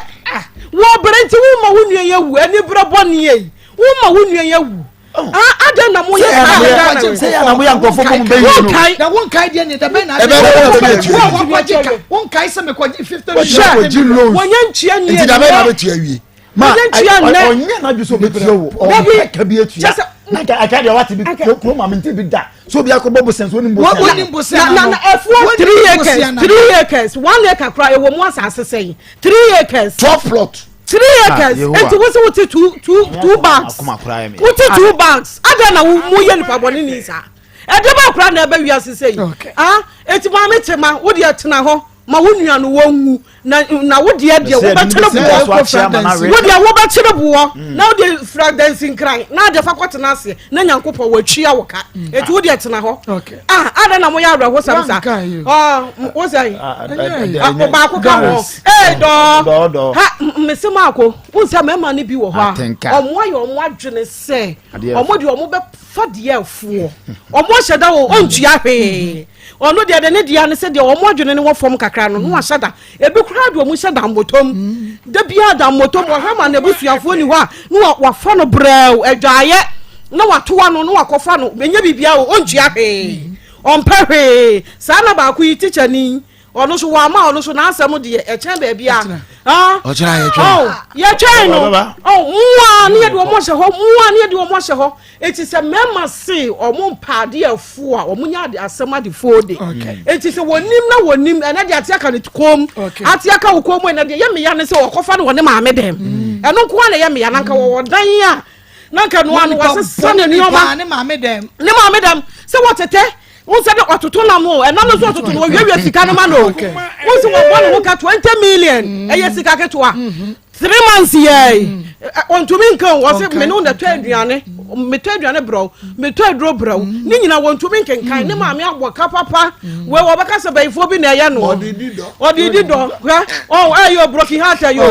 wɔ brɛ, nti wo ma wo nua yɛ wu ɛni brɛ bɔ ni yɛ yi, wo ma wo nua yɛ wu. Ah, adɛn na moyɛ saa Ghana wei? Sɛ yɛ na moyɛ nkurɔfoɔ bɔ mu bɛyi no. Wonkae. Na wonkae deɛ ne dabɛn na Ɛbɛyɛ dɛ na bɛtua wo a awie. wakɔgye ka, wonkae sɛ mekɔgye 50 Hwɛ. Kɔgye loans. Wɔnyɛ ntua nni Nti dabɛn na nnɛ. bɛtua awie. Ma Wɔnyɛ ntua nnɛ. ɔnyɛ n'adwe sɛ ɔbɛtua wo. Dabi. Ɔmpɛ ka bi atua. Kyɛ sɛ- Na nka aka deɛ wate bi kuro maame nti bi da. So obi akɔbɔ bosɛn so onim bosɛn. Wonim bosea na na no. na ɛfuo Wonim 3 bosea acres no. 3 acres, 1 acre kora ɛwɔ mu asase sɛn? 3 acres. 12 plot. 3 Ah, acres. Yehowa. Eti wosi wote two two two bags. Akoma koraa yɛ me. Wote two bags, adan na wo mo yɛ nipa bɔ ne ni saa ɛde ba kora na ɛbɛ wiase sɛ yi. Okay. Ah, eti maame te ma wo deɛ tena hɔ ma wo nua no wɔn wu na na wo deɛ deɛ wobɛkyerɛ Sɛ boɔ so akyea ma no awe. wo deɛ wobɛkyerɛ boɔ na wo deɛ fira dansi nkran na adeɛ fa kɔtena aseɛ na Nyankopɔn wɔatwia wo ka, eti wo deɛ tena hɔ. Okay. Ah, adan na moyɛ awerɛhosɛm sa. Wanka yi. Ɔ wo sɛ Ah, Ah, baako ka ho. Doris. Ee, dɔɔ. Dɔɔ, dɔɔ. Ha mese maako wo sɛ mmarima no bi wɔ hɔ a Atenka. ɔmo ayɛ ɔmo adwene sɛ Adeɛ ɔmo deɛ ɔmo bɛfa deɛ afuɔ ɔmo ahyɛ da wɔ ɔntua hwee, ɔno deɛ de ne deɛ ne sɛ deɛ ɔmo adwene ne wɔ fam kakra no no wahyɛ da, ebi koraa de ɔmo hyɛ da mmɔtɔm da biara da mmɔtɔm, wɔhwɛ ma n'abusuafoɔ ni hɔ a ne wafa no brɛw adwaayɛ na watoa no na wakɔfa no, ɛnyɛ biribiara o, ɔntua hwee, ɔmpɛ hwee saa. Na baako yi tikya ni, ɔno nso wɔama ɔno nso n'asɛm deɛ ɛkyɛn baabi a, ah. Ɔkyerɛ a yɛtwɛn. Oh, yɛtwɛn no. Baba. Oh, mmoa ne yɛde wɔn ahyɛ hɔ, mmoa ne yɛde wɔn ahyɛ hɔ, eti sɛ mmarima se ɔmo mpaade afu a ɔmo nya ade asɛm adefoɔ de. Eti sɛ wɔnim na wɔnim ɛnɛ de ate aka ne kɔn mu. Ate aka wo kɔn mu, ɛnɛ deɛ yɛ mmea ne sɛ wɔkɔfa no wɔ ne maame dɛm, ɛno nko ara na ɛyɛ mmea, na nka wɔwɔ dan a na nka noa no wɔasesa ne nneɛma. Ne maame dɛm. Ne maame dɛm sɛ wɔtete wọn sɛ de ɔtoto nam o, ɛnam no nso ɔtoto no, wɔwiawia sika no ma no o, wọn sɛ wɔbɔ ne ho ka 20 million, ɛyɛ sika ketewa? 3 months yɛ wɔntumi nka o, wɔsɛ mene wo na tɔ aduane, metɔ aduane brɛw, metɔ aduro brɛw, ne nyina wɔntumi nkenkan. Ne maame abɔ ka papa wei, wɔbɛka sɛ bɛyifoɔ bi na ɛyɛ no, Ɔde di dɔ. Ɔde di dɔ hwɛ ɔ ɛyɛ o, broken heart ɛyɛ o.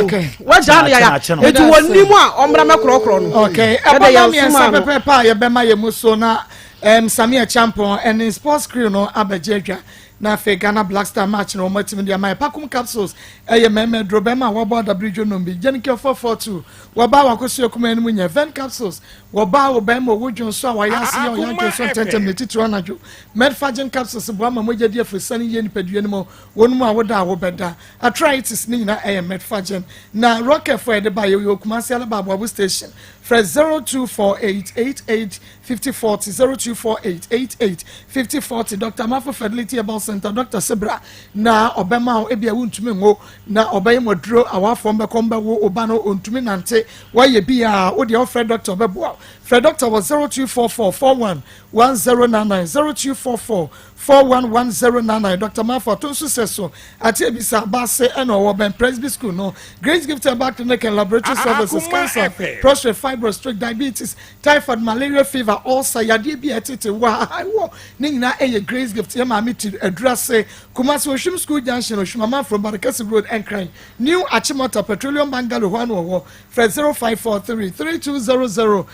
Wagya no yaya. Akyene, akyene. Eti wɔnim a ɔmmra mɛkorɔkorɔ no. Okay. Ɛdɛ Ɛbɛma yɛn 3 soma no. pɛpɛɛpɛ a yɛbɛma yɛ mu so na Samia Champon ɛne sports crew no abɛgye adwa na afei Ghana Black Star match no wɔn atumi de ama yɛ. Pakum capsules ɛyɛ mmarima aduro, bɛrima a wɔabɔ adabere nom bi gyenkɛ 442 wɔbaa wakɔso akuma no mu nyɛ ven capsules, wɔbaa wɔ bɛrima owu dwon so a wɔayɛ ase yɛ ɔyɛ adwon so ntɛntɛm ne titiri anadwo. Medfagin capsules boa ma mogya di afiri yie nipadua no mu, wɔn mu a woda a wobɛda arthritis ne nyinaa ɛyɛ Medfagin. Na rocket fo a yɛde ba yɛ wɔ Kumasi Alaba Aboabo station, frɛ 0248 88 50 40, 0248 88 50 40. Dr Amafo Fertility Herbal Center, Dr Sebra na ɔbɛma wo ebi a wontumi ngo na ɔbɛyɛ mɔduro awafoɔ mbɛkɔ mbɛwo ɔba no ɔntumi nante wɔayɛ bi a wodeɛ ɔfrɛ doctor ɔbɛboa wo. Frɛ doctor wɔ 0244 41 1099, 0244 411099. Dr Mafo ato nso sɛ so ate ebisa abaase ɛna ɔwɔ bɛn Presby School no. Grace Gift Herbal Clinic and Laboratory Services. Akoma Cancer, FM. prostate, fibroid, stroke, diabetes, typhoid, malaria, fever, ulcer, yadeɛ bi a ɛtete wɔ ha wɔ ne nyinaa ɛyɛ Grace Gift. Yɛ maame ti adura se Kumasi Ohwim School Junction, Ohwim Amanfro, Barekasi Road, Nkran, New Achimota Petroleum Bungalow hɔ ano ɔwɔ. Frɛ 0543 320030,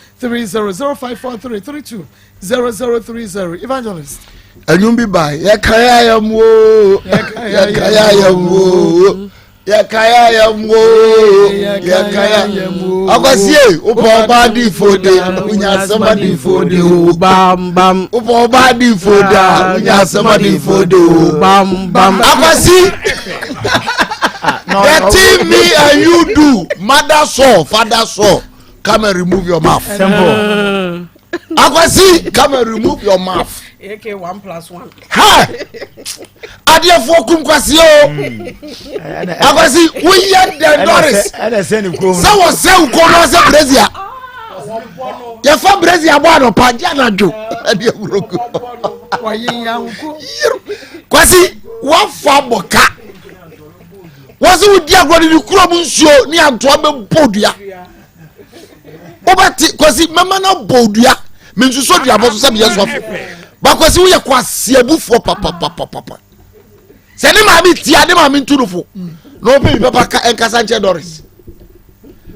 0543 320030. Evangelist. Ɛnwom bi ba, yɛka yɛ ayɛ mu o, yɛka yɛ ayɛ mu o, yɛka yɛ ayɛ mu o, yɛka yɛ ayɛ mu o. Akwasie, wopɛ ɔba adiifo de, wonya asɛm adiifo de o. Bam bam. Wopɛ ɔba adiifo de a, wonya asɛm adiifo de o. Bam bam. Akwasi, the thing me and you do, mother saw, father saw, come and remove your mouth. Simple. Akwasi, come and remove your mouth. AK one plus one. Ha, adeɛfoɔ kum kwasi o. Akwasi, woyɛ dɛ Doris ɛna sɛ ne kurom. Sɛ wɔsɛ wo kɔn no sɛ brazier, yɛfa brazier bɔ anɔpa gye anadwo ɛdeɛ wuroko. Kwasi, wafa bɔ ka wɔsɛ wodi agorɔ de ne kurom nsuo ne antoa bɛbɔ dua, wobɛte. Kwasi, mɛma no bɔ dua, mensusɔ duabɔ so sɛ meyɛ sɔfo ba. Kwasi, woyɛ kwasiabufoɔ papapapapa. Sɛ ne maame tia ne maame ntu no fo na ɔpɛ bi papa ka ɛnkasa nkyɛn Doris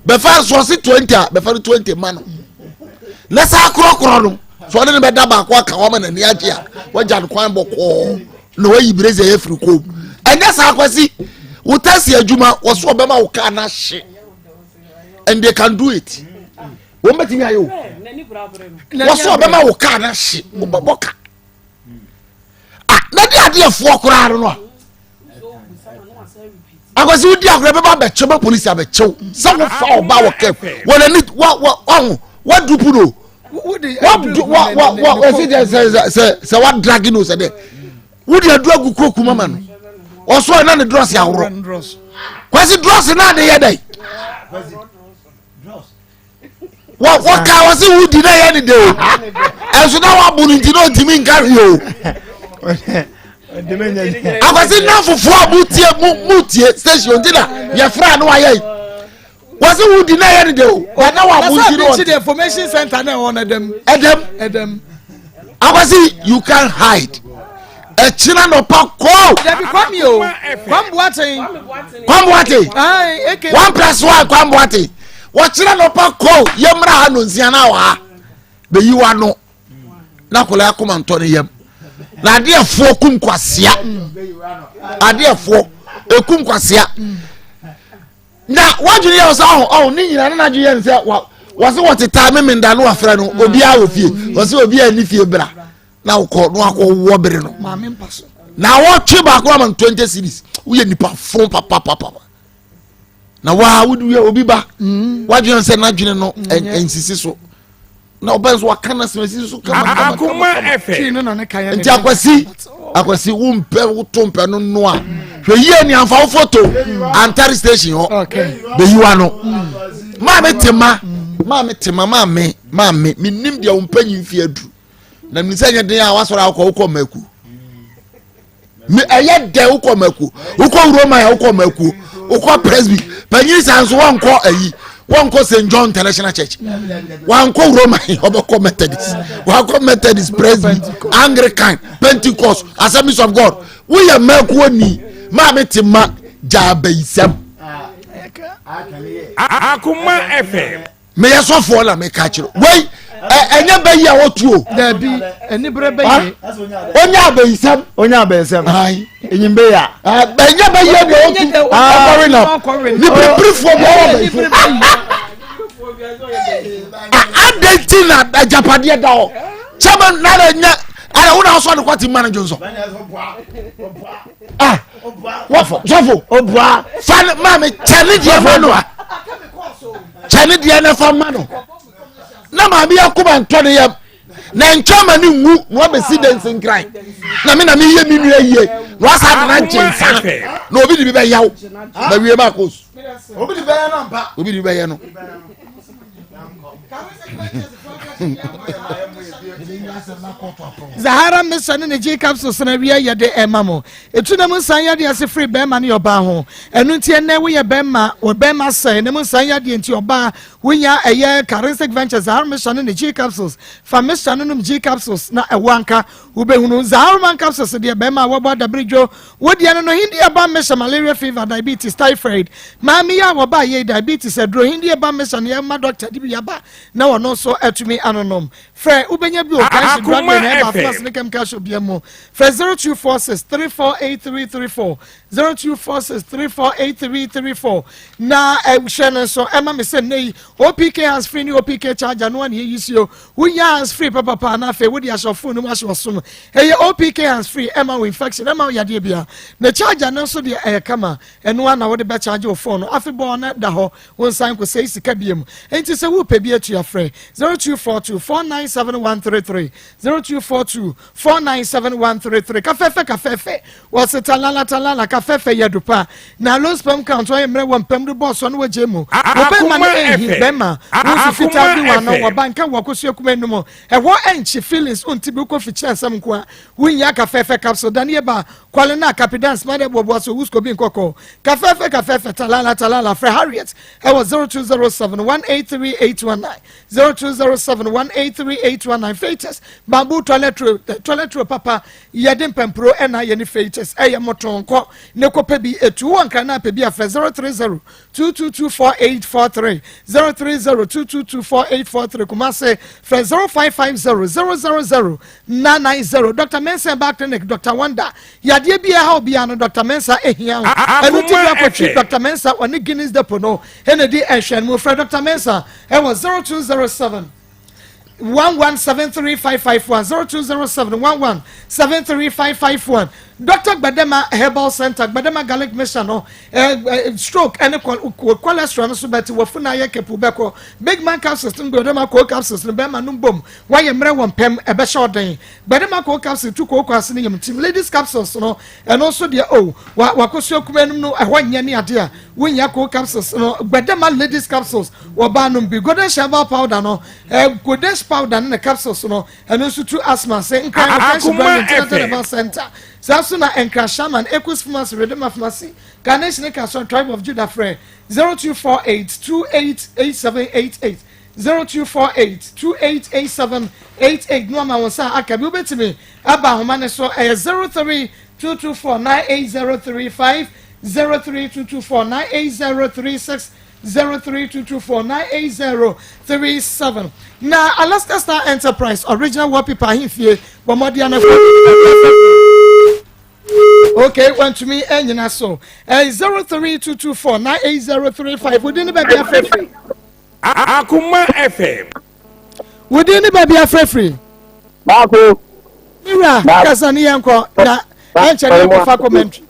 bɛfa nso ɔse 20 a bɛfa no 20 ma no na saa korɔkorɔ no. So ɔne ne bɛda baako aka hɔ ama n'ani agye a, wagya no kwan bɔkɔɔ na wayi brezia yɛ firi kɔn mu. Ɛnyɛ saa Kwasi, wo taxi adwuma wɔ so ɔbɛma wo kaa no ahye and they can do it. Wɔn bɛtumi ayɛ o. Wɔ so ɔbɛma wo kaa no ahye, wobɛbɔ ka. Ah, na de adeɛ foɔ koraa no a. Akwasi wodi agorɔ bɛba abɛkyɛw bɛ polisi abɛkyɛw sɛ wofa ɔba wɔ kɛm wɔn ani wa wa waho wadupu no wa wa wa wa ɛsi dɛ sɛ sɛ sɛ sɛ wa dragi no sɛ dɛ wodi adu agu koku mama no ɔsɔ ɛna ne drɔsi ahorɔ kwasi drɔsi naa de yɛ dɛ. Wɔka wɔ se wodi na ɛyɛ ne de o ɛnso na wabo no nti na ɔntumi nka hwee o. Akwasi nna fofoɔ a mutie mutie station nti na yɛfrɛ a na wayɛ yi wɔse wodi na ɛyɛ ne de o na na wabo nti na ɔnte. Information center na ɛwɔ no ɛdɛm. Ɛdɛm. Ɛdɛm. Akwasi, you can hide. Ɛkyina nɔpa kɔɔ. Dabi Kwame o, Kwame Boateng. Kwame Boateng. Ayi eke. 1+1 Kwame Boateng. Wɔkyina nɔpa kɔɔ yɛmra ha no nsia na wɔ ha. Bɛyi wa no. Na akwadaa akoma ntɔ ne yam. Na adeɛ foɔ kum kwasia. Adeɛ foɔ ekum kwasia. Na wadwene yɛ sɛ ɔho ɔho ne nyinaa ne n'adwene yɛ ne sɛ wa wɔsi wɔtetaa memenda no wafrɛ no obiara wɔ fie wɔsi obiara ni fie bra. Na wokɔ na wakɔ wɔ bere no na wɔtwe baako ama no 20 series woyɛ nipa fo papapapa na waa wode yɛ obi ba mm. wadwene sɛ n'adwene no mm, nsisi so na ɔbɛn so waka no asɛm asisi so kama nti akwasi akwasi wo mpɛ woto mpɛ no no a hwɛ yie ni anfa wo foto antare station hɔ bɛyiwa no maame tema maame tema maame maame menim deɛ wo mpanyin fi aduru Na mi sɛ nyɛ den a wasɔrɔ akɔ wokɔ mako mi ɛyɛ dɛ wokɔ mako wokɔ Roma yɛ wokɔ mako wokɔ Presby panyin san so wɔnkɔ ayi wɔnkɔ St John International Church wankɔ Roma ɔbɛkɔ Methodist wakɔ Methodist, Presby, Anglican, Pentecost, Assemblies of God. Woyɛ mako ni maame te ma gyaa bayisɛm. Akoma FM. Meyɛ sɔfoɔ na meka kyerɛ wei ɛnyɛ bɛyi a wɔtu o. Dabi anibere bɛyɛ. Onye abɛyisɛm. Onye abɛyisɛm. Enyim bɛyɛ a. Ɛnyɛ bɛyi a wɔtu ɔkɔwe na ne piripirifoɔ bi ɔwɔ bɛyifo. Adɛn ti na agyapadeɛ da hɔ kyɛmɛ nana nyɛ ɛna wo na ɔsɔ ne kɔte mma no dwonsɔ. Ah sɔfo. Obua. Fa maame kyɛ ne deɛ ma no a. Kyɛ ne deɛ na fa ma no na maame yɛ akoma ntɔ ne yam na nkyɛn ma ne nwu na wabɛsi dɛ nsenkran na me na meyɛ me nua yie na wasa de na nkye nsa na obi de bi bɛyaw na wie ma akos obi de bɛyɛ no ampa obi de bi bɛyɛ no. Zahara Mesa ne ne G capsules na awia yɛde ɛma mo. Etu na mu nsan yadeɛ ase firi bɛrima ne ɔbaa ho. Ɛno nti ɛnnɛ woyɛ bɛrima, wɔ bɛrima sɛe ne mu nsan yadeɛ nti ɔbaa wonya ɛyɛ Charistic Ventures Zahara Mesa ne ne G capsules. Fa Mesa no nom G capsules na ɛwo anka wobɛhunu. Zahara Man capsules deɛ bɛrima a wɔbɔ adabere dwo wo deɛ no no hindi ɛba Mesa malaria fever, diabetes, typhoid. Maame yi a wɔbaa yei diabetes aduro hindi ɛba Mesa no yɛma doctor de bi aba na ɔno nso atumi anonom. Frɛ, wobɛnya bi wɔ Kanshi Drug Akoma Lane, Herbal FM. Pharmacy ne Chemical Shop biara mu. Frɛ 0246 348334, 0246 348334. Na eh, hwɛ no nso ɛma me sɛ nnɛ yi OPK hands free ne OPK charger no a na yɛyi si o. Wonya hands free papapa na afei wode ahyɛ phone no mu ahyɛ ɔsom. Ɛyɛ OPK hands free ɛma wo infection ɛma wo yadeɛ biara. Na charger no nso deɛ ɛyɛ kama. Ɛno ara na wode bɛcharge wo phone no. Afebɔɔ no da hɔ. Wonsan nkɔsɛe sika biom. Enti sɛ worepɛ bi atua frɛ 0242 497 133, 0242 497 133. Kafɛfɛ kafɛfɛ, wɔse talala talala, kafɛfɛ yɛ adu pa. Na low sperm count ɔyɛ mmerɛ wɔ mpam do bɔɔsoɔ no wɔgye mu. Wo bɛrima no ɛnhi bɛrima, wo nso fitaa bi wɔ ano, wɔba nka wɔ akosua kuma enum. Ɛhɔ ɛnkye feelings wonte bi wokɔ fikyerɛ nsɛm nkoa. Wonnya kafɛfɛ capsule dane ba Kwale na Kapidan Smada Boaboa so Wusko bi nkɔkɔ. Kafɛfɛ kafɛfɛ talala talala frɛ Harriet ɛwɔ 0207 183819 0207 183819 Fatus. Faitess bamboo toilet roll eh, toilet roll papa yɛde mpampuro ɛna yɛ ne Faitess ɛyɛ motɔn kɔ ne kɔpɛ bi etu wɔ nkran na apɛ bi afrɛ 030 2224843 030 2224843 Kumase frɛ 0550 000 990 Dr. Mensah Herbal Clinic Dr. Wonder yadeɛ bi ɛha obiara no Dr. Mensah ehia wo ɛno ti bi akɔtwi Dr. Mensah ɔne Guinness Depot no ɛna di ɛhwɛ no mu frɛ Dr. Mensah ɛwɔ 0207 1173551 0207 1173551 Dr. Gbadema Herbal Center Gbadema Garlic Mixture no eh, eh, stroke ɛne cholesterol no so bɛte wafu na ayɛ kɛpu bɛkɔ Big Man capsules no Gbadema cold capsules no bɛrima no mbom wayɛ mmerɛ wɔ mpɛm ɛbɛhyɛ ɔden Gbadema cold capsule tu kooko ase ne yam tim ladies capsules no ɛno nso deɛ o oh, wa wakosua kuma anim no ɛhɔ nyɛ ne adeɛ a wonya cold capsules no Gbadema ladies capsules wɔbaa nom bi golden herbal powder no eh, golden powder ne ne capsules no ɛno nso tu asthma se nkran Akuma Brand Herbal Center saa nso na nkran shaman Ecos Pharmacy Redema Pharmacy Carnation ne Kason Tribe of Judah frɛ 0248 288788 0248 288788 no ama wɔn nsa aka bi wobɛtumi aba ahoma ne so ɛyɛ 03224 98035 03224 98036 0322498037 na Alaska Star Enterprise original wallpaper ahemfie bɔ mmɔden anafo okay wantumi anyina so ɛyɛ 0322498035 wodin ne baabi afrɛfiri Akoma FM wodin ne baabi afrɛfiri Baako. Mira kasa ne yɛnkɔ na ɛnkyɛ ne yɛnkɔfa commentary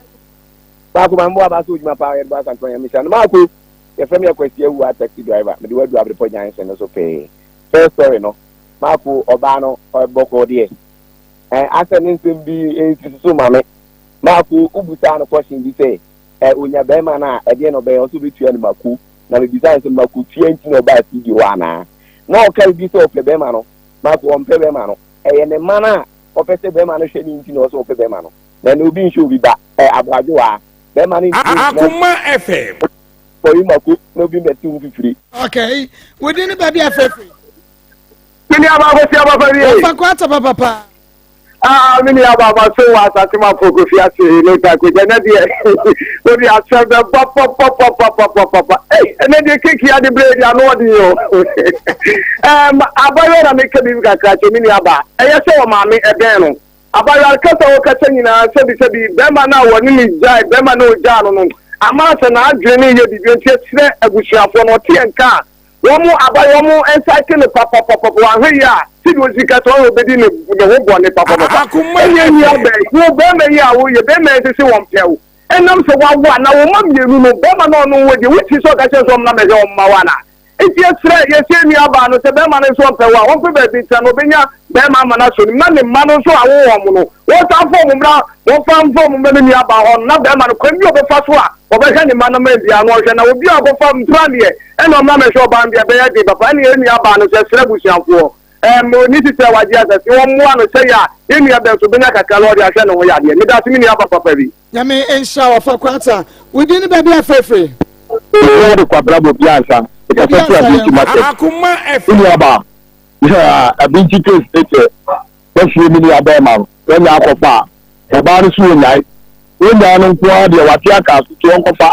Maako ma mboa ba so odwuma paa yɛde bɔ asantuma nyame nhyira no maako yɛfrɛ me akwasi awua taxi driver mede wadu abrepɔ junction no so pɛɛ first story no maako ɔbaa no ɔbɔkɔɔ deɛ ɛn asɛ ne nsɛm bi nsisi so ma me maako wobusaa no question bi sɛ ɛ onya bɛrima no a ɛdeɛ na ɔbɛyɛ ɔsɛ obetua no mako na mebisaa no sɛ mako tua nti na ɔbaa studio hɔ anaa na ɔka bi sɛ ɔpɛ bɛrima no maako ɔmpɛ bɛrima no ɛyɛ ne mma no a ɔpɛ sɛ bɛrima no hwɛ ne nti na ɔsɛ ɔpɛ bɛrima no Na ɛnɛ obi nhyɛ obi ba ɛ aboadwowa bɛrima no ntumi ngyina. Akoma FM. Kɔyi mako na obi mbɛte ho fifiri. Okay, wodi ne baabi afɛfiri. Me nua ba Kofi Ababa wie. Wɔfa kɔ ataba papa. Ah, me nua ba ma so wɔ asase ma fo Kofi ase ne ta kogya na deɛ wode asɛm bɛ ba pa pa pa pa pa pa pa pa. Ei, ɛnɛ deɛ keki ade brɛ deɛ ano ɔden o. Ɛm, abayewa na meka biribi kakra kyɛ me nua ba. Ɛyɛ sɛ wɔ maame ɛbɛn no. Abayewa kasa a ɔkasa nyinaa, sɛbisɛbi, barima no a wɔne no gyae, barima no a ɔgyaa no no, ama sɛ n'adwene no reyɛ biribi nti ɛkyerɛ abusuafoɔ no, ɔte yɛn nka a, wɔn abayewa wɔn nsaeke no papapapa, wanhwɛ yie a, sɛdeɛ ɔsi kasa ɔyɛ ɔbɛdi ne ne ho bɔne papapapa. Ɛnyɛ nua bɛn, wo barima yi a woyɛ barima yi sese wɔn pɛ wo, ɛnam sɛ wawo a, na wo mma mmienu no, barima no a ɔno wo deɛ, wokyi sɛ ɔka kyerɛ sɛ ɔmmra mmɛhwɛ wɔn mma wo anaa? Enti yɛsrɛ, yɛse yɛn nuabaa no, sɛ bɛrima no nso ɔmpɛ wo a, ɔmpɛ baabi ntena na ɔbɛnya bɛrima ama no asɔ ne mu, na ne mma no nso a awo wɔn no, wɔnsan mfa wɔn mmra, wɔmfa mfa wɔn mmra ne nuabaa hɔ no, na bɛrima no, kwan bi a ɔbɛfa so a ɔbɛhwɛ ne mma no ma biara no, ɔnhwɛ, na obi a ɔkɔfa mpena deɛ, ɛna ɔmmra mmɛhwɛ ɔbaa no deɛ, ɛbɛyɛ den papa, ɛne yɛn nuabaa no nso, yɛsrɛ abusuafoɔ, ɛɛm, ɔnni titire a wagye asase, wɔmmoa no, sɛdeɛ a yɛn nuabaa nso bɛnya kakra na ɔde ahwɛ ne ho yadeɛ. Medase me nuaba papa bi. Nyame nhyira wo ɔfa Kwata. Wo din ne baabi a frɛfrɛ. Obiara de kwabena bɔ obiara nsa. Ɛkasa fi Abinti market. Akoma Me FM. nua baa, yeah, Abinti case ne kyɛ bɛfie me nua bɛɛma no wanya akɔfa a, ɔbaa no so wɔnyae. Wɔnyae no nko ara deɛ wate aka aso nti ɔnkɔfa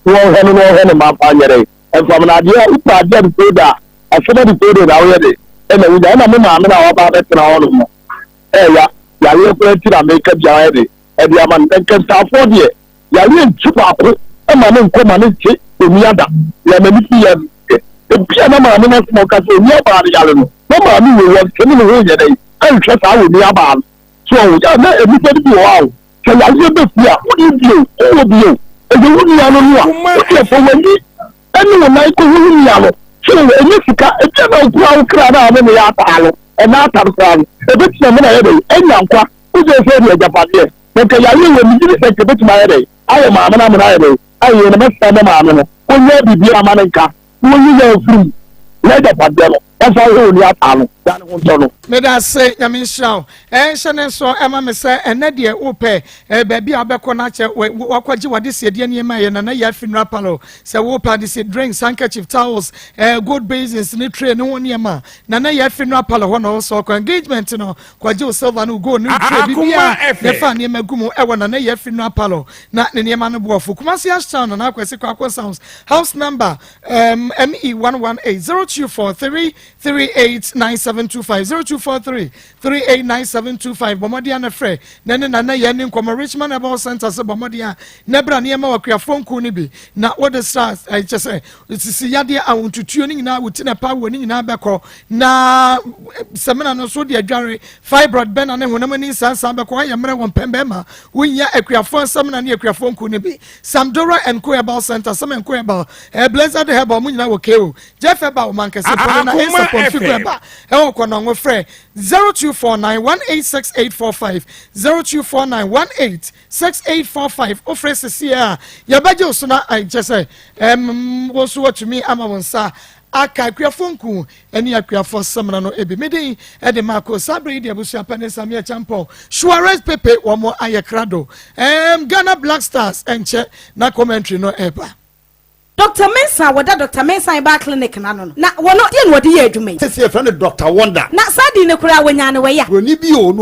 na wɔnhwɛ no na ɔnhwɛ ne mma mfa nyɛ dɛn ɛmfa mo no adeɛ a wopɛ adeɛ de koda a asɛm de koda na woyɛ de ɛna wonya ɛna me maame no a waba abɛtena hɔ nom no ɛɛya yareɛ koraa nti na meka biara de ɛde ama no. Na nkantaafoɔ deɛ, yareɛ nkyi baako ma no nkɔ ma no nkye onua da. Deɛ m'ani fi yɛ no deɛ, ebia na maame no asɛm a ɔka sɛ onua baa no yare no, na maame wei wɔntene ne ho nyɛ dɛn nhwɛ saa onua baa no. So ɔho yɛ a na nnipa no bi wɔ hɔ a o, sɛ yareɛ bɛ fie a, wonni bi o, wowɔ bi o, ɛyɛ wo nua no no a, wodeɛ fa w'ani ne wo nan kɔhu wo nua no. So ɛnyɛ sika, ebia na okura wo kra no a ne ne yɛ ataa no, ɛna atam koraa no, ebetumi ama no ayɛ dɛn anya nkwa. Wogye sɛ ɛde agyapadeɛ, na nka yareɛ wɔ megye di sɛ nka ebetumi ayɛ dɛn ayɛ maame no amena ayɛ dɛn ayɛ yie, na mɛsrɛ me maame no ɔnyɛ biribiara ama no nka na ɔnyi yɛn mfiri mu na agyapadeɛ no. Ɔmfa nhwɛ onua ataa no na ne ho ntɔ no. Medase Nyame nhyira wo. Ɛnhyɛ ne nso ɛma me sɛ ɛnɛ deɛ wopɛ baabi a wobɛkɔ no akyɛ wakɔgye w'adesiedeɛ nneɛma ɛyɛ Nana Yaa Funeral Parlour sɛ wopɛ adesie drinks handkerchief towels gold basins ne tray ne ho nneɛma Nana Yaa Funeral Parlour hɔ na ɔsɔ kɔ engagement no kɔgye wo silver ne wo gold ne wo tray biribiara na ɛfa nneɛma gu mu ɛwɔ Nana Yaa Funeral Parlour na ne nneɛma no boɔfo Kumasi Ashtown Nana Akwasi Kwako Sounds house number Um, ME 118 0243 389725 0243 389725 bɔ mmɔden a na frɛ na ne nana yɛn ne nkɔmmɔ Richmond Herbal Center sɛ bɔ mmɔden a na bra nneɛma wɔ akuafoɔ nkuo no bi na wode sra kyɛ sɛ sisi yadeɛ ahontutuo no nyinaa wo ti na pa wɔ ne nyinaa bɛkɔ na sɛmina no nso de adware fibroid bɛna ne honam ani nsansan bɛkɔ ayɛ mmerɛ wɔ mpɛn bɛrima wonya akuafoɔ nsɛmina ne akuafoɔ nkuo no bi Samdora and Co Herbal Center, Sam and Co Herbal, eh, Blessed Herbal, mo nyinaa wɔ KO. Jeff Herbal, Mankese, Pɔne na Esa Pɔmfi Ko Herbal, ɛwɔ Kɔnɔngo frɛ 0249 186845, 0249 186845, wofrɛ sisi a yɛbɛgye wo so na kyɛ sɛ wo nso watumi ama wo nsa aka akuafoɔ nku ne akuafoɔ samina no bi. Me din de Marco. Saa berɛ yi deɛ abusua pɛ ne Samia Champɔn, Suarez Pepe wɔn ayɛ krado. Um, Ghana Black Stars ɛnkyɛ na commentary no ɛba. Doctor Mensah a wɔda Doctor Mensah Herbal Clinic no ano no, na wɔno deɛ na wɔde yɛ adwuma yi? Sese yɛfrɛ no Doctor Wonder. Na saa din no koraa wɔnyaa no wɔ ya? Buroni bi o, na.